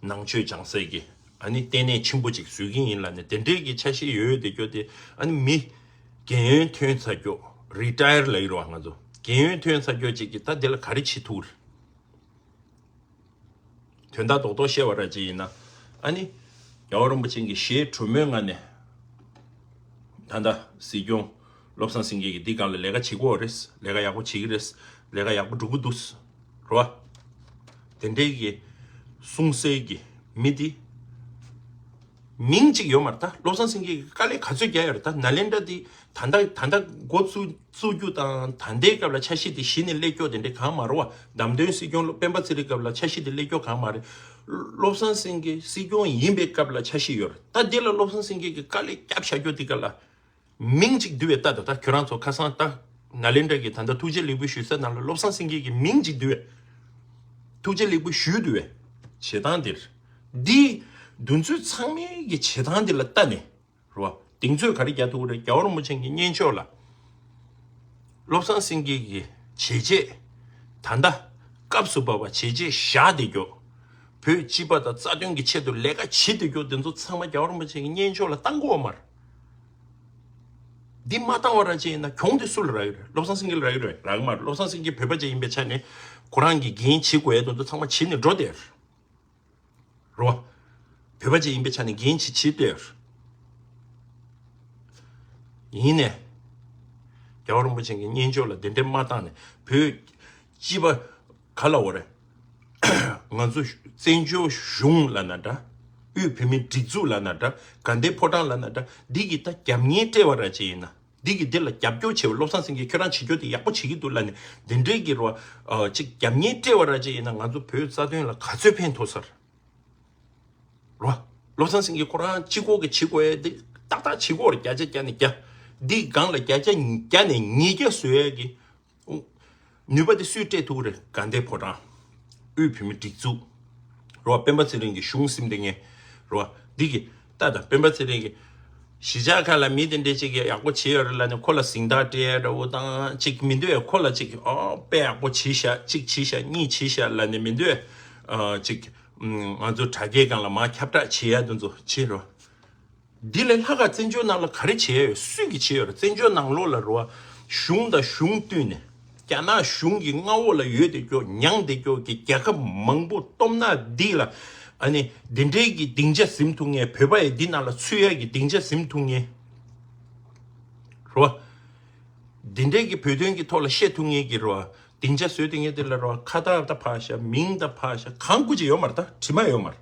ནང་ཆོས་སྦྱང་སའི་གི་ཨ་ནི་ལྟེ་གནས་ཆེན་པོ་ཅིག་བཟོ་གི་ཡིན་ལབ་ནས་དེ་འདྲའི་གི་འཆར་གཞི་ཡོད་ཡོད་དེ་སྐྱོ་དེ་ཨ་ནི་མི། རྒན་ཡོལ་ཐོན་ཚར་སྐྱོ། རི་ཊ་ཡར་ལབ་ཀྱི་རེད་བ་ང་ཚོ། རྒན་ཡོལ་ཐོན་ཚར་སྐྱོ་ཅིག་གིས་ད་དེ་ལ་ག་རེ་བྱེད་ཐུབ་རེད། དོན་དག་རྡོག་རྡོག་བཤད་པ་ར་ཅིག་ཡིན་ན། ཨ་ནི། རྒྱལ་བ་རིན་པོ་ཆེ་གིས་ཞེ་དྲོན་མོའི་ངང་ནས། ད་ལྟ་སྲིད་སྐྱོང་བློ་བཟང་སེང་གེ་གིས་འདི་སྒང་ལ་ལས་ཀ་བྱེད་ཀྱི་ཡོད་རེད། ལས་ཀ་ཡག་པོ་བྱེད་ཀྱི་རེད། ལས་ཀ་ཡག་པོ་འགྲོ་གི་འདུག་རེད་བ། དེ་འདྲའི་གི་གསུང་སའི་གི་མི་འདི། མིང་གཅིག་ཡོད་མ་རེད། ད་བློ་བཟང་སེང་གེ་གིས་དཀའ་ལས་ག་ཚོད་རྒྱག་ཡོད་རེད། ད་ནཱ་ལེནྡྲ་འདི་ད་ལྟ་ད་ལྟ་འགོ་བཙུགས་བཙུགས་རྒྱུ་དང་ད་ལྟའི་སྐབས་ལ་འཆར་གཞི་དེ་གཞི་ནས་སླེབས་སྐྱོ་དེ་འདྲ་གང་མ་རེད་བ། བདམས་ཐོན་སྲིད་སྐྱོང་སྤེན་པ་ཚེ་རིང་སྐབས་ལ་འཆར་གཞི་དེ་སླེབས་སྐྱོ་གང་མ་རེད། བློ་བཟང་སེང་གེ་སྲིད་སྐྱོང་ཡིན་པའི་སྐབས་ལ་འཆར་གཞི་ཡོད་རེད། ད་འདི་ལ་བློ་བཟང་སེང་གེ་གིས་དཀའ་ལས་བརྒྱབ་བཞག་རྒྱུ་དེ་ག་ལ། མིང་གཅིག་འདུས་པའི་ལྟ་དང་། ད་ཁྱོད་རང་ཚོ་ཁ་སང་ད་ནཱ་ལེནྡྲ་གི་ད་ལྟ་ཐུགས་རྗེ་ལེགས་འབུལ་ཞུ་ས་ནང་ལ་བློ་བཟང་སེང་གེ་གི་མིང་གཅིག་འདུས་པའི། ཐུགས་རྗེ་ལེགས་འབུལ་ཞུས་འདུས་པའི་བྱེད་སྟངས་འདིར། འདི་འདུ་འཛོམས་ཚང་མའི་གི་བྱེད་སྟངས་འདི་ལ་ལྟ་ནས་རེད་བ། གདེང་ཚོད་ག་རེ་རྒྱག་ཐུབ་ཀྱི་རེད། རྒྱལ་བ་རིན་པོ་ཆེ་གི་བརྙན་ཕྱོགས་ལ། བློ་བཟང་སེང་གེ་གི་བྱས་རྗེས། ད་ལྟ་སྐབས་སུ་བབས་པ་བྱས་རྗེས་བཞག་བསྡད་རྒྱུ། བོད་སྤྱི་པ་དང་རྩ་དོན་གྱི་ཆེད་དུ་ལས་ཀ་བྱེད་བསྡད་རྒྱུ་དེ་ཚོ་ཚང་མ་རྒྱལ་བ་རིན་པོ་ཆེ་གི་བརྙན་ཕྱོགས་ལ་བཏང་དགོས་པ་མ་རེད། འདི་མ་བཏང་བ་ར་ཅིག་ཡིན་ན་གྱོང་དེ་སུ་ལ་རག་གི་རེད། བློ་བཟང་སེང་གེ་ལ་རག་གི་རེད། རག་གི་མ་རེད། བློ་བཟང་སེང་གེ་བོད་པ་ཅིག་ཡིན་པའི་ཆ་ནས་ཁོ་རང་གིས་འགན་བྱེད་དགོས་ཡ་དེ་ཚོ་ཚང་མ་བྱེད་ནས་འགྲོ་བསྡད་རེད། རེད་བ། བོད་པ་ཅིག་ཡིན་པའི་ཆ་ནས་འགན་བྱེད་བྱེད་བསྡད་རེད། ཡིན་ནས། རྒྱལ་བ་རིན་པོ་ཆེ་གི་བརྙན་ཕྱོགས་ལ་དེ་འདྲས་མ་བཏང་ནས་བོད་སྤྱི་པ་ག་ལ་འོ་རེད། ང་ཚོ་བཙན་བྱོལ་གཞུང་ལབ་ན་འདྲ། དབུས་བོད་མིའི་སྒྲིག་འཛུགས་ལབ་ན་འདྲ། དགའ་ལྡན་ཕོ་བྲང་ལབ་ན་འདྲ། འདི་གི་ད་རྒྱབ་གཉེར་སྤྲད་པ་ར་ཅིག་ཡིན་ན། འདི་གི་འདི་ལ་རྒྱབ་སྐྱོར་བྱེད་པ། བློ་བཟང་སེང་གེ་ཁྱོད་རང་བྱེད་རྒྱུ་དེ་ཡག་པོ་བྱེད་ཀྱི་འདུག་ལབ་ནས་འདི་འདྲའི་གི་རོ། ཨ་ཅིག་རྒྱབ་གཉེར་སྤྲད་པ་ར་ཅིག་ཡིན་ན་ང་ཚོ་བོད་རྩ་དོན་ལ་ག་ཚོད་ཕན་ཐོགས་ས་རེད། རོ། བློ་བཟང་སེང་གེ་ཁོ་རང་གཅིག་པོ་གི་བྱེད་དགོས་ཡ་འདི་ཏག་ཏག་བྱེད་དགོས་རེད། བརྒྱ་ཆ་བརྒྱ་ནས་བརྒྱ། འདི་སྒང་ལ་བརྒྱ་ཆ་བརྒྱ་ནས་ཉིས་བརྒྱ་བཟོ་ཡ་གི་ནུས་པ་དེ་སུས་སྤྲད་ཐུབ་ཀྱི་རེད། དགའ་ལྡན་ཕོ་བྲང་། དབུས་བོད་མིའི་སྒྲིག་འཛུགས། རོ། སྤེན་པ་ཚེ་རིང་གི་གཞུང་ཟིན་དེ་ངས། རོ། འདི་གི་ལྟ་དང་སྤེན་པ་ཚེ་རིང་གི་གཞིས་ཆགས་ཁག་ལ་མི་དེ་འདྲས་ཅིག་གིས་ཡག་པོ་བྱེད་ཡོད་རེད་ལབ་ནས་ཁོ་ལ་གཟེངས་རྟགས་སྤྲད་ཡ་འདྲ་བོ་དང་ཅིག་མི་འདུག་ཡ། ཁོ་ལ་ཅིག་ཨོ་དཔེ་ཡག་པོ་བྱས་ཤག་ཅིག་བྱས་ཤག་གཉིས་བྱས་ཤག་ལབ་ནས་མི་འདུག་ཡ། ཨ་ཅིག་ང་ཚོ་དྲ་རྒྱའི་སྒང་ལ་མར་ཁྱབ་བསྒྲགས་བྱེད་ཡ་དེ་ཚོ་བྱེད་རོ། འདི་ལས་ལྷག་ག་བཙན་བྱོལ་ནང་ལ་ག་རེ་བྱས་ཡོད། སུས་ཀྱི་བྱས་ཡོད་རེད། བཙན་བྱོལ་ནང་ལོགས་ལ་རོ། གཞུང་དང་གཞུང་བསྟུན་ནས་རྒྱ་ནག་གཞུང་གི་མངའ་འོག་ལ་ཡོད་དེ་སྐྱོ་མྱངས་དེ་སྐྱོ་གི་རྒྱལ་ཁབ་མང་པོ་སྟོབས་ནག་འདི་ལ་ཨ་ནི་འདི་འདྲའི་གི་སྡིངས་ཆ་ཟིན་ཐུབ་མཁན། བོད་པ་ཡི་འདི་ནང་ལ་ཚུད་ཡ་གི་སྡིངས་ཆ་ཟིན་ཐུབ་མཁན་རོ། འདི་འདྲའི་གི་བོད་དོན་གི་ཐོག་ལ་བཤད་ཐུབ་མཁན་གི་རོ། སྡིངས་ཆ་བཟོས་དེ་ངས་དེ་ལ་རོ། ཁ་བཏགས་ད་ཕར་བཞག་མིང་ད་ཕར་བཞག་གང་དགོས་ཀྱི་ཡོད་མ་རེད། ད་དྲི་མ་ཡོད་མ་རེད།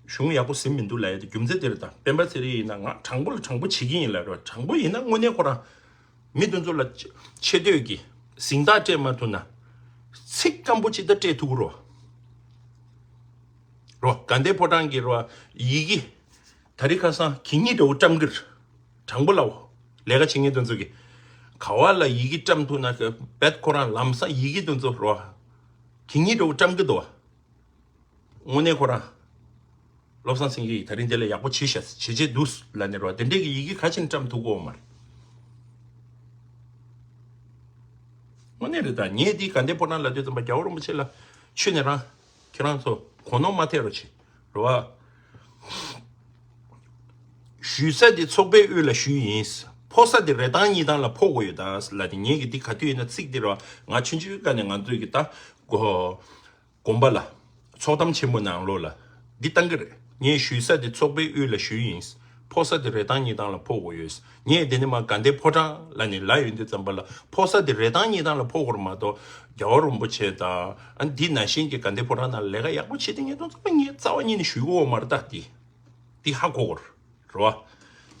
གཞུང་ཡག་པོ་ཟིན་མི་འདུག་ལབ་ཡ་དེ་རྒྱུ་མཚན་དེ་རེད། ད་སྤེན་པ་ཚེ་རིང་ཡིན་ན་ང་དྲང་པོ་ལ་དྲང་པོ་བྱེད་ཀྱི་ཡིན་ལབ་རོ། དྲང་པོ་ཡིན་ན་དངོས་གནས་ཁོ་རང་མི་དེ་ཚོ་ལ་ཆེ་བསྟོད་ཀྱི་གཟེངས་རྟགས་སྤྲད་མ་ཐུབ་ན་ཚིག་སྐམ་པོ་ཅིག་ད་སྤྲད་ཐུབ་ཀྱི་རོ། རོ། དགའ་ལྡན་ཕོ་བྲང་གི་རོ་ཡི་གེ་དེ་རིང་ཁ་སང་གད་སྙིགས་འདྲ་བོ་བཀྲམ་གི་རེད། དྲང་པོ་ལབ། ལས་ཀ་བྱེད་མཁན་དེ་ཚོ་གིས་ག་བ་ལ་ཡི་གེ་བཀྲམ་ཐུབ་ན་གི་བེད་ཁོ་རང་ལམ་སང་ཡི་གེ་དེ་ཚོ་རོ། གད་སྙིགས་འདྲ་བོ་བཀྲམ་གི་འདུག་བ། དངོས་གནས་ཁོ་རང་བློ་བཟང་སེང་གེ་ཡིས་དེ་རིང་དེ་ལས་ཡག་པོ་བྱས་ཤག་བྱས་བྱས་འདུག་ལབ་ནས་རོ། དེ་འདྲས་ཀྱི་ཡི་གེ་ག་ཅིག་བཀྲམ་ཐུབ་ཀྱི་ཡོད་མ་རེད། དངོས་གནས་རེད། ད་ངས་འདི་དགའ་ལྡན་ཕོ་བྲང་ལབ་དུས་ཙམ་པ་རྒྱལ་བ་རིན་པོ་ཆེ་ལ་ཆུ་ནས་རང་ཁྱེད་རང་ཚོ་གོ་ནོར་མ་ཐེབས་རོགས་བྱེད་རོ། ཞུ་ས་དེ་ཚོགས་པའི་དབུས་ལ་ཞུས་ཡིན། ཕོ་ས་དེ་རེ་ཐང་གཉིས་ཐང་ལ་ཕོ་དགོས་ཡོད་ད་ལབ་དེ། ངས་ཀྱི་འདི་ག་དུས་ཡིན་ན་ཚིག་འདི་རོ། ང་ཆུང་ཆུང་སྒང་ནས་ང་ཚོས་ཀྱི་ད་གོ་དགོན་པ་ལ་ཚོགས་གཏམ་ཆེན་མོ་ནང་ལོགས་ལ་འདི་བཏང་གི་རེད། ངས་ཞུ་ས་དེ་ཚོགས་པའི་དབུས་ལ་ཞུས་ཡིན། ཕོ་ས་དེ་རེ་ཐང་གཉིས་ཐང་ལ་ཕོ་དགོས་ཡོད། ངས་དེ་ནས་མར་དགའ་ལྡན་ཕོ་བྲང་ལ་ནི་ལབ་ཡོང་དུས་ཙམ་པ་ལ་ཕོ་ས་དེ་རེ་ཐང་གཉིས་ཐང་ལ་ཕོ་དགོས་རེད་མ་གཏོགས་རྒྱལ་བ་རིན་པོ་ཆེ་དང་ཨ་འདི་ནང་བཞིན་གྱི་དགའ་ལྡན་ཕོ་བྲང་ནང་ལས་ཀ་ཡག་པོ་བྱེད་དེ་ངས་དོན་ཚང་མ་ངས་རྩ་བ་ཉིད་ནས་ཞུ་གི་ཡོད་མ་རེད། ད་འདི་འདི་ཧ་གོ་གོ་རེད་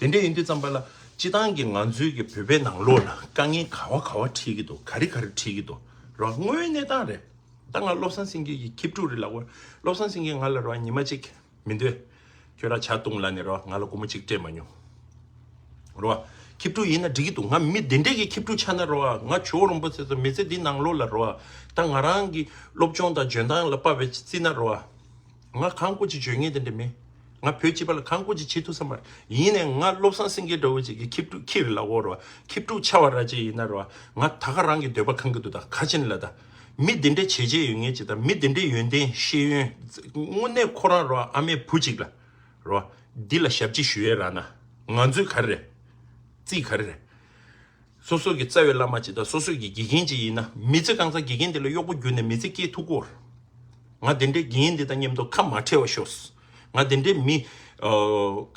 བ། དེ་འདྲ་ཡིན་དུས་ཙམ་པ་ལ་སྤྱི་བཏང་གི་ང་ཚོའི་གི་བོད་པའི་ནང་ལོགས་ལ་དཀའ་ངལ་ག་བ་ག་བ་འཕྲད་ཀྱི་འདུག་ག་རེ་ག་རེ་འཕྲད་ཀྱི་འདུག་རོ། དངོས་ཡོད་གནས་སྟངས་རེད། ད་ང་བློ་བཟང་སེང་གེ་གི་ཁྱི་ཕྲུག་རེད་ལབ་གོ། བློ་བཟང་སེང་གེ་ང་ལ་རོ་ཉི་མ་གཅིག་མི་འདོད། ཁྱོད་རང་ཇ་བཏུང་ལབ་ནས་རོ་ང་ལ་སྒོར་མོ་གཅིག་སྤྲད་མ་མྱོང་། རོ། ཁྱི་ཕྲུག་ཡིན་ན་འགྲིག་གི་འདུག་ང་མི་དེ་འདྲས་ཀྱི་ཁྱི་ཕྲུག་ཆགས་ན་རོ། ང་ཇོ་བོ་རིན་པོ་ཆེ་ཚོ་མི་ཚེ་འདི་ནང་ལོགས་ལ་རོ། ད་ང་རང་གི་སློབ་སྦྱོང་དང་འཇོན་ཐང་ལ་དཔག་པའི་བརྩིས་ན་རོ། ང་གང་དགོས་ཅིག་བརྗོད་མཁན་དེ་འདྲ་མེད། ང་བོད་སྤྱི་པ་ལ་གང་དགོས་ཅིག་བྱེད་ཐུབ་ས་མ་རེད། ཡིན་ནའི་ང་བློ་བཟང་སེང་གེ་འདྲ་བོ་ཅིག་གི་ཁྱི་ཕྲུག་ཁྱི་རེད་ལབ་གོ་རོ། ཁྱི་ཕྲུག་ཆགས་པ་ར་ཅིག་ཡིན་ན་རོ། ང་ད་ག་རང་གི་འདོད་པ་ཁེངས་ཀྱི་འདུག་ད་ག་ཅིག་ལ་ད། མི་འདི་འདྲའི་བྱས་རྗེས་ཡོད་མཁན་ཅིག་དང་མི་འདི་འདྲའི་ཡོན་ཏན་ཤེས་ཡོན། དངོས་གནས་ཁོ་རང་རོ་ཨ་མའི་བུ་ཅིག་ལ་རོ། འདི་ལ་ཞབས་ཕྱི་ཞུ་ཡས་རག་ན་ང་ཚོའི་ག་རེ་རེད། རྩིས་ག་རེ་རེད། སོ་སོ་གི་རྩ་བའི་བླ་མ་ཅིག་དང་སོ་སོ་གི་དགེ་རྒན་ཅིག་ཡིན་ན་མི་ཚེ་གང་ཚང་དགེ་རྒན་དེ་ལ་གཡོག་པོ་བརྒྱུད་ནས་མི་ཚེ་སྐྱེལ་ཐུབ་ཀྱི་ཡོད་རེད། ང་དེ་འདྲའི་དགེ་རྒན་དེ་དང་མཉམ་དུ་ཁ་མ་བྲལ་བ་ཤོག་ང་དེ་འདྲའི་མི་ཨ་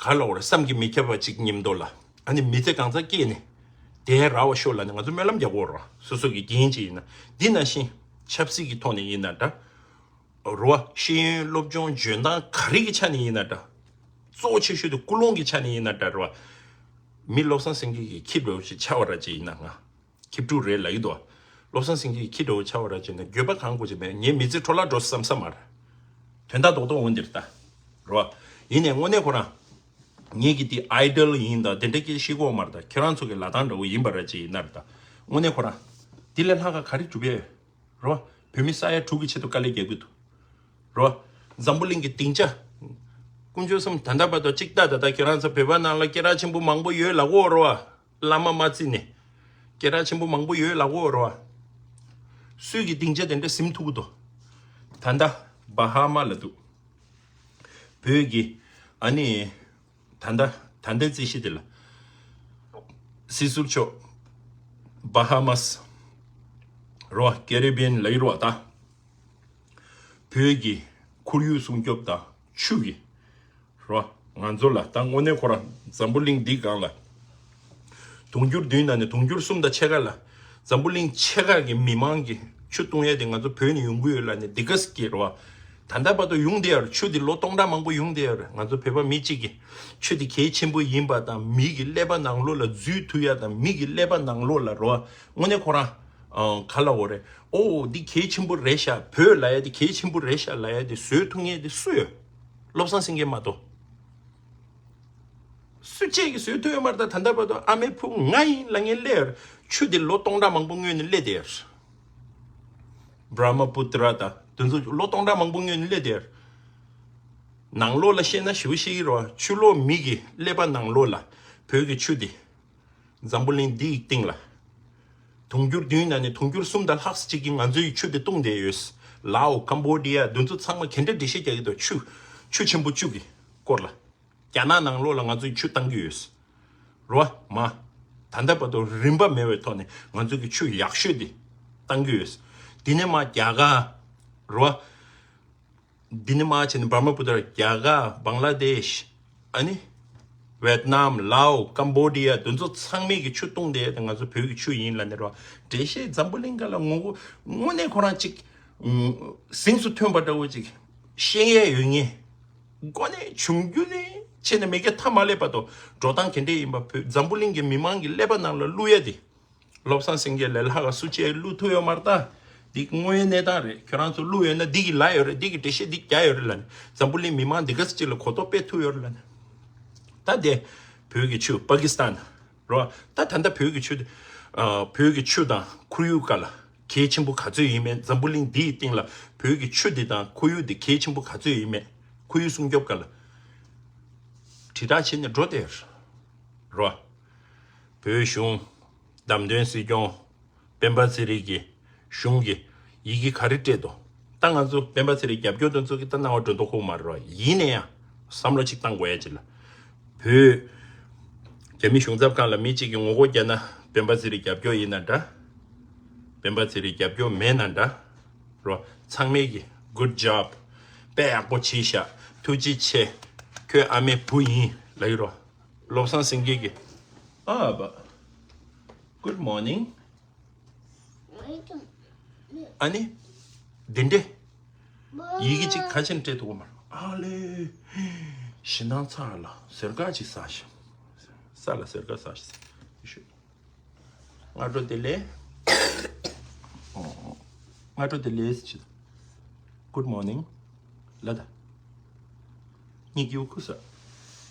ག་ལབ་དགོས་རེད། བསམ་གྱིས་མི་ཁྱབ་པ་ཅིག་མཉམ་དུ་ལ་ཨ་ནི་མི་ཚེ་གང་ཚང་སྐྱེལ་ནས་བསྡད་རག་པ་ཤོག་ལབ་ནས་ང་ཚོ་སྨོན་ལམ་རྒྱག་གི་ཡོད་རེད། སོ་སོ་གི་དགེ་རྒན་ཅིག་ཡིན་ན། འདི་ནང་བཞིན་ཆབ་སྲིད་ཀྱི་ཐོག་ནས་ཡིན་ན་འདྲ། རོ། ཤེས་ཡོན་སློབ་སྦྱོང་འཇོན་ཐང་ག་རེ་གི་ཆ་ནས་ཡིན་ན་འདྲ། གཙོ་ཆེ་ཤོས་དེ་ཀུན་སློང་གི་ཆ་ནས་ཡིན་ན་འདྲ་རོ། མི་བློ་བཟང་སེང་གེ་གི་ཁྱི་འདྲ་བོ་ཞིག་ཆགས་པ་ར་ཅིག་ཡིན་ན་ང་ཁྱི་ཕྲུག་རེད་ལབ་ཀྱི་འདུག་བློ་བཟང་སེང་གེ་གི་ཁྱི་འདྲ་བོ་ཆགས་པ་ར་ཅིག་ཡིན་ན་འགྱོད་པ་གང་དགོས་ཅིག་མེད། ངའི་མི་ཚེ་འཕྲོ་བརླག་འགྲོ་བསམ་ས་མ་རེད། དོན་དག་རྡོག་རྡོག་འོང་འདིར་ལྟ། རོ། ཡིན་ནའི་དངོས་གནས་ཁོ་རང་། ངེད་ཀྱི་དེ་ཨའི་ཌལ་ཡིན་ད་དེ་འདྲ་སྐད་ཤེས་གོ་མ་རེད། ད་ཁྱེད་རང་ཚོ་གི་ལབ་སྟངས་འདྲ་བོ་ཡིན་པ་ར་ཅིག་ཡིན་ན་རེད། ད་དངོས་གནས་ཁོ་རང་། དེ་ལས་ལྷག་ག་ག་རེ་སྒྲུབ་ཡས་ཡོད། རོ། བོད་མི་ས་ཡ་དྲུག་གི་ཆེད་དུ་དཀའ་ལས་རྒྱག་གི་འདུག་རོ། འཛམ་བུ་གླིང་གི་སྡིངས་ཆ། དཀོན་མཆོག་གསུམ། ད་ལྟ་བར་དུ་གཅིག་ལྟ་ད་ལྟ་ཁྱེད་རང་ཚོ་བོད་པ་ནང་ལ་སྐད་གྲགས་ཆེན་པོ་མང་པོ་ཡོད་ལབ་གོ་རོ། བླ་མ་མ་བརྩིས་ནས། སྐད་གྲགས་ཆེན་པོ་མང་པོ་ཡོད་ལབ་གོ་རོ། སུས་ཀྱི་སྡིངས་ཆ་དེ་འདྲ་ཟིན་ཐུབ་ཀྱི་འདུག་ད་ལྟ་བྷ་ཧ་མ་ལ་འདུག་བོད་ཀྱི་ཨ་ནི། ད་ལྟ་ད་ལྟའི་རྩིས་གཞི་དེ་ལ། སྲིད་ཟུར་མཆོག་བྷ་ཧ་མ་སི། རོ། ཀེ་རི་བི་ཡན་ལབ་ཀྱི་རོ། ད་བོད་ཀྱི་ཁོར་ཡུག་སྲུང་སྐྱོབ་དང་ཆུ་གི་རོ། ང་ཚོ་ལ་ད་དངོས་གནས་ཁོ་རང་འཛམ་བུ་གླིང་འདི་སྒང་ལ། དུང་ཕྱུར་བདུན་ནང་ནས་དུང་ཕྱུར་གསུམ་དང་ཕྱེད་ཀ་ལ། འཛམ་བུ་གླིང་ཕྱེད་ཀ་གི་མི་མང་གི་ ཆུ་བཏུང་ཡས་དེ་ང་ཚོ་བོད་ནས་ཡོང་གི་ཡོད་ལབ་ནས་འདི་ག་སྐྱེ་རོ། ད་ལྟ་བར་དུ་ཡོང་བསྡད་ཡོད་རེད། ཆུ་དེ་ལོ་སྟོང་ཕྲག་མང་པོ་ཡོང་བསྡད་ཡོད་རེད། ང་ཚོ་བོད་པ་མི་གཅིག་གིས་ཆུ་དེ་གལ་ཆེན་པོ་ཡིན་པ་དང་མི་གི་ཀླད་པ་ནང་ལོགས་ལ་འཛུལ་ཐུབ་ཡ་དང་མི་གི་ཀླད་པ་ནང་ལོགས་ལ་རོ། དངོས་གནས་ཁོ་རང་ག་ལ་འོ་རེད། ཨོ་འདི་གལ་ཆེན་པོ་རེད་ཤག་བོད་ལབ་ཡ་དེ་གལ་ཆེན་པོ་རེད་ཤག་ལབ་ཡ་དེ་བཟོས་ཐུབ་མཁན་དེ་སུ་ཡོད། བློ་བཟང་སེང་གེ་མ་གཏོགས། སུ་གཅིག་གིས་བཟོས་ཐུབ་ཡོད་མ་རེད། ད་ད་ལྟ་བར་དུ་ཨ་མའི་བུ་ང་ཡིན་ལབ་མཁན་སླེབས་ཡོད་རེད། ཆུ་དེ་ལོ་སྟོང་ཕྲག་མང་པོ་སྔོན་ནས་སླེབས་བསྡད་ཡོད་རེད། བྷྲ་མ་པུ་ཏྲ་དང་དེ་ཚོ་ལོ་སྟོང་ཕྲག་མང་པོ་སྔོན་ནས་སླེབས་བསྡད་ཡོད་རེད། ནང་ལོགས་ལ་བཤད་ན་ཞུ་ཤེས་ཀྱི་རེད་བ། ཆུ་ལོག་མི་གི་ཀླད་པ་ནང་ལོགས་ལ་བོད་ཀྱི་ཆུ་དེ་འཛམ་བུ་གླིང་འདིའི་སྟེང་ལ་དུང་ཕྱུར་བདུན་ནང་ནས་དུང་ཕྱུར་གསུམ་དང་ལྷག་ཙམ་ཅིག་གིས་ང་ཚོའི་ཆུ་དེ་བཏུང་བསྡད་ཡོད། ལའོ། ཀམ་བོ་ཌི་ཡ་དེ་ཚོ་ཚང་མ་ག་འདྲ་འགྲེལ་བཤད་རྒྱག་གི་འདུག་ཆུ་ཆུ་ཆེན་པོ་བཅུ་གི་སྐོར་ལ། རྒྱ་ནག་ནང་ལོགས་ལ་ང་ཚོས་ཆུ་བཏང་གི་ཡོད། རོ། མ། ད་ལྟ་བར་དུ་རིན་པ་མེད་པའི་ཐོག་ནས་ང་ཚོས་ཀྱི་ཆུ་ཡག་ཤོས་དེ་བཏང་གི་ཡོད། དེ་ནས་མ་རྒྱ་གར། རོ། དེ་ནས་མ་བྱས་ནས་བྷར་མ་པུ་ཏྲ། རྒྱ་གར། བང་ལ་དེཤ། ཨ་ནི། ཝེད་ནམ། ལའོ། ཀམ་བོ་ཌི་ཡ་དེ་ཚོ་ཚང་མས་ཀྱི་ཆུ་བཏུང་བསྡད་དེ་ང་ཚོ་བོད་ཀྱི་ཆུ་ཡིན་ལབ་ནས་རོ། འགྲེལ་བཤད་འཛམ་བུ་གླིང་ག་ལ་ངོ་རྒོལ་དངོས་གནས་ཁོ་རང་གཅིག་གཟེངས་སུ་ཐོན་པ་འདྲ་བོ་ཅིག་བཤད་ཡས་ཡོད་ངེས། འགོ་ནས་བྱུང་རྒྱུ་ནས་བྱས་ནས་མེ་ཀའི་མཐའ་མ་སླེབས་བར་དུ་འགྲོ་སྟངས་ག་འདྲས་ཡིན་པ། བོད་འཛམ་བུ་གླིང་གི་མི་མང་གི་ཀླད་པ་ནང་ལ་བླུག་ཡ་དེ། བློ་བཟང་སེང་གེ་ལས་ལྷག་ག་སུ་གཅིག་བླུག་ཐུབ་ཡོད་མ་རེད་ད། འདི་དངོས་ཡོད་གནས་སྟངས་རེད། ཁྱོད་རང་ཚོ་བླུག་ཡོད་ན་འདི་གི་ལབ་ཡོད་རེད། འདི་གི་འགྲེལ་བཤད་འདི་རྒྱག་ཡོད་རེད་ལབ་ནས་འཛམ་བུ་གླིང་མི་མང་འདི་ག་ཚོད་ཅིག་ལ་གོ་རྟོགས་སྤེལ་ཐུབ་ཡོད་རེད་ལབ་ནས། ད་དེ་བོད་ཀྱི་ཆུ། པ་ཀི་སི་ཐན་རོ། ད་ད་ལྟ་བོད་ཀྱི་ཆུ་དེ། ཨ། བོད་ཀྱི་ཆུ་དང་ཁོར་ཡུག་སྒང་ལ་གལ་ཆེན་པོ་ག་ཚོད་ཡིན་མེད། འཛམ་བུ་གླིང་འདིའི་སྟེང་ལ་བོད་ཀྱི་ཆུ་འདི་དང་ཁོར་ཡུག་འདི་གལ་ཆེན་པོ་ག་ཚོད་ཡིན་མེད། ཁོར་ཡུག་སྲུང་སྐྱོབ་སྒང་ལ་དྲིལ་བསྒྲགས་བྱས་ནས་འགྲོ་བསྡད་ཡོད་རེད། རོ། བོད་གཞུང་། བདམས་ཐོན་སྲིད་སྐྱོང་། སྤེན་པ་ཚེ་རིང་གི་གཞུང་གི་ཡི་གེ་ག་རེ་སྤྲད་འདུག་ད་ང་ཚོ་སྤེན་པ་ཚེ་རིང་རྒྱབ་སྐྱོར་དེ་ཚོ་གི་ད་སྣང་བ་འགྲོ་མདོག་ཁུག་མ་རེད་རོ། ཡིན་ན་ཡང་བསམ་བློ་ཅིག་བཏང་དགོས་ཡ་ཅིག་ལ། བོད་རྒྱ་མི་གཞུང་ཚབ་ཁང་ལ་མི་གཅིག་གིས་ངོ་རྒོལ་བརྒྱབ་ན་སྤེན་པ་ཚེ་རིང་རྒྱབ་སྐྱོར་ཡིན་ན་འདྲ། སྤེན་པ་ཚེ་རིང་རྒྱབ་སྐྱོར་མེད་ན་འདྲ། རོ། ཚང་མས་ཀྱི་good job། དཔེ་ཡག་པོ་བྱས་ཤག་ཐུགས་རྗེ་ཆེ། ཁྱོད་ཨ་མའི་བུ་ཡིན་ལབ་ཀྱི་རོ། བློ་བཟང་སེང་གེ་གིས། ཨ་བ། Good morning། ཨ་ནི། འདི་འདྲས། ཡི་གེ་གཅིག་ག་ཅན་སྤྲད་ཐུབ་ཀྱི་མ་རེད། ཨ་ལེ། ཞེ་སྡང་ཚ་ལ་ཟེར་ག་ཅིག་ཟ་ཞིག་ས་ལ་ཟེར་ག་ཟ་ཞིག་སྔ་དྲོ་བདེ་ལེགས། སྔ་དྲོ་བདེ་ལེགས་ཅི། Good morning། ལ་ད། ངས་ཀྱིའུ་ཁུ་ས།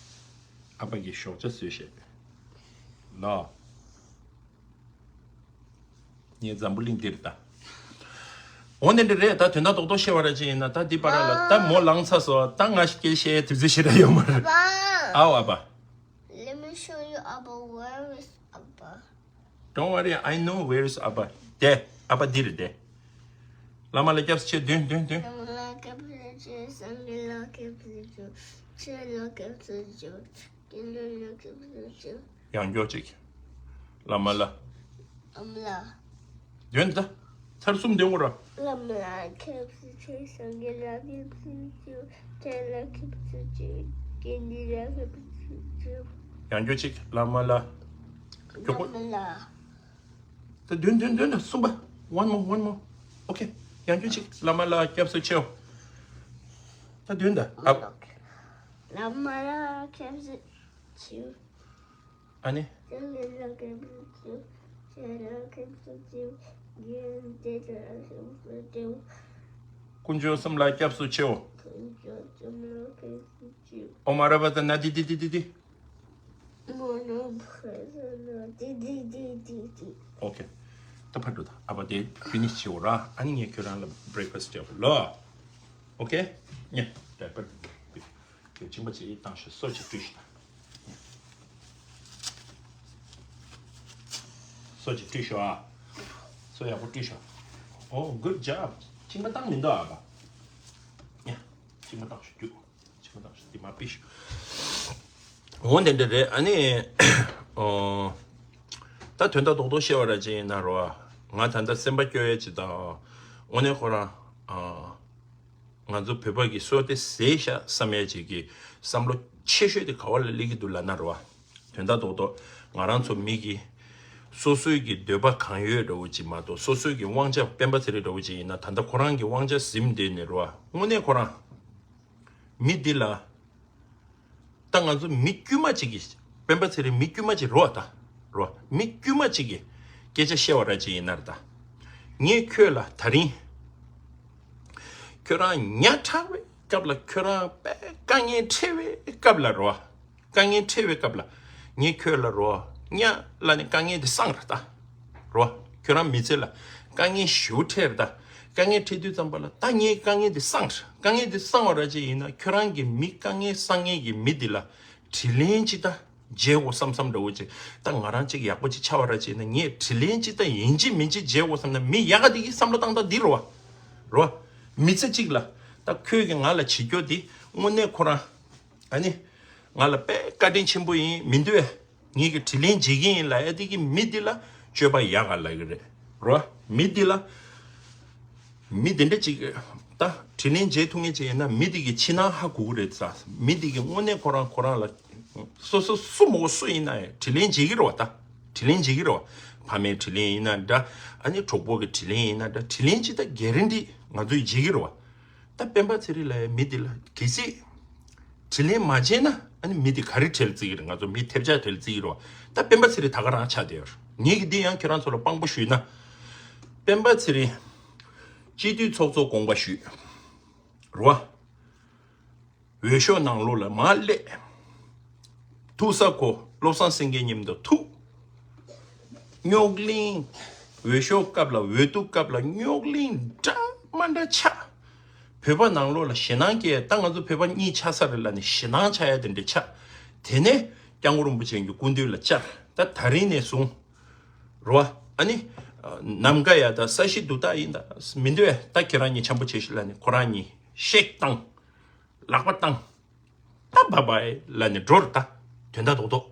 ཨ་ཕ་གིས་ཞོགས་ཇ་བཟོས་བཞག་ལ། ངས་འཛམ་བུ་གླིང་འདིར་ད། འོ་ནི་འདི་རེད་ད། དོན་དག་རྡོག་རྡོག་བཤད་པ་ར་ཅིག་ཡིན་ན་ད་འདི་པ་ར་ལ་ད་མོ་ལངས་ཚར་སོང་། ད་ང་སྐད་བཤད་དུས་ཚོད་ཞེ་དྲག་ཡོད་མ་རེད། ཨའོ་ཨ་ཕ། Let me show you, Abba, where is Abba? Don't worry, I know where is Abba. དེ། ཨ་ཕ་འདི་རེད་དེ། བླ་མ་ལ་སྐྱབས་སུ་མཆིའོ། འདོན་འདོན་འདོན། བླ་མ་ལ་སྐྱབས་སུ་མཆིའོ། སངས་རྒྱས་ལ་སྐྱབས་སུ་མཆིའོ། ཆོས་ལ་སྐྱབས་སུ་མཆིའོ། དགེ་འདུན་ལ་སྐྱབས་སུ་མཆིའོ། ཡང་སྐྱར་ཅིག་བླ་མ་ལ། བླ་མ་ལ། འདོན་ད། ཚར་གསུམ་འདོན་དགོས་ར། བླ་མ་ལ་སྐྱབས་སུ་མཆིའོ། སངས་རྒྱས་ལ་སྐྱབས་སུ་མཆིའོ། ཆོས་ལ་སྐྱབས་སུ་མཆིའོ། དགེ་འདུན་ལ་སྐྱབས་སུ་མཆིའོ། ཡང་སྐྱར་ཅིག་བླ་མ་ལ། མགྱོགས་པོ། བླ་མ་ལ། ད་འདོན་འདོན་འདོན་ད། གསུམ་པ། One more, one more. Okay. ཡང་སྐྱར་ཅིག་བླ་མ་ལ་སྐྱབས་སུ་མཆིའོ། ད་འདོན་ད། ཨ། བླ་མ་ལ་སྐྱབས་སུ་མཆིའོ། ཨ་ནི། སངས་རྒྱས་ལ་སྐྱབས་སུ་མཆིའོ། ཆོས་ལ་སྐྱབས་སུ་མཆིའོ། དགེ་འདུན་ལ་སྐྱབས་སུ་མཆིའོ། དཀོན་མཆོག་གསུམ་ལ་སྐྱབས་སུ་མཆིའོ། དཀོན་མཆོག་གསུམ་ལ་སྐྱབས་སུ་མཆིའོ། ཨོཾ་ཨ་ར་པ་ཏ་ན་དྷཱིཿདྷཱིཿདྷཱིཿདྷཱིཿདྷཱིཿ Okay. ད་ཕར་འགྲོ་ད། ཨ་ཕ་དེ་finish བྱེད་འོ་ར། ཨ་ནི་ངས་ཁྱོད་རང་ལ་breakfast སྤྲད་འོ་ལོ། Okay. ཉེ། ད་ཕར་འགྲོ། ཁྱོད་མཆིན་པ་ཅིག་བཏང་ཤོག་སོ་ཅིག་བཀྲུས་ཤོག་སོ་ཅིག་བཀྲུས་ཤོག་ཨ། སོ་ཡག་པོ་བཀྲུས་ཤོག Oh, good job. མཆིན་པ་བཏང་མི་འདུག་ཨ་ཕ། ཉེ། མཆིན་པ་བཏང་ཤོག་རྒྱུགས། འོ་དེ་འདྲ་རེད། ཨ་ནི། ཨོ། ད་དོན་དག་རྡོག་རྡོག་བཤད་པ་ར་ཅིག་ཡིན་ན་རོ། ང་ད་ལྟ་སེམས་པ་སྐྱོ་ཡས་ཅིག་དང་། དངོས་གནས་ཁོ་རང་། ཨ། ང་ཚོ་བོད་པ་གི་སྲོལ་དེ་ཟད་ཤག་བསམ་ཡས་ཅིག་གི་བསམ་བློ་ཆེ་ཤོས་དེ་ག་བ་ལ་སླེབས་ཀྱི་འདུག་ལབ་ན་རོ། དོན་དག་རྡོག་རྡོག་ང་རང་ཚོ་མི་གི་ སོ་སོའི་གི་འདོད་པ་གང་ཡོད་འདྲ་བོ་ཅིག་མ་གཏོགས། སོ་སོའི་གི་དབང་ཆ། སྤེན་པ་ཚེ་རིང་འདྲ་བོ་ཅིག་ཡིན་ན། ད་ལྟ་ཁོ་རང་གི་དབང་ཆ་ཟིན་བསྡད་ནས་རེད་བ། དངོས་གནས་ཁོ་རང་མི་འདི་ལ། ད་ང་ཚོ་མི་དཀྱུས་མ་གཅིག་གིས། སྤེན་པ་ཚེ་རིང་མི་དཀྱུས་མ་གཅིག་རེད་བ། ད་རེད་བ། མི་དཀྱུས་མ་གཅིག་གིས་སྐད་ཆ་བཤད་པ་ར་ཅིག་ཡིན་ན་རེད། ད་ངས་ཁྱོད་ལ་ད་རིང་ཁྱོད་རང་ཉག་ཕྲ་བའི་སྐབས་ལ། ཁྱོད་རང་དཔེ་དཀའ་ངལ་འཕྲད་པའི་སྐབས་ལ་རེད་བ། དཀའ་ངལ་འཕྲད་པའི་སྐབས་ལ་ངས་ཁྱོད་ལ་རེད་བ། ཉག་ལབ་ནས་དཀའ་ངལ་དེ་སངས་རེད། ད་རེད་བ། ཁྱོད་རང་མི་ཚེ་ལ་དཀའ་ངལ་ཞེ་པོ་འཕྲད་རེད། ད་དཀའ་ངལ་འཕྲད་དུས་ཙམ་པ་ལ་ད་ངས་དཀའ་ངལ་དེ་སངས་རེད། དཀའ་ངལ་དེ་སངས་པ་ར་ཅིག་ཡིན་ན། ཁྱོད་རང་གི་མི་དཀའ་ངལ་སངས་མཁན་གྱི་མི་འདི་ལ་དྲིན་ལན་ཅིག་ད་འཇལ་དགོས་བསམ་བསམ་འདྲ་བོ་ཅིག། ད་ང་རང་ཅིག་ཡག་པོ་ཅིག་ཆགས་པ་ར་ཅིག་ཡིན་ན། ངས་དྲིན་ལན་ཅིག་ད་ཡིན་གཅིག་མིན་གཅིག་འཇལ་དགོས་བསམ་ན། མི་ཡག་ག་དེ་གི་བསམ་བློ་བཏང་སྟངས་འདི་རེད་བ། རེད་བ། མི་ཚེ་གཅིག་ལ་ད་ཁྱོད་ཀྱིས་ང་ལ་བྱེད་རྒྱུ་དེ་དངོས་གནས་ཁོ་རང་ཨ་ནི་ང་ལ་དཔེ་བཀའ་དྲིན་ཆེན་པོ་ཡིན། མི་འདུག་ཨེ། ངེད་ཀྱིས་དྲིན་ལན་འཇལ་གྱི་ཡིན་ལབ་ཡ་དེ་གི་མི་འདི་ལ་སྤྱོད་པ་ཡག་ག་ལབ་ཀྱི་རེད། རེད་བ། མི་འདི་ལ། མི་དེ་འདྲ་ཅིག་ད་དྲིན་ལན་འཇལ་ཐུབ་མཁན་ཅིག་ཡིན་ན། མི་དེ་གི་ཕྱི་ནང་ཧ་གོ་གི་རེད། ད་མི་དེ་གི་དངོས་གནས་ཁོ་རང་ཁོ་རང་ལ། སོ་སོ་སུ་མོ་སུ་ཡིན་ན་ཡང་དྲིན་ལན་འཇལ་གི་རེད་བ། ད་དྲིན་ལན་འཇལ་གི་རེད་བ། ཕ་མའི་དྲིན་ལན་ཡིན་ན་འདྲ། ཨ་ནི་གྲོགས་པོ་གི་དྲིན་ལན་ཡིན་ན་འདྲ། དྲིན་ལན་ཅིག་ད་གྷེ་རན་ཊི་ང་ཚོས་འཇལ་གི་རེད་བ། ད་སྤེན་པ་ཚེ་རིང་ལབ་ཡ་མི་འདི་ལ་གལ་སྲིད་དྲིན་ལན་མ་འཇལ་ན། ཨ་ནི་མི་འདི་ག་རེ་བྲེལ་བརྩི་གི་རེད། ང་ཚོ་མི་ཐེབས་ཆག་བྲེལ་བརྩི་གི་རེད་བ། ད་སྤེན་པ་ཚེ་རིང་ད་ག་རང་ཆགས་བསྡད་ཡོད་རེད། ངེད་ཀྱིས་འདི་ཡང་ཁྱེད་རང་ཚོ་ལ་དཔང་པོ་ཞུས་ན། སྤེན་པ་ཚེ་རིང་སྤྱི་འཐུས་ཚོགས་གཙོ་དགོངས་པ་ཞུས་རེད་བ། འོས་ཤོག་ནང་ལོགས་ལ་མར་སླེབས། ཐུག་ས་ཁོ་བློ་བཟང་སེང་གེ་མཉམ་དུ་ཐུག། རྙོག་གླེང་། འོས་ཤོག་སྐབས་ལ། འོས་བསྡུ་སྐབས་ལ་རྙོག་གླེང་འདྲ་མ་འདྲ་ཆགས། བོད་པ་ནང་ལོགས་ལ་ཞེད་སྣང་སྐྱེ། ད་ང་ཚོ་བོད་པ་གཉིས་ཆགས་ས་རེད་ལབ་ནས་ཞེད་སྣང་ཆགས་ཡ་དེ་འདྲ་ཆགས། དེ་ནས་སྐྱབས་མགོན་རིན་པོ་ཆེ་གི་སྐུ་མདུན་ལ་བཅར། ད་ད་རིང་ནས་བཟུང་རོ། ཨ་ནི་ནམ་མཁའ་ཡ་ད་ས་གཞི་རྡུལ་དག་ཡིན། ད་མི་འདོད། ད་ཁྱེད་རང་གཉིས་འཆམ་པོ་བྱེད་ཤིག་ལབ་ནས་ཁོ་རང་གཉིས་གཤེགས་བཏང་། ལག་པ་བཏང་། ད་བཱའི་བཱའི་ལབ་ནས་འགྲོ་ར། ད་དོན་དག་རྡོག་རྡོག་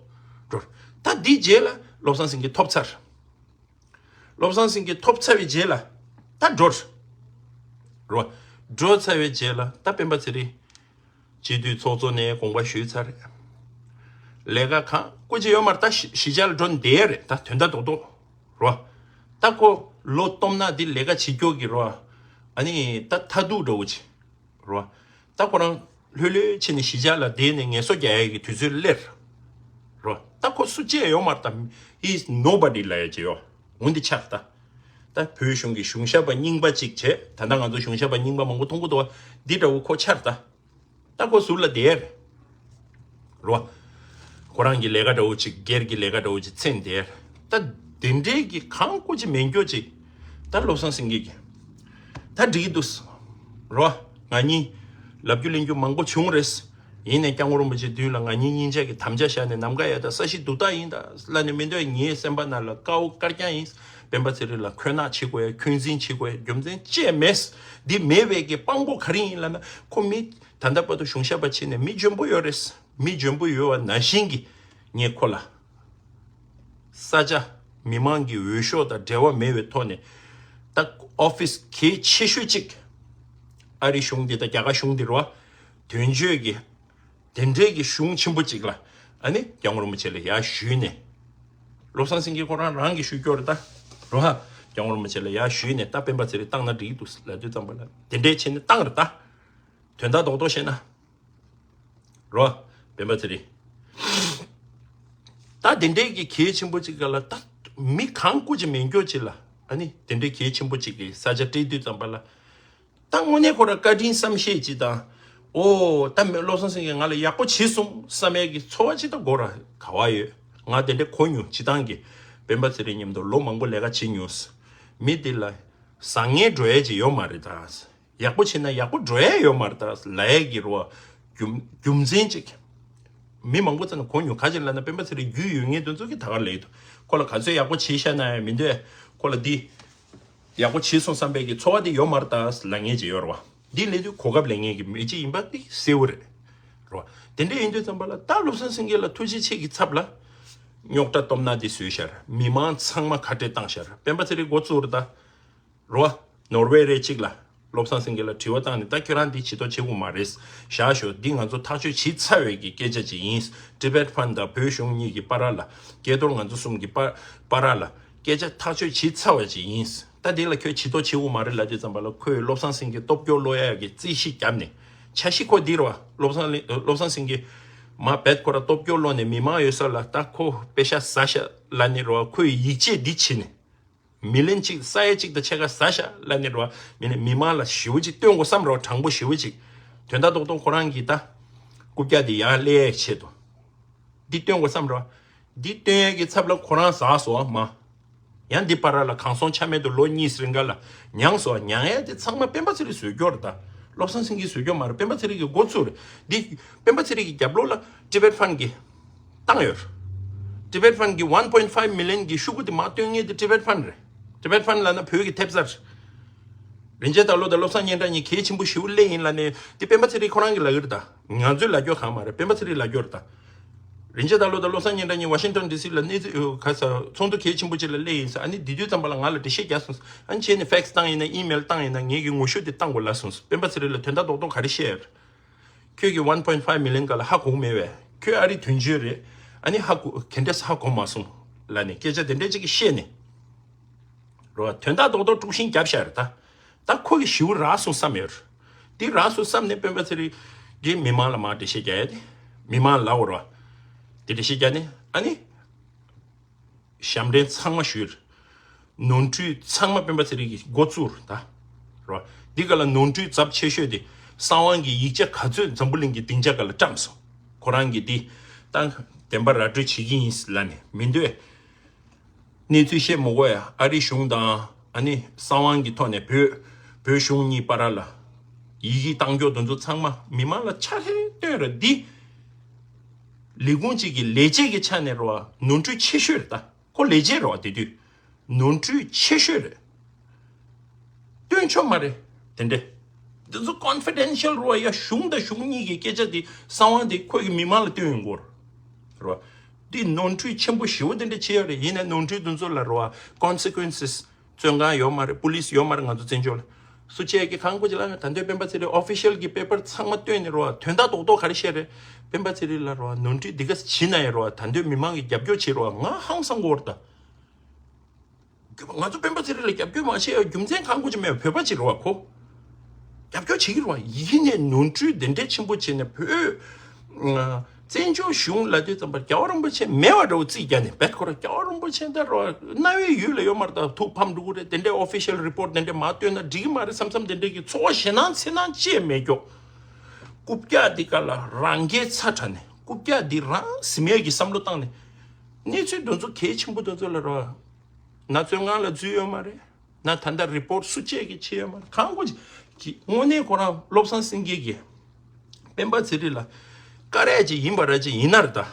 འགྲོ་ར། ད་འདིའི་རྗེས་ལ་བློ་བཟང་སེང་གེ་ཐོབ་ཚར། བློ་བཟང་སེང་གེ་ཐོབ་ཚར་བའི་རྗེས་ལ་ད་འགྲོ་ར། འགྲོ་ཚར་བའི་རྗེས་ལ་ད་སྤེན་པ་ཚེ་རིང་སྤྱི་འཐུས་ཚོགས་གཙོ་ནས་དགོངས་པ་ཞུས་ཚར་རེད། ལས་ཀ་གང་དཀོན་ཅི་ཡོད་མ་རེད། ད་གཞིས་གཞིས་ཆགས་ལ་འགྲོ་བསྡད་རེད། ད་དོན་དག་རྡོག་རྡོག་ར། ད་ཁོ་ལོ་སྟོབས་ན་འདི་ལས་ཀ་བྱེད་སྐྱོ་གི་ར། ཨ་ནི་ད་མཐའ་ཐུག་འདྲ་བོ་ཅིག་རོ། ད་ཁོ་རང་ལྷོད་ལྷོད་བྱས་ནས་གཞིས་ཆགས་ལ་བསྡད་ནས་ངལ་གསོ་རྒྱག་ཡ་གི་དུས་ཚོད་སླེབས་རོ། ད་ཁོ་སུ་གཅིག་ཡོད་མ་རེད། ད་he is nobody ལབ་ཡ་ཅིག་ཡོད། འོ་འདི་ཆགས། ད་ད་བོད་གཞུང་གི་གཞུང་ཞབས་པ་རྙིང་པ་གཅིག་བྱས། ད་ལྟ་ང་ཚོ་གཞུང་ཞབས་པ་རྙིང་པ་མང་པོ་མཐོང་གི་འདུག་བ། འདི་འདྲ་བོ་ཁོ་ཆགས། ད་ད་ཁོ་ཟུར་ལ་བསྡད་རོ། ཁོ་རང་གི་ལས་ཀ་འདྲ་བོ་ཅིག་སྒེར་གྱི་ལས་ཀ་འདྲ་བོ་ཅིག་མཚན་དེར། ད་དེ་འདྲའི་གི་གང་དཀོན་ཅི་མེད་སྐྱོ་ཅིག་ད་བློ་བཟང་སེང་གེ་གི་ད་འགྲིག་གི་འདུག་རོ། ང་གཉིས་ལབ་རྒྱུ་གླེང་རྒྱུ་མང་པོ་བྱུང་རེད། ཡིན་ནའི་སྐྱབས་མགོན་རིན་པོ་ཆེ་མདུན་ལ་ང་གཉིས་གཉིས་ཆ་གི་དམ་བཅའ་བཞག་ནས། ནམ་མཁའ་ཡ་ད་ས་གཞི་རྡུལ་དག་ཡིན་ད་ལབ་ནས་མི་འདོད། ངའི་སེམས་པ་ནང་ལ་དཀར་པོ་དཀར་རྐྱང་ཡིན། སྤེན་པ་ཚེ་རིང་ལ་འཁོན་ནག་བྱེད་དགོས་ཡ། འཁོན་འཛིན་བྱེད་དགོས་ཡ་རྒྱུ་མཚན་ཅི་ཡང་མེད། འདི་མེད་པའི་གི་དཔང་པོ་ག་རེ་ཡིན་ལབ་ན། ཁོ་མི་ད་ལྟ་བར་དུ་གཞུང་ཞབས་པ་བྱས་ནས་མི་འཇོན་པོ་ཡོད་རེད། མི་འཇོན་པོ་ཡོད་པ་ནང་བཞིན་གྱི་ངས་ཁོ་ལ་ས་ཆ་མི་མང་གི་འོས་ཤོག་དང་འབྲེལ་བ་མེད་པའི་ཐོག་ནས། ད་ཨོ་ཕིས་གལ་ཆེ་ཤོས་གཅིག་ཨ་རི་གཞུང་འདི་དང་རྒྱ་གར་གཞུང་འདི་རེད་བ། དོན་གཅོད་ཀྱི་དེ་འདྲའི་གི་གཞུང་ཆེན་པོ་གཅིག་ལ་ཨ་ནི་སྐྱབས་མགོན་རིན་པོ་ཆེ་ལ་ཡར་ཞུས་ནས། བློ་བཟང་སེང་གེ་ཁོ་རང་རང་གི་ཞུ་སྐྱོར་རེད་ད་རོ། ཧ། སྐྱབས་མགོན་རིན་པོ་ཆེ་ལ་ཡར་ཞུས་ནས། ད་སྤེན་པ་ཚེ་རིང་བཏང་ན་འགྲིག་གི་འདུག་ལབ་དུས་ཙམ་པ་ལ་དེ་འདྲའི་བྱས་ནས་བཏང་རེད་ད། དོན་དག་རྡོག་རྡོག་བཤད་ན། རོ། སྤེན་པ་ཚེ་རིང་། ད་དེ་འདྲའི་གི་གལ་ཆེན་པོ་གཅིག་ག་ལ། ད་མི་གང་དཀོན་ཅི་མེད་སྐྱོ་ཅིག་ལ་ཨ་ནི་དེ་འདྲའི་གལ་ཆེན་པོ་གཅིག་གི་ས་ཆ་སྤྲད་དུས་ཙམ་པ་ལ། ད་དངོས་གནས་ཁོ་ར་བཀའ་དྲིན་བསམ་ཤེས་ཅིག་དང་། ཨོ་ད་མི་བློ་བཟང་སེང་གེ་ང་ལ་ཡག་པོ་བྱས་སོང་བསམ་ཡས་ཀྱི་ཚོར་བ་ཅིག་ད་དགོས་ར་ག་བ་ཡོད། ང་དེ་འདྲ་གོ་མྱོང་། སྤྱིར་བཏང་གི་སྤེན་པ་ཚེ་རིང་མཉམ་དུ་ལོ་མང་པོ་ལས་ཀ་བྱེད་མྱོང་། མི་དེ་ལ་བཟང་ངན་འགྲོ་ཡས་ཅིག་ཡོད་མ་རེད་ད། ཡག་པོ་བྱས་ན་ཡག་པོ་འགྲོ་ཡ་ཡོད་མ་རེད་ད་ལབ་ཡ་གི་རོ། རྒྱུ་རྒྱུ་མཚན་གཅིག་མི་མང་པོ་ཙམ་ནས་གོ་མྱོང་། ག་ཅིག་ལབ་ན་སྤེན་པ་ཚེ་རིང་རྒྱུས་ཡོད་མཁན་དེ་ཚོ་གིས་ད་ག་ལབ་ཀྱི་འདུག་ཁོ་ལ་ག་ཚོད་ཡག་པོ་བྱས་ཤག་ན་ཡང་མི་འདོད། ཁོ་ལ་འདི་ཡག་པོ་བྱས་སོང་བསམ་པའི་གི་ཚོར་བ་དེ་ཡོད་མ་རེད་ད་ལབ་མཁན་ཅིག་ཡོད་རེད་བ། འདི་ལབ་དུས་གོ་སྐབས་ལེན་མཁན་གྱི་མི་གཅིག་ཡིན་པ་དེ་གསལ་བོ་རེད་རོ། དེ་འདྲ་ཡིན་དུས་ཙམ་པ་ལ་ད་བློ་བཟང་སེང་གེ་ལ་ཐུགས་རྗེ་ཆེ་གི་ཚབ་ལ་རྙོག་དྲ་སྟོབས་ན་དེ་བཟོས་ཤར། མི་མང་ཚང་མ་ཁ་བྲལ་བཏང་ཤར། སྤེན་པ་ཚེ་རིང་འགོ་བཙུགས་རེད་ད། རོ། ནོར་ཝེ་རེ་གཅིག་ལ་ བློ་བཟང་སེང་གེ་ལ་དྲི་བ་བཏང་ནས། ད་ཁྱོད་རང་འདི་བྱེད་དོ་བྱེད་དགོས་མ་རེད། བཞག་ཤོག་འདི་ང་ཚོ་ཐག་གཅོད་བྱས་ཚར་བའི་གི་སྐད་ཆ་ཅིག་ཡིན། ཊི་བེཊ་ཕན་དང་བོད་གཞུང་གཉིས་ཀྱི་བར་ལ། སྐལ་རྡོར་ང་ཚོ་གསུམ་གྱི་བར་བར་ལ་སྐད་ཆ་ཐག་གཅོད་བྱས་ཚར་བ་ཅིག་ཡིན། ད་འདི་ལ་ཁྱོད་བྱེད་དོ་བྱེད་དགོས་མ་རེད་ལབ་དུས་ཙམ་པ་ལ། ཁོས་བློ་བཟང་སེང་གེ་སྟོབས་སྐྱོར་སློང་ཡ་གི་རྩིས་གཞི་བརྒྱབ་ནས། འཆར་གཞི་ཁོ་འདི་རེད་བ། བློ་བཟང་ལེ་བློ་བཟང་སེང་གེ་མ་རྦད་ཁོ་ར་སྟོབས་སྐྱོར་སློང་ནས། མི་མང་ཡོད་ས་ལ་ད་ཁོ་པེ་ཤ་ཟ་ཤག་ལབ་ནས་རེད་བ། ཁོས་ཡིད་ཆེས་འདི་བྱས་ནས། མི་ལན་གཅིག་ས་ཡ་གཅིག་དང་ཕྱེད་ཀ་ཟ་ཤག་ལབ་ནས་རེད་བ། མི་ནི་མི་མང་ལ་ཞེ་པོ་ཅིག་སྟོན་དགོས་བསམ་རེད་བ། དྲང་པོ་ཞེ་པོ་ཅིག་དོན་དག་རྡོག་རྡོག་ཁོ་རང་གིས་ད་རྐུབ་བཀྱག་འདི་ཡར་སླེབས་ཡའི་ཆེད་དུ་འདི་སྟོན་དགོས་བསམ་རེད་བ། འདི་སྟོན་ཡས་ཀྱི་ཚབ་ལ་ཁོ་རང་ཟ་སོང་བ་མ། ཡང་འདི་བར་ལ་གང་སོང་ཆ་མེད་དུ་ལོ་གཉིས་རིང་ག་ལ་མྱངས་སོང་བ། མྱང་ཡས་དེ་ཚང་མ་སྤེན་པ་ཚེ་རིང་བཟོས་རྒྱུ་རེད་ད། བློ་བཟང་སེང་གེས་བཟོས་རྒྱུ་མ་རེད། སྤེན་པ་ཚེ་རིང་གིས་འགོ་བཙུགས་རེད། འདི་སྤེན་པ་ཚེ་རིང་གི་རྒྱབ་ལོགས་ལ་ཊི་བེཊ་ཕན་གྱིས་བཏང་ཡོད་རེད། ཊི་བེཊ་ཕན་གྱི་ཝན་པོ་ཡིན་ཕའིབ་མི་ལི་ཡོན་གྱི་ཤོག་གུ་དེ་མར་སྟོན་མཁན་དེ་ཊི་བེཊ་ཕན་རེད། ཊི་བེཊ་ཕན་ལབ་ན་བོད་ཀྱི་ཐེབས་རྩ་རེད། རིན་ཆེན་དར་ལོ་དང་བློ་བཟང་སྙན་གྲགས་གཉིས་གལ་ཆེན་པོ་ཞེ་པོ་སླེབས་ཡིན་ལབ་ནས། དེ་སྤེན་པ་ཚེ་རིང་ཁོ་རང་གིས་ལབ་ཀྱི་རེད་ད། ང་ཚོས་ལབ་རྒྱུ་གང་མ་རེད། སྤེན་པ་ཚེ་རིང་ལབ་རྒྱུ་རེད་ད། རིན་ཆེན་དར་ལོ་དང་བློ་བཟང་སྙན་གྲགས་གཉིས་ཝ་ཤིང་ཊོན་ཌི་སི་ལ་གནས་ཚུལ་ག་ས་ཚོགས་འདུ་གལ་ཆེན་པོ་ཅིག་ལ་སླེབས་ཡིན་ཟེར། ཨ་ནི་དེ་དུས་ཙམ་པ་ལ་ང་ལ་འགྲེལ་བཤད་རྒྱག་སོང་ཟེར། ཨ་ནི་བྱས་ནས་ཕེག་སི་བཏང་ཡིན་ན། ཨི་མེལ་བཏང་ཡིན་ན། ངེད་ཀྱི་ངོ་ཤུགས་དེ་བཏང་དགོས་ལབ་སོང་ཟེར། སྤེན་པ་ཚེ་རིང་ལ་དོན་དག་རྡོག་རྡོག་ག་རེ་བཤད་ཡོད་རེད། ཁྱོད་ཀྱིས་ཝན་པོ་ཡིན་ཕའིབ་མི་ལི་ཡོན་ག་ལ་ཧ་གོ་མེད་པས། ཁྱོད་ཨ་རིའི་དོན་གཅོད་རེད། ཨ་ནི་ཧ་གོ་ག་འདྲས་ཧ་གོ་མ་སོང་ལབ་ནས་སྐད་ཆ་དེ་འདྲས་ཅིག་བཤད་ནས། རེད་བ། དོན་དག་རྡོག་རྡོག་དཀྲུག་ཤིང་བརྒྱབ་བཞག་རེད་ད། ད་ཁོ་གི་ཞེ་པོ་རག་སོང་བསམ་ཡོད་རེད། དེ་རག་སོང་བསམ་ནས་སྤེན་པ་ཚེ་རིང་གིས་མི་མང་ལ་མར་འགྲེལ་བཤད་རྒྱག་ཡ་དེ། མི་མང་ལ་འོ་རེད་བ། དེ་འགྲེལ་བཤད་རྒྱག་ནས། ཨ་ནི་ཞབས་འདྲེན་ཚང་མ་ཞུས་རེད། ནོར་འཁྲུལ་ཚང་མ་སྤེན་པ་ཚེ་རིང་གིས་འགོ་བཙུགས་རེད་ད། རེད་བ། འདི་ག་ལ་ནོར་འཁྲུལ་ཚབས་ཆེ་ཤོས་དེ་གསང་བ་གི་ཡིག་ཆ་ག་ཚོད་འཛམ་བུ་གླིང་གི་སྡིངས་ཆ་སྒང་ལ་བཀྲམས་སོང་། ཁོ་རང་གིས་འདི་ད་བདེན་པ་ར་སྤྲོད་བྱེད་ཀྱི་ཡིན་ལབ་ནས། མི་འདོད། གནས་ཚུལ་བཤད་མི་དགོས་ཡ། ཨ་རི་གཞུང་དང་ཨ་ནི་གསང་བ་གི་ཐོག་ནས་བོད་བོད་གཞུང་གཉིས་བར་ལ་ཡི་གེ་བཏང་རྒྱུ་དེ་ཚོ་ཚང་མ་མི་མང་ལ་ཕྱག་ལྷེ་སྟོན་རེད། འདི་ལས་ཁུངས་གཅིག་གི་ལས་བྱེད་ཀྱི་ཆ་ནས་རེད་བ། ནོར་འཁྲུལ་ཆེ་ཤོས་རེད་ད། ཁོ་ལས་བྱེད་རེད་བ། དེ་དུས་ནོར་འཁྲུལ་ཆེ་ཤོས་རེད། སྟོན་ཆོག་མ་རེད། དེ་འདྲས། འདི་ཚོ་ཀོན་ཕི་ཌེན་ཤལ་རེད་བ། ཡ་གཞུང་དང་གཞུང་གཉིས་ཀྱི་སྐད་ཆ་དེ། གསང་བ་དེ་ཁོ་གི་མི་མང་ལ་སྟོན་ཡོང་གི་རེད་བ། འདི་ནོར་འཁྲུལ་ཆེན་པོ་ཞེ་པོ་དེ་འདྲ་བྱས་ཡོད་རེད། ཡིན་ནའི་ནོར་འཁྲུལ་དེ་ཚོ་ལ་རེད་བ། ཀོན་སི་ཀུན་སི་སི། བཙོན་ཁང་ཡོད་མ་རེད། པུ་ལི་སི་ཡོད་མ་རེད། ང་ཚོ་བཙན་བྱོལ་ལ་སུ་བྱས་ཀྱི་གང་དགོས་ཀྱི་ལ། ད་འདོད་སྤེན་པ་ཚེ་རིང་ཨོ་ཕི་ཤལ་གྱི་པེ་པར་ཚང་མ་བཏོན་ནས་རེད་བ། དོན་དག་རྡོག་རྡོག་ག་རེ་བཤད་རེད། སྤེན་པ་ཚེ་རིང་ལ་རེད་བ། ནོར་འཁྲུལ་འདི་ག་བྱེད་ན་ཡང་རེད་བ། ད་འདོད་མི་མང་གིས་རྒྱབ་སྐྱོར་བྱེད་རེད་བ། ང་ཧང་སང་གི་ཡོད་རེད་ད། ང་ཚོ་སྤེན་པ་ཚེ་རིང་ལ་རྒྱབ་སྐྱོར་མ་བྱས་ཡ་རྒྱུ་མཚན་གང་དགོས་ཀྱི་མེད། བོད་པ་ཅིག་རེད་བ་ཁོ། རྒྱབ་སྐྱོར་བྱེད་ཀྱི་རེད་བ། ཡིན་ནའི་ནོར་འཁྲུལ་དེ་འདྲའི་ཆེན་པོ་བྱས་ནས་བོད། ཨ། བཙན་བྱོལ་གཞུང་ལབ་དུས་ཙམ་པར་རྒྱལ་བ་རིན་པོ་ཆེ་མེད་པ་འདྲ་བོ་རྩིས་རྒྱག་ནས། རྦད་ཁོ་རང་རྒྱལ་བ་རིན་པོ་ཆེ་ད་རེད་བ། རྣ་བའི་ཡུལ་ལ་ཡོད་མ་རེད་ད། ཐུགས་ཕམ་འགྲོ་གི་རེད། དེ་འདྲའི་ཨོ་ཕི་ཤལ་རི་པོར་ཊི་དེ་འདྲ་མ་བཏོན་ན་འགྲིག་གི་མ་རེད་བསམ་བསམ་དེ་འདྲའི་གི་ཚོར་བ་ཞེད་སྣང་འཚེར་སྣང་ཅི་ཡང་མེད་ཀྱོག་རྐུབ་བཀྱག་འདི་ག་ལ་རང་སྐྱེས་ཚ་དྲགས་ནས། རྐུབ་བཀྱག་འདི་རང་ཟིན་མེད་ཀྱི་བསམ་བློ་བཏང་ནས། གནས་ཚུལ་འདི་ཚོ་གལ་ཆེན་པོ་འདི་ཚོ་ལ་རེད་བ། ན་བཙོན་ཁང་ལ་འཛུལ་ཡོད་མ་རེད། ན་ད་ལྟ་རི་པོར་ཊི་སུ་བཅད་ཀྱི་བྱས་ཡོད་མ་རེད། གང་དགོས་ཀྱི། དངོས་གནས་ཁོ་རང་བློ་བཟང་སེང་གེ་གིས་སྤེན་པ་ཚེ་རིང་ལ་བཀར་ཡ་ཅིག་ཡིན་པ་ར་ཅིག་ཡིན་ན་རེད་ད།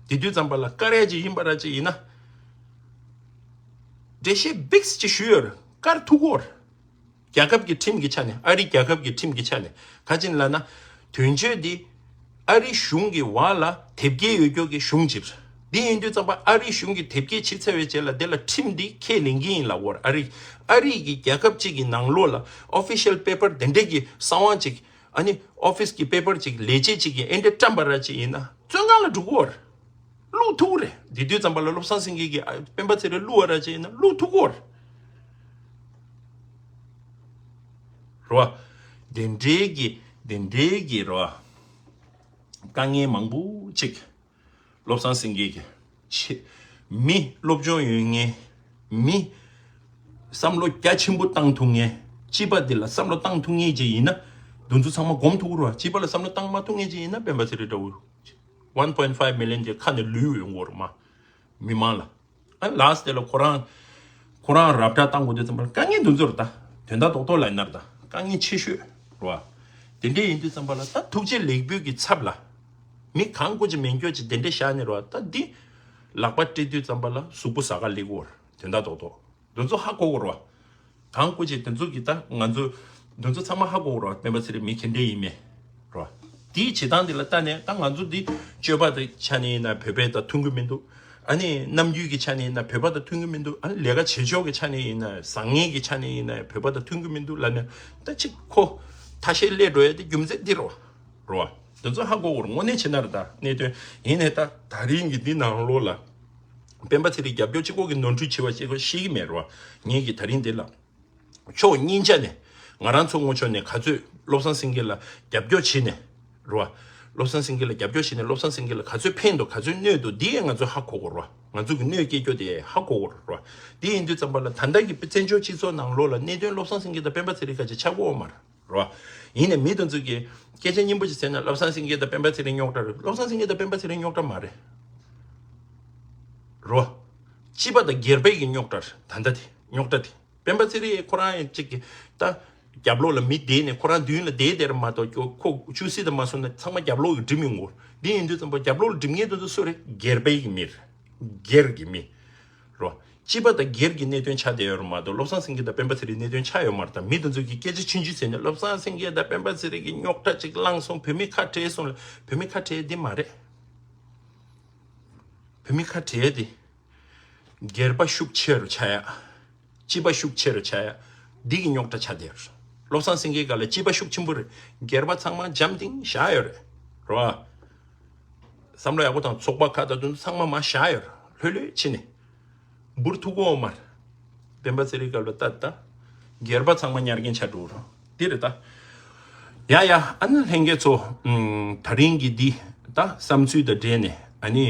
དེ་དུས་ཙམ་པ་ལ་བཀར་ཡ་ཅིག་ཡིན་པ་ར་ཅིག་ཡིན་ན། འགྲེལ་བཤད་བིགས་ཅིག་ཞུས་ཡོད་རེད། བཀར་ཐུབ་ཀྱི་ཡོད་རེད། རྒྱལ་ཁབ་ཀྱི་ཁྲིམས་ཀྱི་ཆ་ནས། ཨ་རི་རྒྱལ་ཁབ་ཀྱི་ཁྲིམས་ཀྱི་ཆ་ནས་ག་ཅི་ཡིན་ལབ་ན། དོན་གཅོད་འདི་ཨ་རི་གཞུང་གི་འོག་ལ་དེབ་སྐྱེལ་ཡོད་རྒྱུ་གི་གཞུང་ཅིག་རེད། འདི་ཡིན་དུས་ཙམ་པ་ཨ་རི་གཞུང་གིས་དེབ་སྐྱེལ་བྱས་ཚར་བའི་རྗེས་ལ་དེ་ལ་ཁྲིམས་འདི་ཁས་ལེན་གྱི་ཡིན་ལབ་ཀྱི་ཡོད་རེད། ཨ་རི་ཨ་རི་གི་རྒྱལ་ཁབ་ཅིག་གི་ནང་ལོགས་ལ་ཨོ་ཕི་ཤལ་པེ་པར་དེ་འདྲས་ཀྱི་གསང་བ་ཅིག་ཨ་ནི་ཨོ་ཕི་སི་གི་པེ་པར་ཅིག་ལས་བྱེད་ཅིག་གིས་ཨེ་འདྲས་བཀྲམ་པ་ར་ཅིག་ཡིན་ན་བཙོན་ཁང་ལ་འགྲོ་གི་ཡོད་རེད། བླུག་ཐུབ་ཀྱི་རེད། དེ་དུས་ཙམ་པ་ལ་བློ་བཟང་སེང་གེ་གིས་ཨ་སྤེན་པ་ཚེ་རིང་བླུག་པ་ར་ཅིག་ཡིན་ན་བླུག་ཐུབ་ཀྱི་ཡོད་རེད། རེད་བ། དེ་འདྲའི་གི་དེ་འདྲའི་གི་རེད་བ། དཀའ་ངལ་མང་པོ་ཅིག་བློ་བཟང་སེང་གེ་གིས་ཆེ། མི་སློབ་སྦྱོང་ཡོད་མཁན། མི་བསམ་བློ་རྒྱ་ཆེན་པོ་བཏང་ཐུབ་མཁན། སྤྱི་པ་འདི་ལ་བསམ་བློ་བཏང་ཐུབ་མཁན་ཅིག་ཡིན་ན། འདི་ཚོ་ཚང་མ་སྒོམ་ཐུབ་ཀྱི་རེད་བ། སྤྱི་པ་ལ་བསམ་བློ་བཏང་མ་ཐུབ་མཁན་ཅིག་ཡིན་ན་སྤེན་པ་ཚེ་རིང་འདྲ་བོ། ཝན་པོ་ཡིན་ཕའིབ་མི་ལི་ཡོན་གྱི་ཁ་ནས་ལུད་ཡོང་གི་ཡོད་རེད་མ། མི་མང་ལ། ཨ་ལཱསི་ཊི་དེ་ལ་ཁོ་རང་ཁོ་རང་ར་སྤྲོད་བཏང་དགོས་དུས་ཙམ་པ་ལ་དཀའ་ངལ་འདི་ཚོ་རེད་ད། དོན་དག་རྡོག་རྡོག་ལབ་ན་རེད་ད། དཀའ་ངལ་ཆེ་ཤོས་རེད་བ། དེ་འདྲས་ཡིན་དུས་ཙམ་པ་ལ་ད་ཐུགས་རྗེ་ལེགས་འབུལ་གྱི་ཚབ་ལ་མི་གང་དགོས་ཀྱི་མེད་སྐྱོ་ཅིག་དེ་འདྲས་བཞག་ནས་རེད་བ། ད་འདི་ལག་པ་སྤྲད་དུས་ཙམ་པ་ལ་གཟུགས་པོ་ཟ་ག་སླེབས་ཀྱི་ཡོད་རེད། དོན་དག་རྡོག་རྡོག་འདི་ཚོ་ཧ་གོ་གི་རེད་བ། གང་དགོས་ཀྱི་འདི་ཚོ་གི་ད་ང་ཚོ་འདི་ཚོ་ཚང་མ་ཧ་གོ་གི་རེད་བ། སྤེན་པ་ཚེ་རིང་མི་ག་འདྲས་ཡིན་མིན་རེད་བ། དེའི་བྱེད་སྟངས་འདི་ལ་ལྟ་ནས་ད་ང་ཚོ་འདི་སྤྱོད་པ་དེ་ཆ་ནས་ཡིན་ན་བོད་པའི་ད་མཐུན་གི་མི་འདུག་ཨ་ནི་ནམ་རྒྱུན་གྱི་ཆ་ནས་ཡིན་ན་བོད་པ་དང་མཐུན་གྱི་མི་འདུག་ཨ་ནི་ལས་ཀ་བྱེད་ཕྱོགས་ཀྱི་ཆ་ནས་ཡིན་ན་བཟང་ངན་གྱི་ཆ་ནས་ཡིན་ན་བོད་པ་དང་མཐུན་གྱི་མི་འདུག་ལབ་ནས་ད་ཅིག་ཁོ་ཐ་ཤལ་སླེབས་འགྲོ་ཡ་དེ་རྒྱུ་མཚན་འདི་རེད་བ། རེད་བ། འདི་ཚོ་ཧ་གོ་དགོས་རེད། དངོས་གནས་བྱས་ན་རེད། ད་གནད་དོན་ཡིན་ནའི་ད་ད་རིང་གི་འདི་ནང་ལོགས་ལ་སྤེན་པ་ཚེ་རིང་རྒྱབ་སྐྱོར་གཅིག་པོ་གི་ནོར་འཁྲུལ་བྱས་པ་ཅིག་ཤེས་ཀྱི་མེད་རེད་བ། ངེད་ཀྱི་ད་རིང་འདི་ལ། ཕྱོགས་གཉིས་ཆ་ནས་ང་རང་ཚོ་ངོ་ཕྱོགས་ནས་ག་ཚོད་བློ་བཟང་སེང་གེ་ལ་རྒྱབ་སྐྱོར་བྱས་ནས་རེད་བ། བློ་བཟང་སེང་གེ་ལ་རྒྱབ་སྐྱོར་བྱས་ནས་བློ་བཟང་སེང་གེ་ལ་ག་ཚོད་ཕན་འདུག་ག་ཚོད་གནོད་འདུག་འདི་ཡང་ང་ཚོས་ཧ་གོ་དགོས་རེད་བ། ང་ཚོ་གི་གནོད་སྐྱེལ་རྒྱུ་དེ་ཧ་གོ་དགོས་རེད་བ། འདི་ཡིན་དུས་ཙམ་པ་ལ་ད་ལྟ་གི་བཙན་བྱོལ་སྤྱི་ཚོགས་ནང་ལོགས་ལ་གནད་དོན་བློ་བཟང་སེང་གེ་དང་སྤེན་པ་ཚེ་རིང་ཁ་ཅིག་ཆགས་ཀྱི་ཡོད་མ་རེད་བ། ཡིན་ནའི་མི་དེ་ཚོ་གིས་སྐད་ཆ་སྙན་པོ་ཅིག་ཟེར་ན་བློ་བཟང་སེང་གེ་དང་སྤེན་པ་ཚེ་རིང་རྙོག་དྲ་རེད། བློ་བཟང་སེང་གེ་དང་སྤེན་པ་ཚེ་རིང་རྙོག་དྲ་མ་རེད། རེད་བ། སྤྱི་པ་དང་སྒེར་པའི་གི་རྙོག་དྲ་རེད། ད་ལྟ་དེ་རྙོག་དྲ་དེ། སྤེན་པ་ཚེ་རིང་ཁོ་རང་ཡང་གཅིག་གི་ད་རྒྱབ་ལོགས་ལ་མི་བསྡད་ནས་ཁོ་རང་མདུན་ལ་བསྡད་བསྡད་ར་མ་གཏོགས་ཁོ་ཆུ་སྲིད་དང་མ་སོང་ན་ཚང་མ་རྒྱབ་ལོགས་ཀྱི་འགྲིམ་ཡོང་གོ། འདི་ཡིན་དུས་ཙམ་པ་རྒྱབ་ལོགས་ལ་འགྲིམ་མཁན་དེ་ཚོ་སུ་རེད། སྒེར་པའི་གི་མི་རེད། སྒེར་གྱི་མི་རོ། སྤྱི་པ་དང་སྒེར་གྱི་གནད་དོན་ཆགས་བསྡད་ཡོད་རེད་མ་གཏོགས་བློ་བཟང་སེང་གེ་དང་སྤེན་པ་ཚེ་རིང་གནད་དོན་ཆགས་ཡོད་མ་རེད། ད་མི་དེ་ཚོ་གི་སྐད་ཆ་ཆུང་ཆུང་ཟེར་ནས་བློ་བཟང་སེང་གེ་དང་སྤེན་པ་ཚེ་རིང་གི་རྙོག་དྲ་ཅིག་བསླངས་སོང་། བོད་མི་ཁ་བྲལ་སོང་ལ་བོད་མི་ཁ་བྲལ་འདི་མ་རེད། བོད་མི་ཁ་བྲལ་འདི། སྒེར་པ་ཤུགས་ཆེ་རུ་ཆགས་ཡ། སྤྱི་པ་ཤུགས་ཆེ་རུ་ཆགས་ཡ། འདི་གི་རྙོག་དྲ་ཆགས་བསྡད་ཡོད་རེད། བློ་བཟང་སེང་གེའི་སྒང་ལ་སྤྱི་པ་ཤུགས་ཆེན་པོ་རེད། སྒེར་པ་ཚང་མ་འཇམ་ཐིང་བཞག་ཡོད་རེད། རེད་བ། བསམ་བློ་ཡག་པོ་དང་ཚོགས་པ་ཁག་དང་དེ་ཚོ་ཚང་མ་མར་བཞག་ཡོད་རེད། ལྷོད་ལྷོད་ཕྱིན་ནས། འབུར་ཐུག་གོ་མར། སྤེན་པ་ཚེ་རིང་སྐབས་ལ་ལྟ་ལྟ། སྒེར་པ་ཚང་མ་ཉར་མཁན་ཆགས་འགྲོ་རོགས། འདི་རེད་ད། ཡ་ཡ། ཨ་ནི་ལྷན་རྒྱས་ཚོ། ཨུམ། ད་རིང་གི་འདི་ད་བསམ་ཚུལ་དང་འབྲེལ་ནས་ཨ་ནི་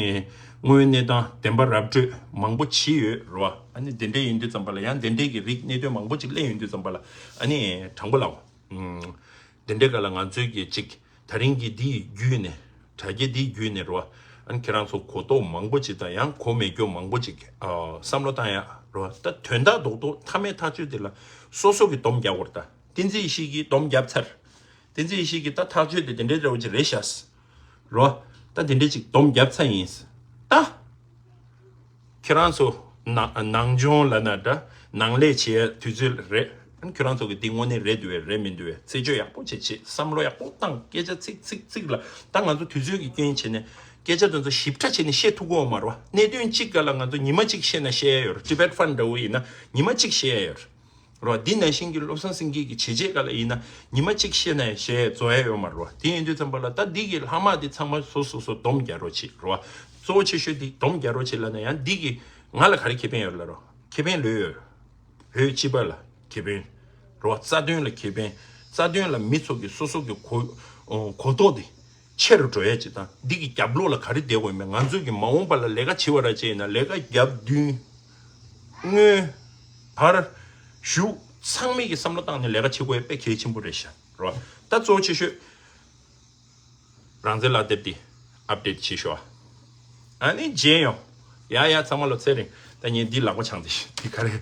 དངོས་ཡོད་གནས་སྟངས་བདེན་པ་ར་སྤྲོད་མང་པོ་བྱས་ཡོད་རེད་བ། ཨ་ནི་དེ་འདྲས་ཡིན་དུས་ཙམ་པ་ལ་ཡང་དེ་འདྲས་ཀྱི་རིགས་གནད་དོན་མང་པོ་ཅིག་གླེང་ཡོང་དུས་ཙམ་པ་ལ་ཨ་ནི་དྲང་པོ་ལབ། ཨུམ། དེ་འདྲའི་སྐབས་ལ་ང་ཚོས་ཀྱི་ཅིག་ད་རིང་གི་འདི་ཡི་བརྒྱུད་ནས་དྲ་རྒྱ་འདི་བརྒྱུད་ནས་རེད་བ། ཨ་ནི་ཁྱེད་རང་ཚོ་གོ་རྟོགས་མང་པོ་ཅིག་དང་ཡང་གོ་མེད་རྒྱུ་མང་པོ་ཅིག་ཨ་བསམ་བློ་བཏང་ཡ་རེད་བ། ད་དོན་དག་རྡོག་རྡོག་མཐའ་མའི་ཐག་གཅོད་དེ་ལ་སོ་སོ་གི་སྡོམ་རྒྱག་དགོས་རེད་ད། བསྟན་འཛིན་ཡེ་ཤེས་ཀྱིས་སྡོམ་བརྒྱབ་ཚར། བསྟན་འཛིན་ཡེ་ཤེས་ཀྱིས་ད་ཐག་གཅོད་དེ་དེ་འདྲའི་འདྲ་བོ་ཅིག་རེད་ཤག་རེད་བ། ད་དེ་འདྲའི་ཅིག་སྡོམ་བརྒྱབ་ཚར་ཡིན། ད། ཁྱེད་རང་ཚོ་ནང་ནང་སྦྱོང་ལབ་ན་འདྲ། ནང་ལས་བྱེད་ཡ་དུས་ཚོད་རེད། ཁྱེད་རང་ཚོ་གི་འདི་དངོས་གནས་རེད་འདུག་བས་རེད་མི་འདུག་བས་རྩད་གཅོད་ཡག་པོ་བྱེད་བྱེད། བསམ་བློ་ཡག་པོ་བཏང་། སྐད་ཆ་ཚིག་ཚིག་ཚིག་ལ་ད་ང་ཚོ་དུས་ཚོད་ཀྱི་སྐྱོན་བྱས་ནས་སྐད་ཆ་དེ་ཚོ་ཞིབ་ཕྲ་བྱས་ནས་བཤད་ཐུབ་ཀྱི་ཡོད་མ་རེད་བ། གནད་དོན་གཅིག་སྒང་ལ་ང་ཚོ་ཉི་མ་གཅིག་བཤད་ན་བཤད་ཡ་ཡོད་རེད། Tibet Fund འདྲ་བོ་ཡིན་ན་ཉི་མ་གཅིག་བཤད་ཡ་ཡོད་རེད། རོ། འདི་ནང་བཞིན་གྱི་བློ་བཟང་སེང་གེ་གི་བྱས་རྗེས་སྒང་ལ་ཡིན་ན་ཉི་མ་གཅིག་བཤད་ན་ཡང་བཤད་རྫོགས་ཡ་ཡོད་མ་རེད་བ། དེ་ཡིན་དུས་ཙམ་པ་ལ་ད་འདི་གི་ལྷག་མ་འདི་ཚང་མ་སོ་སོ་སོ་སྡོམ་རྒྱག་རོགས་བྱེད་རོ། གཙོ་བོ་ཆེ་ཤོས་འདི་སྡོམ་རྒྱག་རོགས་བྱེད་ལབ་ན་ཡང་འདི་གི་ང་ལ་ག་རེ་ཁེ་ཕན་ཡོད་ལབ་རོ། ཁེ་ཕན་ལོས་ཡོད། བོད་སྤྱི་པ་ལ་ཁེ་ཕན་རོ། རྩ་དོན་ལ་ཁེ་ཕན། རྩ་དོན་ལ་མི་ཚོ་གི་སོ་སོ་གི་གོ་གོ་རྟོགས་འདི་ཆེ་རུ་འགྲོ་ཡ་ཅིག་དང་། འདི་གི་རྒྱབ་ལོགས་ལ་ག་རེ་བསྡད་དགོས་མེད། ང་ཚོ་གི་མ་འོངས་པ་ལ་ལས་ཀ་བྱེད་པ་ར་ཅིག་ཡིན་ན་ལས་ཀ་རྒྱབ་མདུན། སྔོན། བར། གཞུག་ཚང་མས་ཀྱི་བསམ་བློ་བཏང་ནས་ལས་ཀ་བྱེད་དགོས་ཡ་དཔེ་གལ་ཆེན་པོ་རེད་ཤག་རོ། ད་གཙོ་བོ་ཆེ་ཤོས་རང་བཙན་ལག་དེབ་འདི་ཨབ་ཌེཊ་བྱེད་ཤོག་ཨ་ནི་མཇལ་ཡོང་། ཡ་ཡ། ཚང་མ་ལ་ཚེ་རིང་། ད་ངས་འདི་ལག་པ་འཆང་དེ་འདི་ག་རེ།